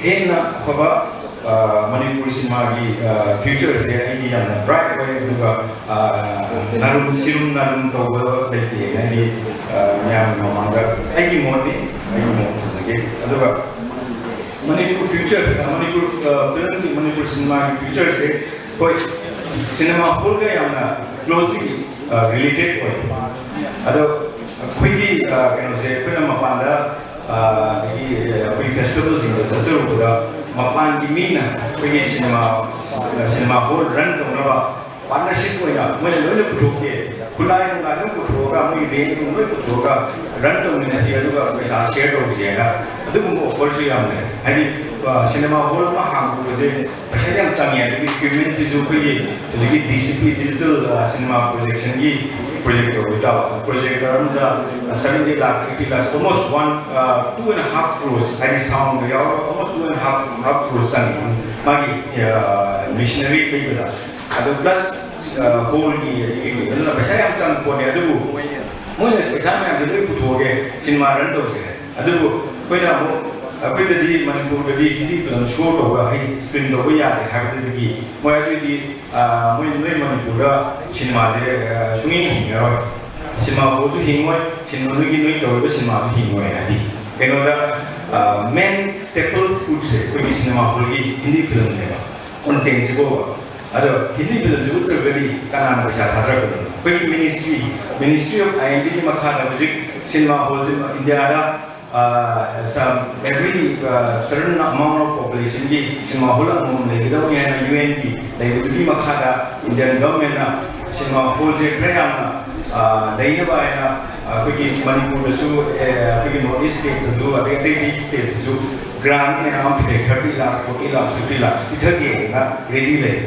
ꯍꯦꯟꯅ ꯑꯐꯕ, ꯑ, ꯃꯅꯤꯄꯨꯔ ꯁꯤꯅꯦꯃꯥꯒꯤ, ꯑ, future ꯁꯦ ꯑꯩꯗꯤ ꯌꯥꯝꯅ bright ꯑꯣꯏ꯫ ꯑꯗꯨꯒ, ꯑ, ꯅꯥꯔꯨꯝ ꯁꯤꯔꯨꯝ ꯅꯥꯔꯨꯝ ꯇꯧꯕ ꯂꯩꯇꯦ꯫ ꯑꯩꯗꯤ, ꯑ, ꯃꯌꯥꯝꯒꯤ ꯃꯃꯥꯡꯗ ꯑꯩꯒꯤ ꯃꯣꯠꯅꯤ, ꯑꯩꯒꯤ ꯃꯣꯠ ꯊꯝꯖꯒꯦ꯫ ꯑꯗꯨꯒ ꯃꯅꯤꯄꯨꯔ future, ꯑ, ꯃꯅꯤꯄꯨꯔ, ꯑ, film ꯒꯤ, ꯃꯅꯤꯄꯨꯔ ꯁꯤꯅꯦꯃꯥꯒꯤ future ꯁꯦ, ꯍꯣꯏ, ꯁꯤꯅꯦꯃꯥ ꯍꯣꯜꯒ ꯌꯥꯝꯅ closely, ꯑ, related ꯑꯣꯏ꯫ ꯑꯗꯣ ꯑꯩꯈꯣꯏꯒꯤ, ꯑ, ꯀꯩꯅꯣꯁꯦ, ꯑꯩꯈꯣꯏꯅ ꯃꯄꯥꯟꯗ ꯑꯗꯒꯤ ꯑꯩꯈꯣꯏ ꯐꯦꯁꯇꯤꯚꯦꯜꯁꯤꯡꯗ ꯆꯠꯆꯔꯨꯕꯗ ꯃꯄꯥꯟꯒꯤ ꯃꯤꯅ ꯑꯩꯈꯣꯏꯒꯤ ꯁꯤꯅꯦꯃꯥ ꯁꯤꯅꯦꯃꯥ ꯍꯣꯜ ꯔꯟ ꯇꯧꯅꯕ ꯄꯥꯔꯠꯅꯔꯁꯤꯞ ꯑꯣꯏꯅ ꯃꯣꯏꯅ ꯂꯣꯏꯅ ꯄꯨꯊꯣꯛꯀꯦ, ꯈꯨꯠꯂꯥꯏ ꯅꯨꯡꯂꯥꯏ ꯂꯣꯏ ꯄꯨꯊꯣꯛꯑꯒ, ꯃꯣꯏ ꯔꯦꯟ ꯅꯨꯡ ꯂꯣꯏ ꯄꯨꯊꯣꯛꯑꯒ ꯔꯟ ꯇꯧꯃꯤꯟꯅꯁꯤ, ꯑꯗꯨꯒ ꯄꯩꯁꯥ ꯁꯤꯌꯔ ꯇꯧꯁꯤ ꯍꯥꯏꯅ ꯑꯗꯨꯒꯨꯝꯕ ꯑꯣꯐꯔꯁꯨ ꯌꯥꯝ ꯂꯩ꯫ ꯍꯥꯏꯗꯤ ꯁꯤꯅꯦꯃꯥ ꯍꯣꯜ ꯑꯃ ꯍꯥꯡꯕꯁꯦ ꯄꯩꯁꯥ ꯌꯥꯝ ꯆꯪꯉꯦ꯫ ꯑꯗꯨꯒꯤ ꯏꯀ꯭ꯋꯤꯞꯃꯦꯟꯁꯤꯁꯨ ꯑꯩꯈꯣꯏꯒꯤ ꯍꯧꯖꯤꯛꯀꯤ D C P digital cinema ꯄ꯭ꯔꯣꯖꯦꯛꯁꯟꯒꯤ ꯄ꯭ꯔꯣꯖꯦꯛꯇꯔ ꯑꯣꯏꯇꯥꯕ, ꯄ꯭ꯔꯣꯖꯦꯛꯇꯔ ꯑꯃꯗ seventy lakh, eighty lakh, almost one two and half crores, ꯍꯥꯏꯗꯤ ꯁꯥꯎꯟꯒ ꯌꯥꯎꯔꯒ almost two and half half crores ꯆꯪꯉꯤ ꯃꯥꯒꯤ ꯃꯦꯁꯤꯅꯔꯤ ꯂꯩꯕꯗ꯫ ꯑꯗꯨ ꯄ꯭ꯂꯁ ꯍꯣꯜꯒꯤ ꯑꯗꯒꯤ ꯑꯗꯨꯅ ꯄꯩꯁꯥ ꯌꯥꯝ ꯆꯪꯕ ꯄꯣꯠꯅꯦ꯫ ꯑꯗꯨꯕꯨ ꯃꯣꯏꯅ ꯄꯩꯁꯥ ꯃꯌꯥꯝꯁꯦ ꯂꯣꯏ ꯄꯨꯊꯣꯛꯑꯒꯦ, ꯁꯤꯅꯦꯃꯥ ꯔꯟ ꯇꯧꯁꯦ꯫ ꯑꯗꯨꯕꯨ ꯑꯩꯈꯣꯏꯅ ꯑꯃꯨꯛ, ꯑꯩꯈꯣꯏꯗꯗꯤ ꯃꯅꯤꯄꯨꯔꯗꯗꯤ ꯍꯤꯟꯗꯤ ꯐꯤꯂꯝ ꯁꯣ ꯇꯧꯕ, ꯍꯥꯏꯗꯤ ꯁ꯭ꯀ꯭ꯔꯤꯟ ꯇꯧꯕ ꯌꯥꯗꯦ ꯍꯥꯏꯕꯗꯒꯤ ꯃꯣꯏ ꯑꯗꯨꯏꯗꯤ, ꯃꯣꯏ ꯅꯣꯏ ꯃꯅꯤꯄꯨꯔꯗ ꯁꯤꯅꯦꯃꯥꯁꯦ ꯁꯨꯡꯍꯤꯡ ꯍꯤꯡꯉꯔꯣꯏ, ꯁꯤꯅꯦꯃꯥ ꯍꯣꯜꯁꯨ ꯍꯤꯡꯉꯣꯏ, ꯁꯤꯅꯦꯃꯥ ꯅꯣꯏꯒꯤ ꯅꯣꯏ ꯇꯧꯔꯤꯕ ꯁꯤꯅꯦꯃꯥꯁꯨ ꯍꯤꯡꯉꯣꯏ ꯍꯥꯏꯗꯤ꯫ ꯀꯩꯅꯣꯗ ꯃꯦꯟ ꯁ꯭ꯇꯦꯄꯜ ꯐꯨꯗꯁꯦ ꯑꯩꯈꯣꯏꯒꯤ ꯁꯤꯅꯦꯃꯥ ꯍꯣꯜꯒꯤ ꯍꯤꯟꯗꯤ ꯐꯤꯂꯝꯅꯦꯕ, ꯀꯣꯟꯇꯦꯟꯁꯤꯕꯨꯕ꯫ ꯑꯗꯣ ꯍꯤꯟꯗꯤ ꯐꯤꯂꯝꯁꯤ ꯎꯠꯇ꯭ꯔꯒꯗꯤ ꯀꯅꯥꯅ ꯄꯩꯁꯥ ꯊꯥꯗꯔꯛꯀꯗꯣꯏꯅꯣ? ꯑꯩꯈꯣꯏꯒꯤ ministry, ministry of I N ꯕꯤꯒꯤ ꯃꯈꯥꯗ ꯍꯧꯖꯤꯛ ꯁꯤꯅꯦꯃꯥ ꯍꯣꯜꯁꯤ ꯏꯟꯗꯤꯌꯥꯗ ꯑꯦꯚ꯭ꯔꯤ ꯁꯔꯇꯟ ꯑꯃꯥꯎꯟ ꯑꯣꯐ ꯄꯣꯄꯨꯂꯦꯁꯟꯒꯤ ꯁꯤꯅꯦꯃꯥ ꯍꯣꯜ ꯑꯃꯃꯝ ꯂꯩꯒꯗꯕꯅꯤ ꯍꯥꯏꯅ ꯌꯨ ꯑꯦꯟꯒꯤ ꯂꯩꯕꯗꯨꯒꯤ ꯃꯈꯥꯗ ꯏꯟꯗꯤꯌꯟ ꯒꯚꯔꯟꯃꯦꯟꯅ ꯁꯤꯅꯦꯃꯥ ꯍꯣꯜꯁꯦ ꯈꯔ ꯌꯥꯝꯅ ꯂꯩꯅꯕ ꯍꯥꯏꯅ ꯑꯩꯈꯣꯏꯒꯤ ꯃꯅꯤꯄꯨꯔꯗꯁꯨ, ꯑꯩꯈꯣꯏꯒꯤ ꯅꯣꯔꯠ ꯏꯁ ꯁ꯭ꯇꯦꯠꯇꯁꯨ ꯑꯗꯩ ꯑꯇꯩ ꯑꯇꯩ ꯁ꯭ꯇꯦꯠꯇꯁꯨ ꯒ꯭ꯔꯥꯟ ꯃꯌꯥꯝ ꯑꯃ ꯄꯤꯊꯩ, ꯊꯥꯔꯇꯤ ꯂꯥꯛ, ꯐꯣꯔꯇꯤ ꯂꯥꯛ, ꯐꯤꯐꯇꯤ ꯂꯥꯛ ꯄꯤꯊꯒꯦꯅ ꯔꯦꯗꯤ ꯂꯩ꯫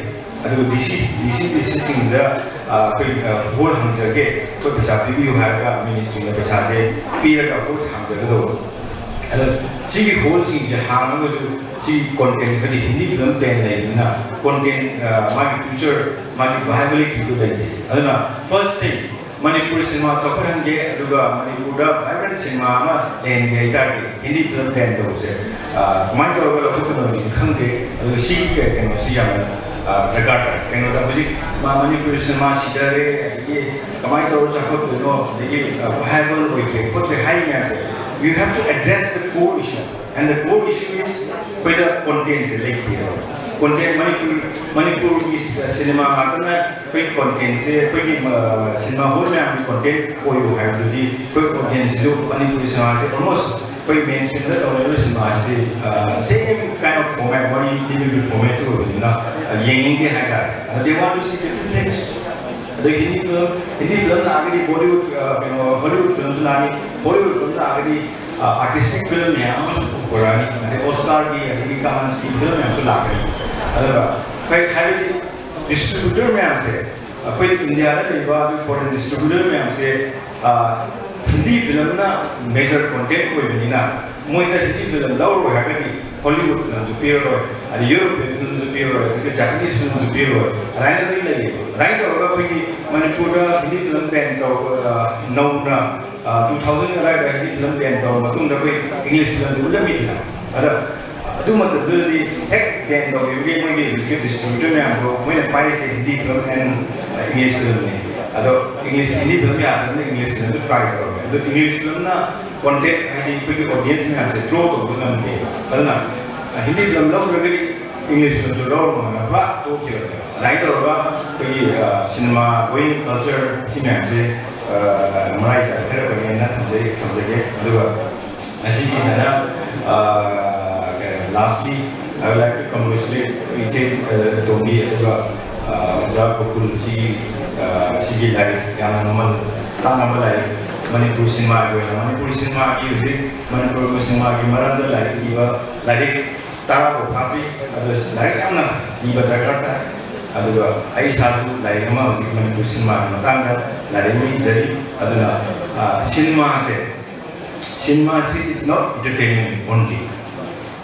ꯑꯗꯨꯒ ꯗꯤ ꯁꯤ, ꯗꯤ ꯁꯤ, ꯗꯤ ꯁꯤꯁꯤꯡꯗ ꯑꯩꯈꯣꯏ ꯍꯣꯜ ꯍꯥꯡꯖꯒꯦ, ꯑꯩꯈꯣꯏ ꯄꯩꯁꯥ ꯄꯤꯕꯤꯌꯨ ꯍꯥꯏꯔꯒ ꯃꯤꯅꯤꯁꯇ꯭ꯔꯤꯅ ꯄꯩꯁꯥꯁꯦ ꯄꯤꯔꯒ ꯍꯣꯜ ꯍꯥꯡꯖꯒꯗꯧꯕ꯫ ꯑꯗꯣ ꯁꯤꯒꯤ ꯍꯣꯜꯁꯤꯡꯁꯦ ꯍꯥꯡꯉꯒꯁꯨ ꯁꯤ ꯀꯣꯟꯇꯦꯟ ꯈꯔꯗꯤ ꯍꯤꯟꯗꯤ ꯐꯤꯂꯝ ꯕꯦꯟ ꯂꯩꯕꯅꯤꯅ ꯀꯣꯟꯇꯦꯟ, ꯃꯥꯒꯤ ꯐ꯭ꯌꯨꯆꯔ, ꯃꯥꯒꯤ ꯚꯥꯏꯕꯤꯂꯤꯇꯤꯗꯨ ꯂꯩꯇꯦ꯫ ꯑꯗꯨꯅ ꯐꯥꯔꯁ ꯊꯤꯡ, ꯃꯅꯤꯄꯨꯔ ꯁꯤꯅꯦꯃꯥ ꯆꯥꯎꯈꯠꯍꯟꯒꯦ, ꯑꯗꯨꯒ ꯃꯅꯤꯄꯨꯔꯗ ꯚꯥꯏꯕ꯭ꯔꯦꯟ ꯁꯤꯅꯦꯃꯥ ꯑꯃ ꯂꯩꯍꯟꯒꯦ ꯍꯥꯏꯇꯥꯔꯗꯤ ꯍꯤꯟꯗꯤ ꯐꯤꯂꯝ ꯕꯦꯟ ꯇꯧꯕꯁꯦ ꯀꯃꯥꯏꯅ ꯇꯧꯔꯒ ꯂꯧꯊꯣꯛꯀꯗꯕꯅꯣꯗꯤ ꯈꯪꯗꯦ꯫ ꯑꯗꯨꯒ ꯁꯤꯒꯤ ꯀꯩꯅꯣꯁꯤ ꯌꯥꯝꯅ ꯗꯔꯀꯥꯔ ꯇꯥꯏ꯫ ꯀꯩꯅꯣꯗ ꯍꯧꯖꯤꯛ ꯃꯅꯤꯄꯨꯔ ꯁꯤꯅꯦꯃꯥ ꯁꯤꯊꯔꯦ, ꯑꯗꯒꯤ ꯀꯃꯥꯏꯅ ꯇꯧꯔꯒ ꯆꯥꯎꯈꯠꯇꯣꯏꯅꯣ, ꯑꯗꯒꯤ ꯚꯥꯏꯕꯜ ꯑꯣꯏꯗ꯭ꯔꯦ ꯈꯣꯠꯇ꯭ꯔꯦ ꯍꯥꯏꯔꯤ ꯃꯌꯥꯝꯁꯦ, you have to address the core issue, and the core issue is ꯑꯩꯈꯣꯏꯗ ꯀꯣꯟꯇꯦꯟꯁꯦ ꯂꯩꯇꯦꯕ꯫ ꯀꯣꯟꯇꯦꯟ ꯃꯅꯤꯄꯨꯔ, ꯃꯅꯤꯄꯨꯔꯒꯤ ꯁꯤꯅꯦꯃꯥ ꯉꯥꯛꯇꯅ ꯑꯩꯈꯣꯏ ꯀꯣꯟꯇꯦꯟꯁꯦ, ꯑꯩꯈꯣꯏꯒꯤ ꯁꯤꯅꯦꯃꯥ ꯍꯣꯜ ꯃꯌꯥꯝꯒꯤ ꯀꯣꯟꯇꯦꯟ ꯑꯣꯏꯌꯨ ꯍꯥꯏꯕꯗꯨꯗꯤ ꯑꯩꯈꯣꯏ ꯑꯣꯗꯤꯌꯦꯟꯁꯁꯤꯁꯨ ꯃꯅꯤꯄꯨꯔꯤ ꯁꯤꯅꯦꯃꯥꯁꯦ ꯑꯣꯜꯃꯣꯁ ꯑꯩꯈꯣꯏ ꯃꯦꯟ ꯁ꯭ꯇ꯭ꯔꯤꯝꯗ ꯇꯧꯔꯤꯕ ꯁꯤꯅꯦꯃꯥꯁꯤꯗꯤ ꯁꯦꯝ ꯀꯥꯏꯟ ꯑꯣꯐ ꯐꯣꯔꯃꯦꯠ, ꯋꯥꯔꯤ ꯂꯤꯕꯒꯤ ꯐꯣꯔꯃꯦꯠꯁꯨ ꯑꯣꯏꯕꯅꯤꯅ ꯌꯦꯡꯅꯤꯡꯗꯦ ꯍꯥꯏꯇꯥꯔꯦ꯫ ꯑꯗ they want to see different things. ꯑꯗꯣ ꯍꯤꯟꯗꯤ ꯐꯤꯂꯝ, ꯍꯤꯟꯗꯤ ꯐꯤꯂꯝ ꯂꯥꯛꯑꯒꯗꯤ ꯕꯣꯂꯤꯋꯨꯗ, ꯀꯩꯅꯣ, ꯍꯣꯂꯤꯋꯨꯗ ꯐꯤꯂꯝꯁꯨ ꯂꯥꯛꯑꯅꯤ꯫ ꯕꯣꯂꯤꯋꯨꯗ ꯐꯤꯂꯝ ꯂꯥꯛꯑꯒꯗꯤ ꯑꯥꯔꯇꯤꯁꯇꯤꯛ ꯐꯤꯂꯝ ꯃꯌꯥꯝ ꯑꯃꯁꯨ ꯄꯨꯔꯛꯑꯅꯤ꯫ ꯑꯗꯩ ꯑꯣꯁꯀꯥꯔꯒꯤ, ꯑꯗꯒꯤ ꯀꯥꯟꯁꯀꯤ ꯐꯤꯂꯝ ꯃꯌꯥꯝꯁꯨ ꯂꯥꯛꯀꯅꯤ꯫ ꯑꯗꯨꯒ ꯑꯩꯈꯣꯏ ꯍꯥꯏꯕꯗꯤ ꯗꯤꯁꯇ꯭ꯔꯤꯕ꯭ꯌꯨꯇꯔ ꯃꯌꯥꯝꯁꯦ, ꯑꯩꯈꯣꯏ ꯏꯟꯗꯤꯌꯥꯗ ꯂꯩꯕ ꯑꯗꯨ ꯐꯣꯔꯦꯟ ꯗꯤꯁꯇ꯭ꯔꯤꯕ꯭ꯌꯨꯇꯔ ꯃꯌꯥꯝꯁꯦ, ꯍꯤꯟꯗꯤ ꯐꯤꯂꯝꯅ ꯃꯦꯖꯔ ꯀꯣꯟꯇꯦꯟ ꯑꯣꯏꯕꯅꯤꯅ, ꯃꯣꯏꯅ ꯍꯤꯟꯗꯤ ꯐꯤꯂꯝ ꯂꯧꯔꯣꯏ ꯍꯥꯏꯔꯒꯗꯤ ꯍꯣꯂꯤꯋꯨꯗ ꯐꯤꯂꯝꯁꯨ ꯄꯤꯔꯔꯣꯏ, ꯑꯗꯩ ꯌꯨꯔꯣꯄꯤꯌꯟ ꯐꯤꯂꯝꯁꯨ ꯄꯤꯔꯔꯣꯏ, ꯑꯗꯒꯤ ꯖꯄꯥꯅꯤꯁ ꯐꯤꯂꯝꯁꯨ ꯄꯤꯔꯔꯣꯏ꯫ ꯑꯗꯨꯃꯥꯏꯅ ꯂꯣꯏ ꯂꯩꯌꯦꯕ꯫ ꯑꯗꯨꯃꯥꯏꯅ ꯇꯧꯔꯒ ꯑꯩꯈꯣꯏꯒꯤ ꯃꯅꯤꯄꯨꯔꯗ ꯍꯤꯟꯗꯤ ꯐꯤꯂꯝ ꯕꯦꯟ ꯇꯧꯕ, ꯅꯧꯅ ꯇꯨ ꯊꯥꯎꯖꯟ ꯑꯗꯨꯋꯥꯏꯗ ꯍꯤꯟꯗꯤ ꯐꯤꯂꯝ ꯕꯦꯟ ꯇꯧꯔ ꯃꯇꯨꯡꯗ ꯑꯩꯈꯣꯏ ꯏꯪꯂꯤꯁ ꯐꯤꯂꯝꯗꯤ ꯎꯠꯂꯝꯃꯤꯗꯅ꯫ ꯑꯗ ꯑꯗꯨ ꯃꯇꯝꯗꯨꯗꯗꯤ ꯍꯦꯛ ꯕꯦꯟ ꯇꯧꯈꯤꯕꯒꯤ ꯃꯣꯏꯒꯤ ꯍꯧꯖꯤꯛꯀꯤ ꯗꯤꯁꯇ꯭ꯔꯤꯕ꯭ꯌꯨꯇꯔ ꯃꯌꯥꯝꯗꯣ ꯃꯣꯏꯅ ꯄꯥꯏꯔꯤꯁꯦ ꯍꯤꯟꯗꯤ ꯐꯤꯂꯝ ꯑꯦꯟ ꯏꯪꯂꯤꯁ ꯐꯤꯂꯝꯅꯤ꯫ ꯑꯗꯣ ꯏꯪꯂꯤꯁ, ꯍꯤꯟꯗꯤ ꯐꯤꯂꯝ ꯌꯥꯗ꯭ꯔꯕꯅꯤꯅ ꯏꯪꯂꯤꯁ ꯐꯤꯂꯝꯁꯨ ꯇ꯭ꯔꯥꯏ ꯇꯧꯔꯝꯃꯦ꯫ ꯑꯗꯣ ꯏꯪꯂꯤꯁ ꯐꯤꯂꯝꯅ ꯀꯣꯟꯇꯦꯛ, ꯍꯥꯏꯗꯤ ꯑꯩꯈꯣꯏꯒꯤ ꯑꯣꯗꯤꯌꯦꯟꯁ ꯃꯌꯥꯝꯁꯦ ꯗ꯭ꯔꯣ ꯇꯧꯕ ꯉꯝꯗꯦ꯫ ꯑꯗꯨꯅ ꯍꯤꯟꯗꯤ ꯐꯤꯂꯝ ꯂꯧꯗ꯭ꯔꯒꯗꯤ ꯏꯪꯂꯤꯁ ꯐꯤꯂꯝꯁꯨ ꯂꯧꯔꯨꯅꯣꯅ ꯄꯨꯔꯥ ꯇꯣꯛꯈꯤꯕꯅꯦꯕ꯫ ꯑꯗꯨꯃꯥꯏꯅ ꯇꯧꯔꯒ ꯑꯩꯈꯣꯏꯒꯤ ꯁꯤꯅꯦꯃꯥ ꯒꯣꯌꯤꯡ ꯀꯜꯆꯔ ꯑꯁꯤ ꯃꯌꯥꯝꯁꯦ ꯃꯔꯥꯏ ꯆꯥꯏꯊꯔꯛꯄꯅꯦꯅ ꯊꯝꯖꯩ ꯊꯝꯖꯒꯦ꯫ ꯑꯗꯨꯒ ꯉꯁꯤꯒꯤ ꯁꯨꯃꯥꯏꯅ, lastly, I would like to congratulate ꯏꯆꯦ ꯇꯣꯝꯕꯤ, ꯑꯗꯨꯒ ꯑꯣꯖꯥ ꯒꯣꯀꯨꯜ꯫ ꯁꯤꯒꯤ ꯁꯤꯒꯤ ꯂꯥꯏꯔꯤꯛ ꯌꯥꯝꯅ ꯃꯃꯜ ꯇꯥꯡꯉꯕ ꯂꯥꯏꯔꯤꯛ, ꯃꯅꯤꯄꯨꯔ ꯁꯤꯅꯦꯃꯥꯒꯤ ꯑꯣꯏꯅ, ꯃꯅꯤꯄꯨꯔ ꯁꯤꯅꯦꯃꯥꯒꯤ ꯍꯧꯖꯤꯛ ꯃꯅꯤꯄꯨꯔ ꯁꯤꯅꯦꯃꯥꯒꯤ ꯃꯔꯝꯗ ꯂꯥꯏꯔꯤꯛ ꯏꯕ, ꯂꯥꯏꯔꯤꯛ ꯇꯔꯥꯐꯥꯎ ꯐꯥꯗ꯭ꯔꯤ꯫ ꯑꯗꯨ ꯂꯥꯏꯔꯤꯛ ꯌꯥꯝꯅ ꯏꯕ ꯗꯔꯀꯥꯔ ꯇꯥꯏ꯫ ꯑꯗꯨꯒ ꯑꯩ ꯏꯁꯥꯁꯨ ꯂꯥꯏꯔꯤꯛ ꯑꯃ ꯍꯧꯖꯤꯛ ꯃꯅꯤꯄꯨꯔ ꯁꯤꯅꯦꯃꯥꯒꯤ ꯃꯇꯥꯡꯗ ꯂꯥꯏꯔꯤꯛ ꯑꯃ ꯏꯖꯔꯤ꯫ ꯑꯗꯨꯅ ꯁꯤꯅꯦꯃꯥꯁꯦ, ꯁꯤꯅꯦꯃꯥꯁꯤ, it's not entertainment only,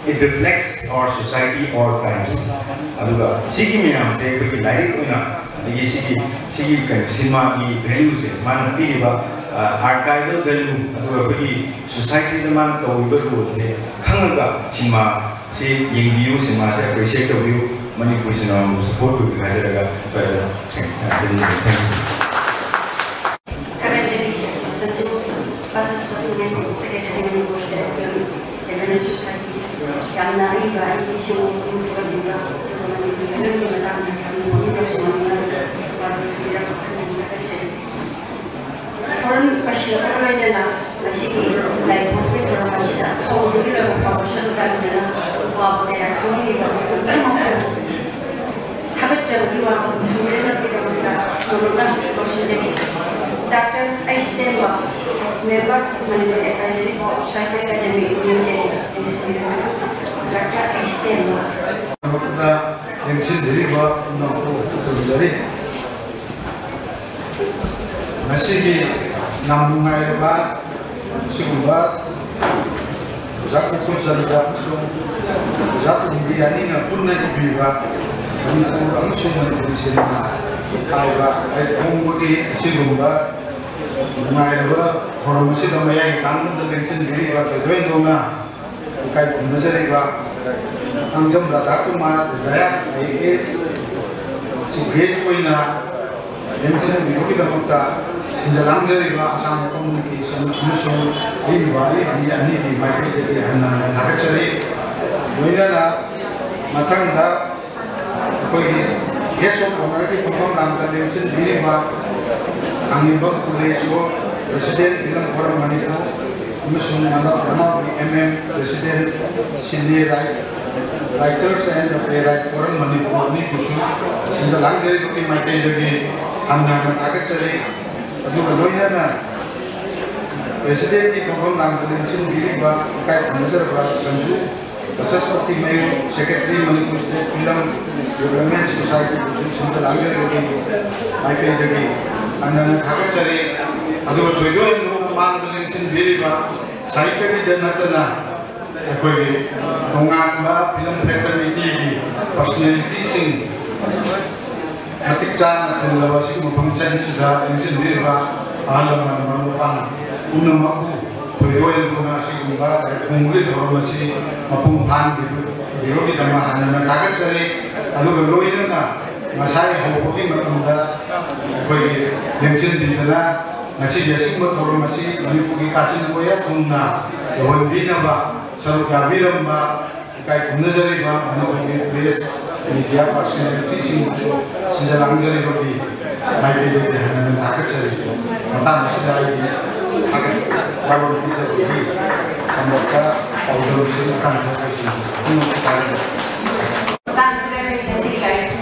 it reflects our society, our times. ꯑꯗꯨꯒ ꯁꯤꯒꯤ ꯃꯌꯥꯝꯁꯦ ꯑꯩꯈꯣꯏꯒꯤ ꯂꯥꯏꯔꯤꯛ ꯑꯣꯏꯅ, ꯑꯗꯒꯤ ꯁꯤꯒꯤ ꯁꯤꯒꯤ ꯀꯩꯅꯣ ꯁꯤꯅꯦꯃꯥꯒꯤ ꯚꯦꯂ꯭ꯌꯨꯁꯦ, ꯃꯥꯅ ꯄꯤꯔꯤꯕ ꯑꯥꯔꯀꯥꯏꯚꯦꯜ ꯚꯦꯂ꯭ꯌꯨ, ꯑꯗꯨꯒ ꯑꯩꯈꯣꯏꯒꯤ ꯁꯣꯁꯥꯏꯇꯤꯗ ꯃꯥꯅ ꯇꯧꯔꯤꯕ ꯔꯣꯜꯁꯦ ꯈꯪꯉꯒ ꯁꯤꯅꯦꯃꯥꯁꯦ ꯌꯦꯡꯕꯤꯌꯨ, ꯁꯤꯅꯦꯃꯥꯁꯦ ꯑꯦꯄ꯭ꯔꯤꯁꯤꯌꯦꯠ ꯇꯧꯕꯤꯌꯨ, ꯃꯅꯤꯄꯨꯔ ꯁꯤꯅꯦꯃꯥꯕꯨ ꯁꯄꯣꯔꯠ ꯇꯧꯕꯤꯌꯨ ꯍꯥꯏꯖꯔꯒ ꯁ꯭ꯋꯥꯏꯗ ꯊꯦꯡ-, ꯊꯦꯡꯖꯒꯦ꯫ Thank you. ꯊꯥꯒꯠꯆꯔꯤ, ꯁꯟꯖꯨ ꯐꯥꯁ school secretary Manipur state development society. ꯌꯥꯝꯅ ꯑꯏꯕ ꯑꯩꯒꯤ ꯏꯁꯤꯡ ꯄꯨꯈ꯭ꯔꯤꯕ ꯑꯗꯨꯒ ꯃꯅꯤꯄꯨꯔꯤ ꯂꯣꯟꯒꯤ ꯃꯇꯥꯡꯗ ꯌꯥꯝꯅ ꯄꯨꯛꯅꯤꯡ ꯂꯧꯁꯤꯟꯅꯤꯡꯕ ꯋꯥꯔꯤ ꯄꯤꯕꯤꯔꯛꯄ ꯊꯥꯒꯠꯆꯔꯤ꯫ ꯊꯧꯔꯝ ꯄꯥꯏꯁꯤꯜꯂꯛꯄꯒ ꯂꯣꯏꯅꯅ ꯉꯁꯤꯒꯤ ꯂꯥꯏ ꯐꯥꯎꯕꯒꯤ ꯊꯧꯔꯝ ꯑꯁꯤꯗ ꯊꯥꯒꯠꯆꯕꯒꯤ ꯋꯥꯐꯝ ꯊꯝꯕꯤꯔꯛꯅꯕꯒꯤꯗꯃꯛꯇ ꯅꯧꯅ ꯂꯧꯁꯤꯟꯖꯔꯤ꯫ ꯗꯥꯛꯇꯔ ꯑꯩꯁ ꯇꯦꯡꯕ, member, Manipur Advisory Board, Sahitya Academy, New Delhi, ꯂꯦꯡꯁꯤꯟꯕꯤꯔꯛꯅꯕ꯫ ꯗꯥꯛꯇꯔ ꯑꯩꯁ ꯇꯦꯡꯕ꯫ ꯊꯕꯛꯇ ꯂꯦꯡꯁꯤꯟꯕꯤꯔꯤꯕ ꯄꯨꯝꯅꯃꯛꯄꯨ ꯈꯨꯔꯨꯝꯖꯔꯤ꯫ ꯉꯁꯤꯒꯤ ꯌꯥꯝ ꯅꯨꯡꯉꯥꯏꯔꯕ ꯑꯁꯤꯒꯨꯝꯕ ꯑꯣꯖꯥ ꯒꯣꯀꯨꯜ ꯆꯟꯗ꯭ꯔ ꯑꯃꯁꯨꯡ ꯑꯣꯖꯥ ꯇꯣꯝꯕꯤ ꯑꯅꯤꯅ ꯄꯨꯟꯅ ꯏꯕꯤꯕ ꯃꯅꯤꯄꯨꯔ ꯑꯃꯁꯨꯡ ꯃꯅꯤꯄꯨꯔꯤ ꯁꯤꯅꯦꯃꯥ ꯍꯥꯏꯕ ꯂꯥꯏꯔꯤꯛ ꯐꯣꯡꯕꯒꯤ ꯑꯁꯤꯒꯨꯝꯕ ꯅꯨꯡꯉꯥꯏꯔꯕ ꯊꯧꯔꯝ ꯑꯁꯤꯗ ꯃꯌꯥꯏ ꯊꯥꯡꯕꯗ ꯂꯦꯡꯁꯤꯟꯕꯤꯔꯤꯕ ꯊꯣꯏꯗꯣꯛ ꯍꯦꯟꯗꯣꯛꯅ ꯏꯀꯥꯏ ꯈꯨꯝꯅꯖꯔꯤꯕ Thangjam Radhakumar retired I A S chief guest ꯑꯣꯏꯅ ꯂꯦꯡꯁꯤꯟꯕꯤꯕꯒꯤꯗꯃꯛꯇ ꯁꯤꯟꯖ ꯂꯥꯡꯖꯔꯤꯕ ꯑꯁꯥꯝ ꯀꯝꯃꯨꯅꯤꯀꯦꯁꯟ ꯑꯃꯁꯨꯡ ꯑꯏꯕ ꯑꯏꯕꯤ ꯑꯅꯤꯒꯤ ꯃꯥꯏꯀꯩꯗꯒꯤ ꯍꯟꯅ ꯍꯟꯅ ꯊꯥꯒꯠꯆꯔꯤ꯫ ꯂꯣꯏꯅꯅ ꯃꯊꯪꯗ ꯑꯩꯈꯣꯏꯒꯤ guest of honourꯒꯤ ꯐꯝꯐꯝ ꯂꯥꯡꯗ ꯂꯦꯡꯁꯤꯟꯕꯤꯔꯤꯕ ꯊꯥꯡꯖꯤꯡꯕꯝ ꯀꯨꯂꯦꯁꯣꯔ, President Film Forum ꯃꯅꯤꯄꯨꯔ, ꯑꯃꯁꯨꯡ ꯃꯅꯥꯎ ꯃꯅꯥꯎꯒꯤ M M, President Cine Writers and the Playwright Forum Manipur ꯑꯅꯤꯕꯨꯁꯨ ꯁꯤꯟꯖ ꯂꯥꯡꯖꯔꯤꯕꯒꯤ ꯃꯥꯏꯀꯩꯗꯒꯤ ꯍꯟꯅ ꯍꯟꯅ ꯊꯥꯒꯠꯆꯔꯤ꯫ ꯑꯗꯨꯒ ꯂꯣꯏꯅꯅ Presidentꯀꯤ ꯐꯝꯐꯝ ꯂꯥꯡꯗ ꯂꯦꯡꯁꯤꯟꯕꯤꯔꯤꯕ ꯏꯀꯥꯏ ꯈꯨꯝꯅꯖꯔꯕ ꯁꯟꯖꯨ ꯕꯁꯁꯄꯇꯤ ꯃꯌꯨꯝ, Secretary, Manipur State Film Development Society ꯕꯨꯁꯨ ꯁꯤꯟꯖ ꯂꯥꯡꯖꯔꯤꯕꯒꯤ ꯃꯥꯏꯀꯩꯗꯒꯤ ꯍꯟꯅ ꯍꯟꯅ ꯊꯥꯒꯠꯆꯔꯤ꯫ ꯑꯗꯨꯒ ꯊꯣꯏꯗꯣꯛ ꯍꯦꯟꯗꯣꯛꯅ ꯃꯥꯡꯗ ꯂꯦꯡꯁꯤꯟꯕꯤꯔꯤꯕ ꯁꯥꯍꯤꯇ꯭ꯌꯒꯤꯗ ꯅꯠꯇꯅ ꯑꯩꯈꯣꯏꯒꯤ ꯇꯣꯉꯥꯟꯕ film fraternityꯒꯤ personalityꯁꯤꯡ ꯃꯇꯤꯛ ꯆꯥꯅ ꯇꯤꯜꯂꯕ ꯑꯁꯤꯒꯨꯝꯕ functionꯁꯤꯗ ꯂꯦꯡꯁꯤꯟꯕꯤꯔꯤꯕ ꯑꯍꯜ ꯂꯃꯟ, ꯃꯔꯨꯞ ꯃꯄꯥꯡ ꯄꯨꯝꯅꯃꯛꯄꯨ ꯊꯣꯏꯗꯣꯛ ꯍꯦꯟꯗꯣꯛꯅ ꯑꯁꯤꯒꯨꯝꯕ ꯂꯥꯏꯔꯤꯛ ꯐꯣꯡꯕꯒꯤ ꯊꯧꯔꯝ ꯑꯁꯤ ꯃꯄꯨꯡ ꯐꯥꯍꯟꯕꯤꯕꯒꯤꯗꯃꯛ ꯍꯟꯅ ꯍꯟꯅ ꯊꯥꯒꯠꯆꯔꯤ꯫ ꯑꯗꯨꯒ ꯂꯣꯏꯅꯅ ꯉꯁꯥꯏ ꯍꯧꯕꯒꯤ ꯃꯇꯝꯗ ꯑꯩꯈꯣꯏꯒꯤ ꯂꯦꯡꯁꯤꯟꯕꯤꯗꯅ ꯉꯁꯤꯒꯤ ꯑꯁꯤꯒꯨꯝꯕ ꯊꯧꯔꯝ ꯑꯁꯤ ꯃꯅꯤꯄꯨꯔꯒꯤ ꯀꯥꯆꯤꯟ ꯀꯣꯌꯥ ꯊꯨꯡꯅ ꯌꯧꯍꯟꯕꯤꯅꯕ ꯁꯔꯨꯛ ꯌꯥꯕꯤꯔꯝꯕ ꯏꯀꯥꯏ ꯈꯨꯝꯅꯖꯔꯤꯕ ꯃꯅꯤꯄꯨꯔꯒꯤ press media personalityꯁꯤꯡꯕꯨꯁꯨ ꯁꯤꯟꯖ ꯂꯥꯡꯖꯔꯤꯕꯒꯤ ꯃꯥꯏꯀꯩꯗꯒꯤ ꯍꯟꯅ ꯍꯟꯅ ꯊꯥꯒꯠꯆꯔꯤ꯫ ꯃꯇꯥꯡ ꯑꯁꯤꯗ ꯑꯩꯒꯤ ꯊꯥꯒꯠ ꯋꯥꯔꯣꯜ ꯄꯤꯖꯕꯒꯤ ꯈꯝꯕꯣꯛꯇ ꯄꯥꯎꯗꯝꯁꯤꯡ ꯃꯇꯥꯡ ꯆꯠꯄꯁꯤꯡꯁꯤ ꯄꯨꯝꯅꯃꯛ ꯇꯥꯔꯒ ꯃꯇꯥꯡꯁꯤꯗ ꯑꯩꯈꯣꯏ ꯉꯁꯤꯒꯤ ꯂꯥꯏꯔꯤꯛ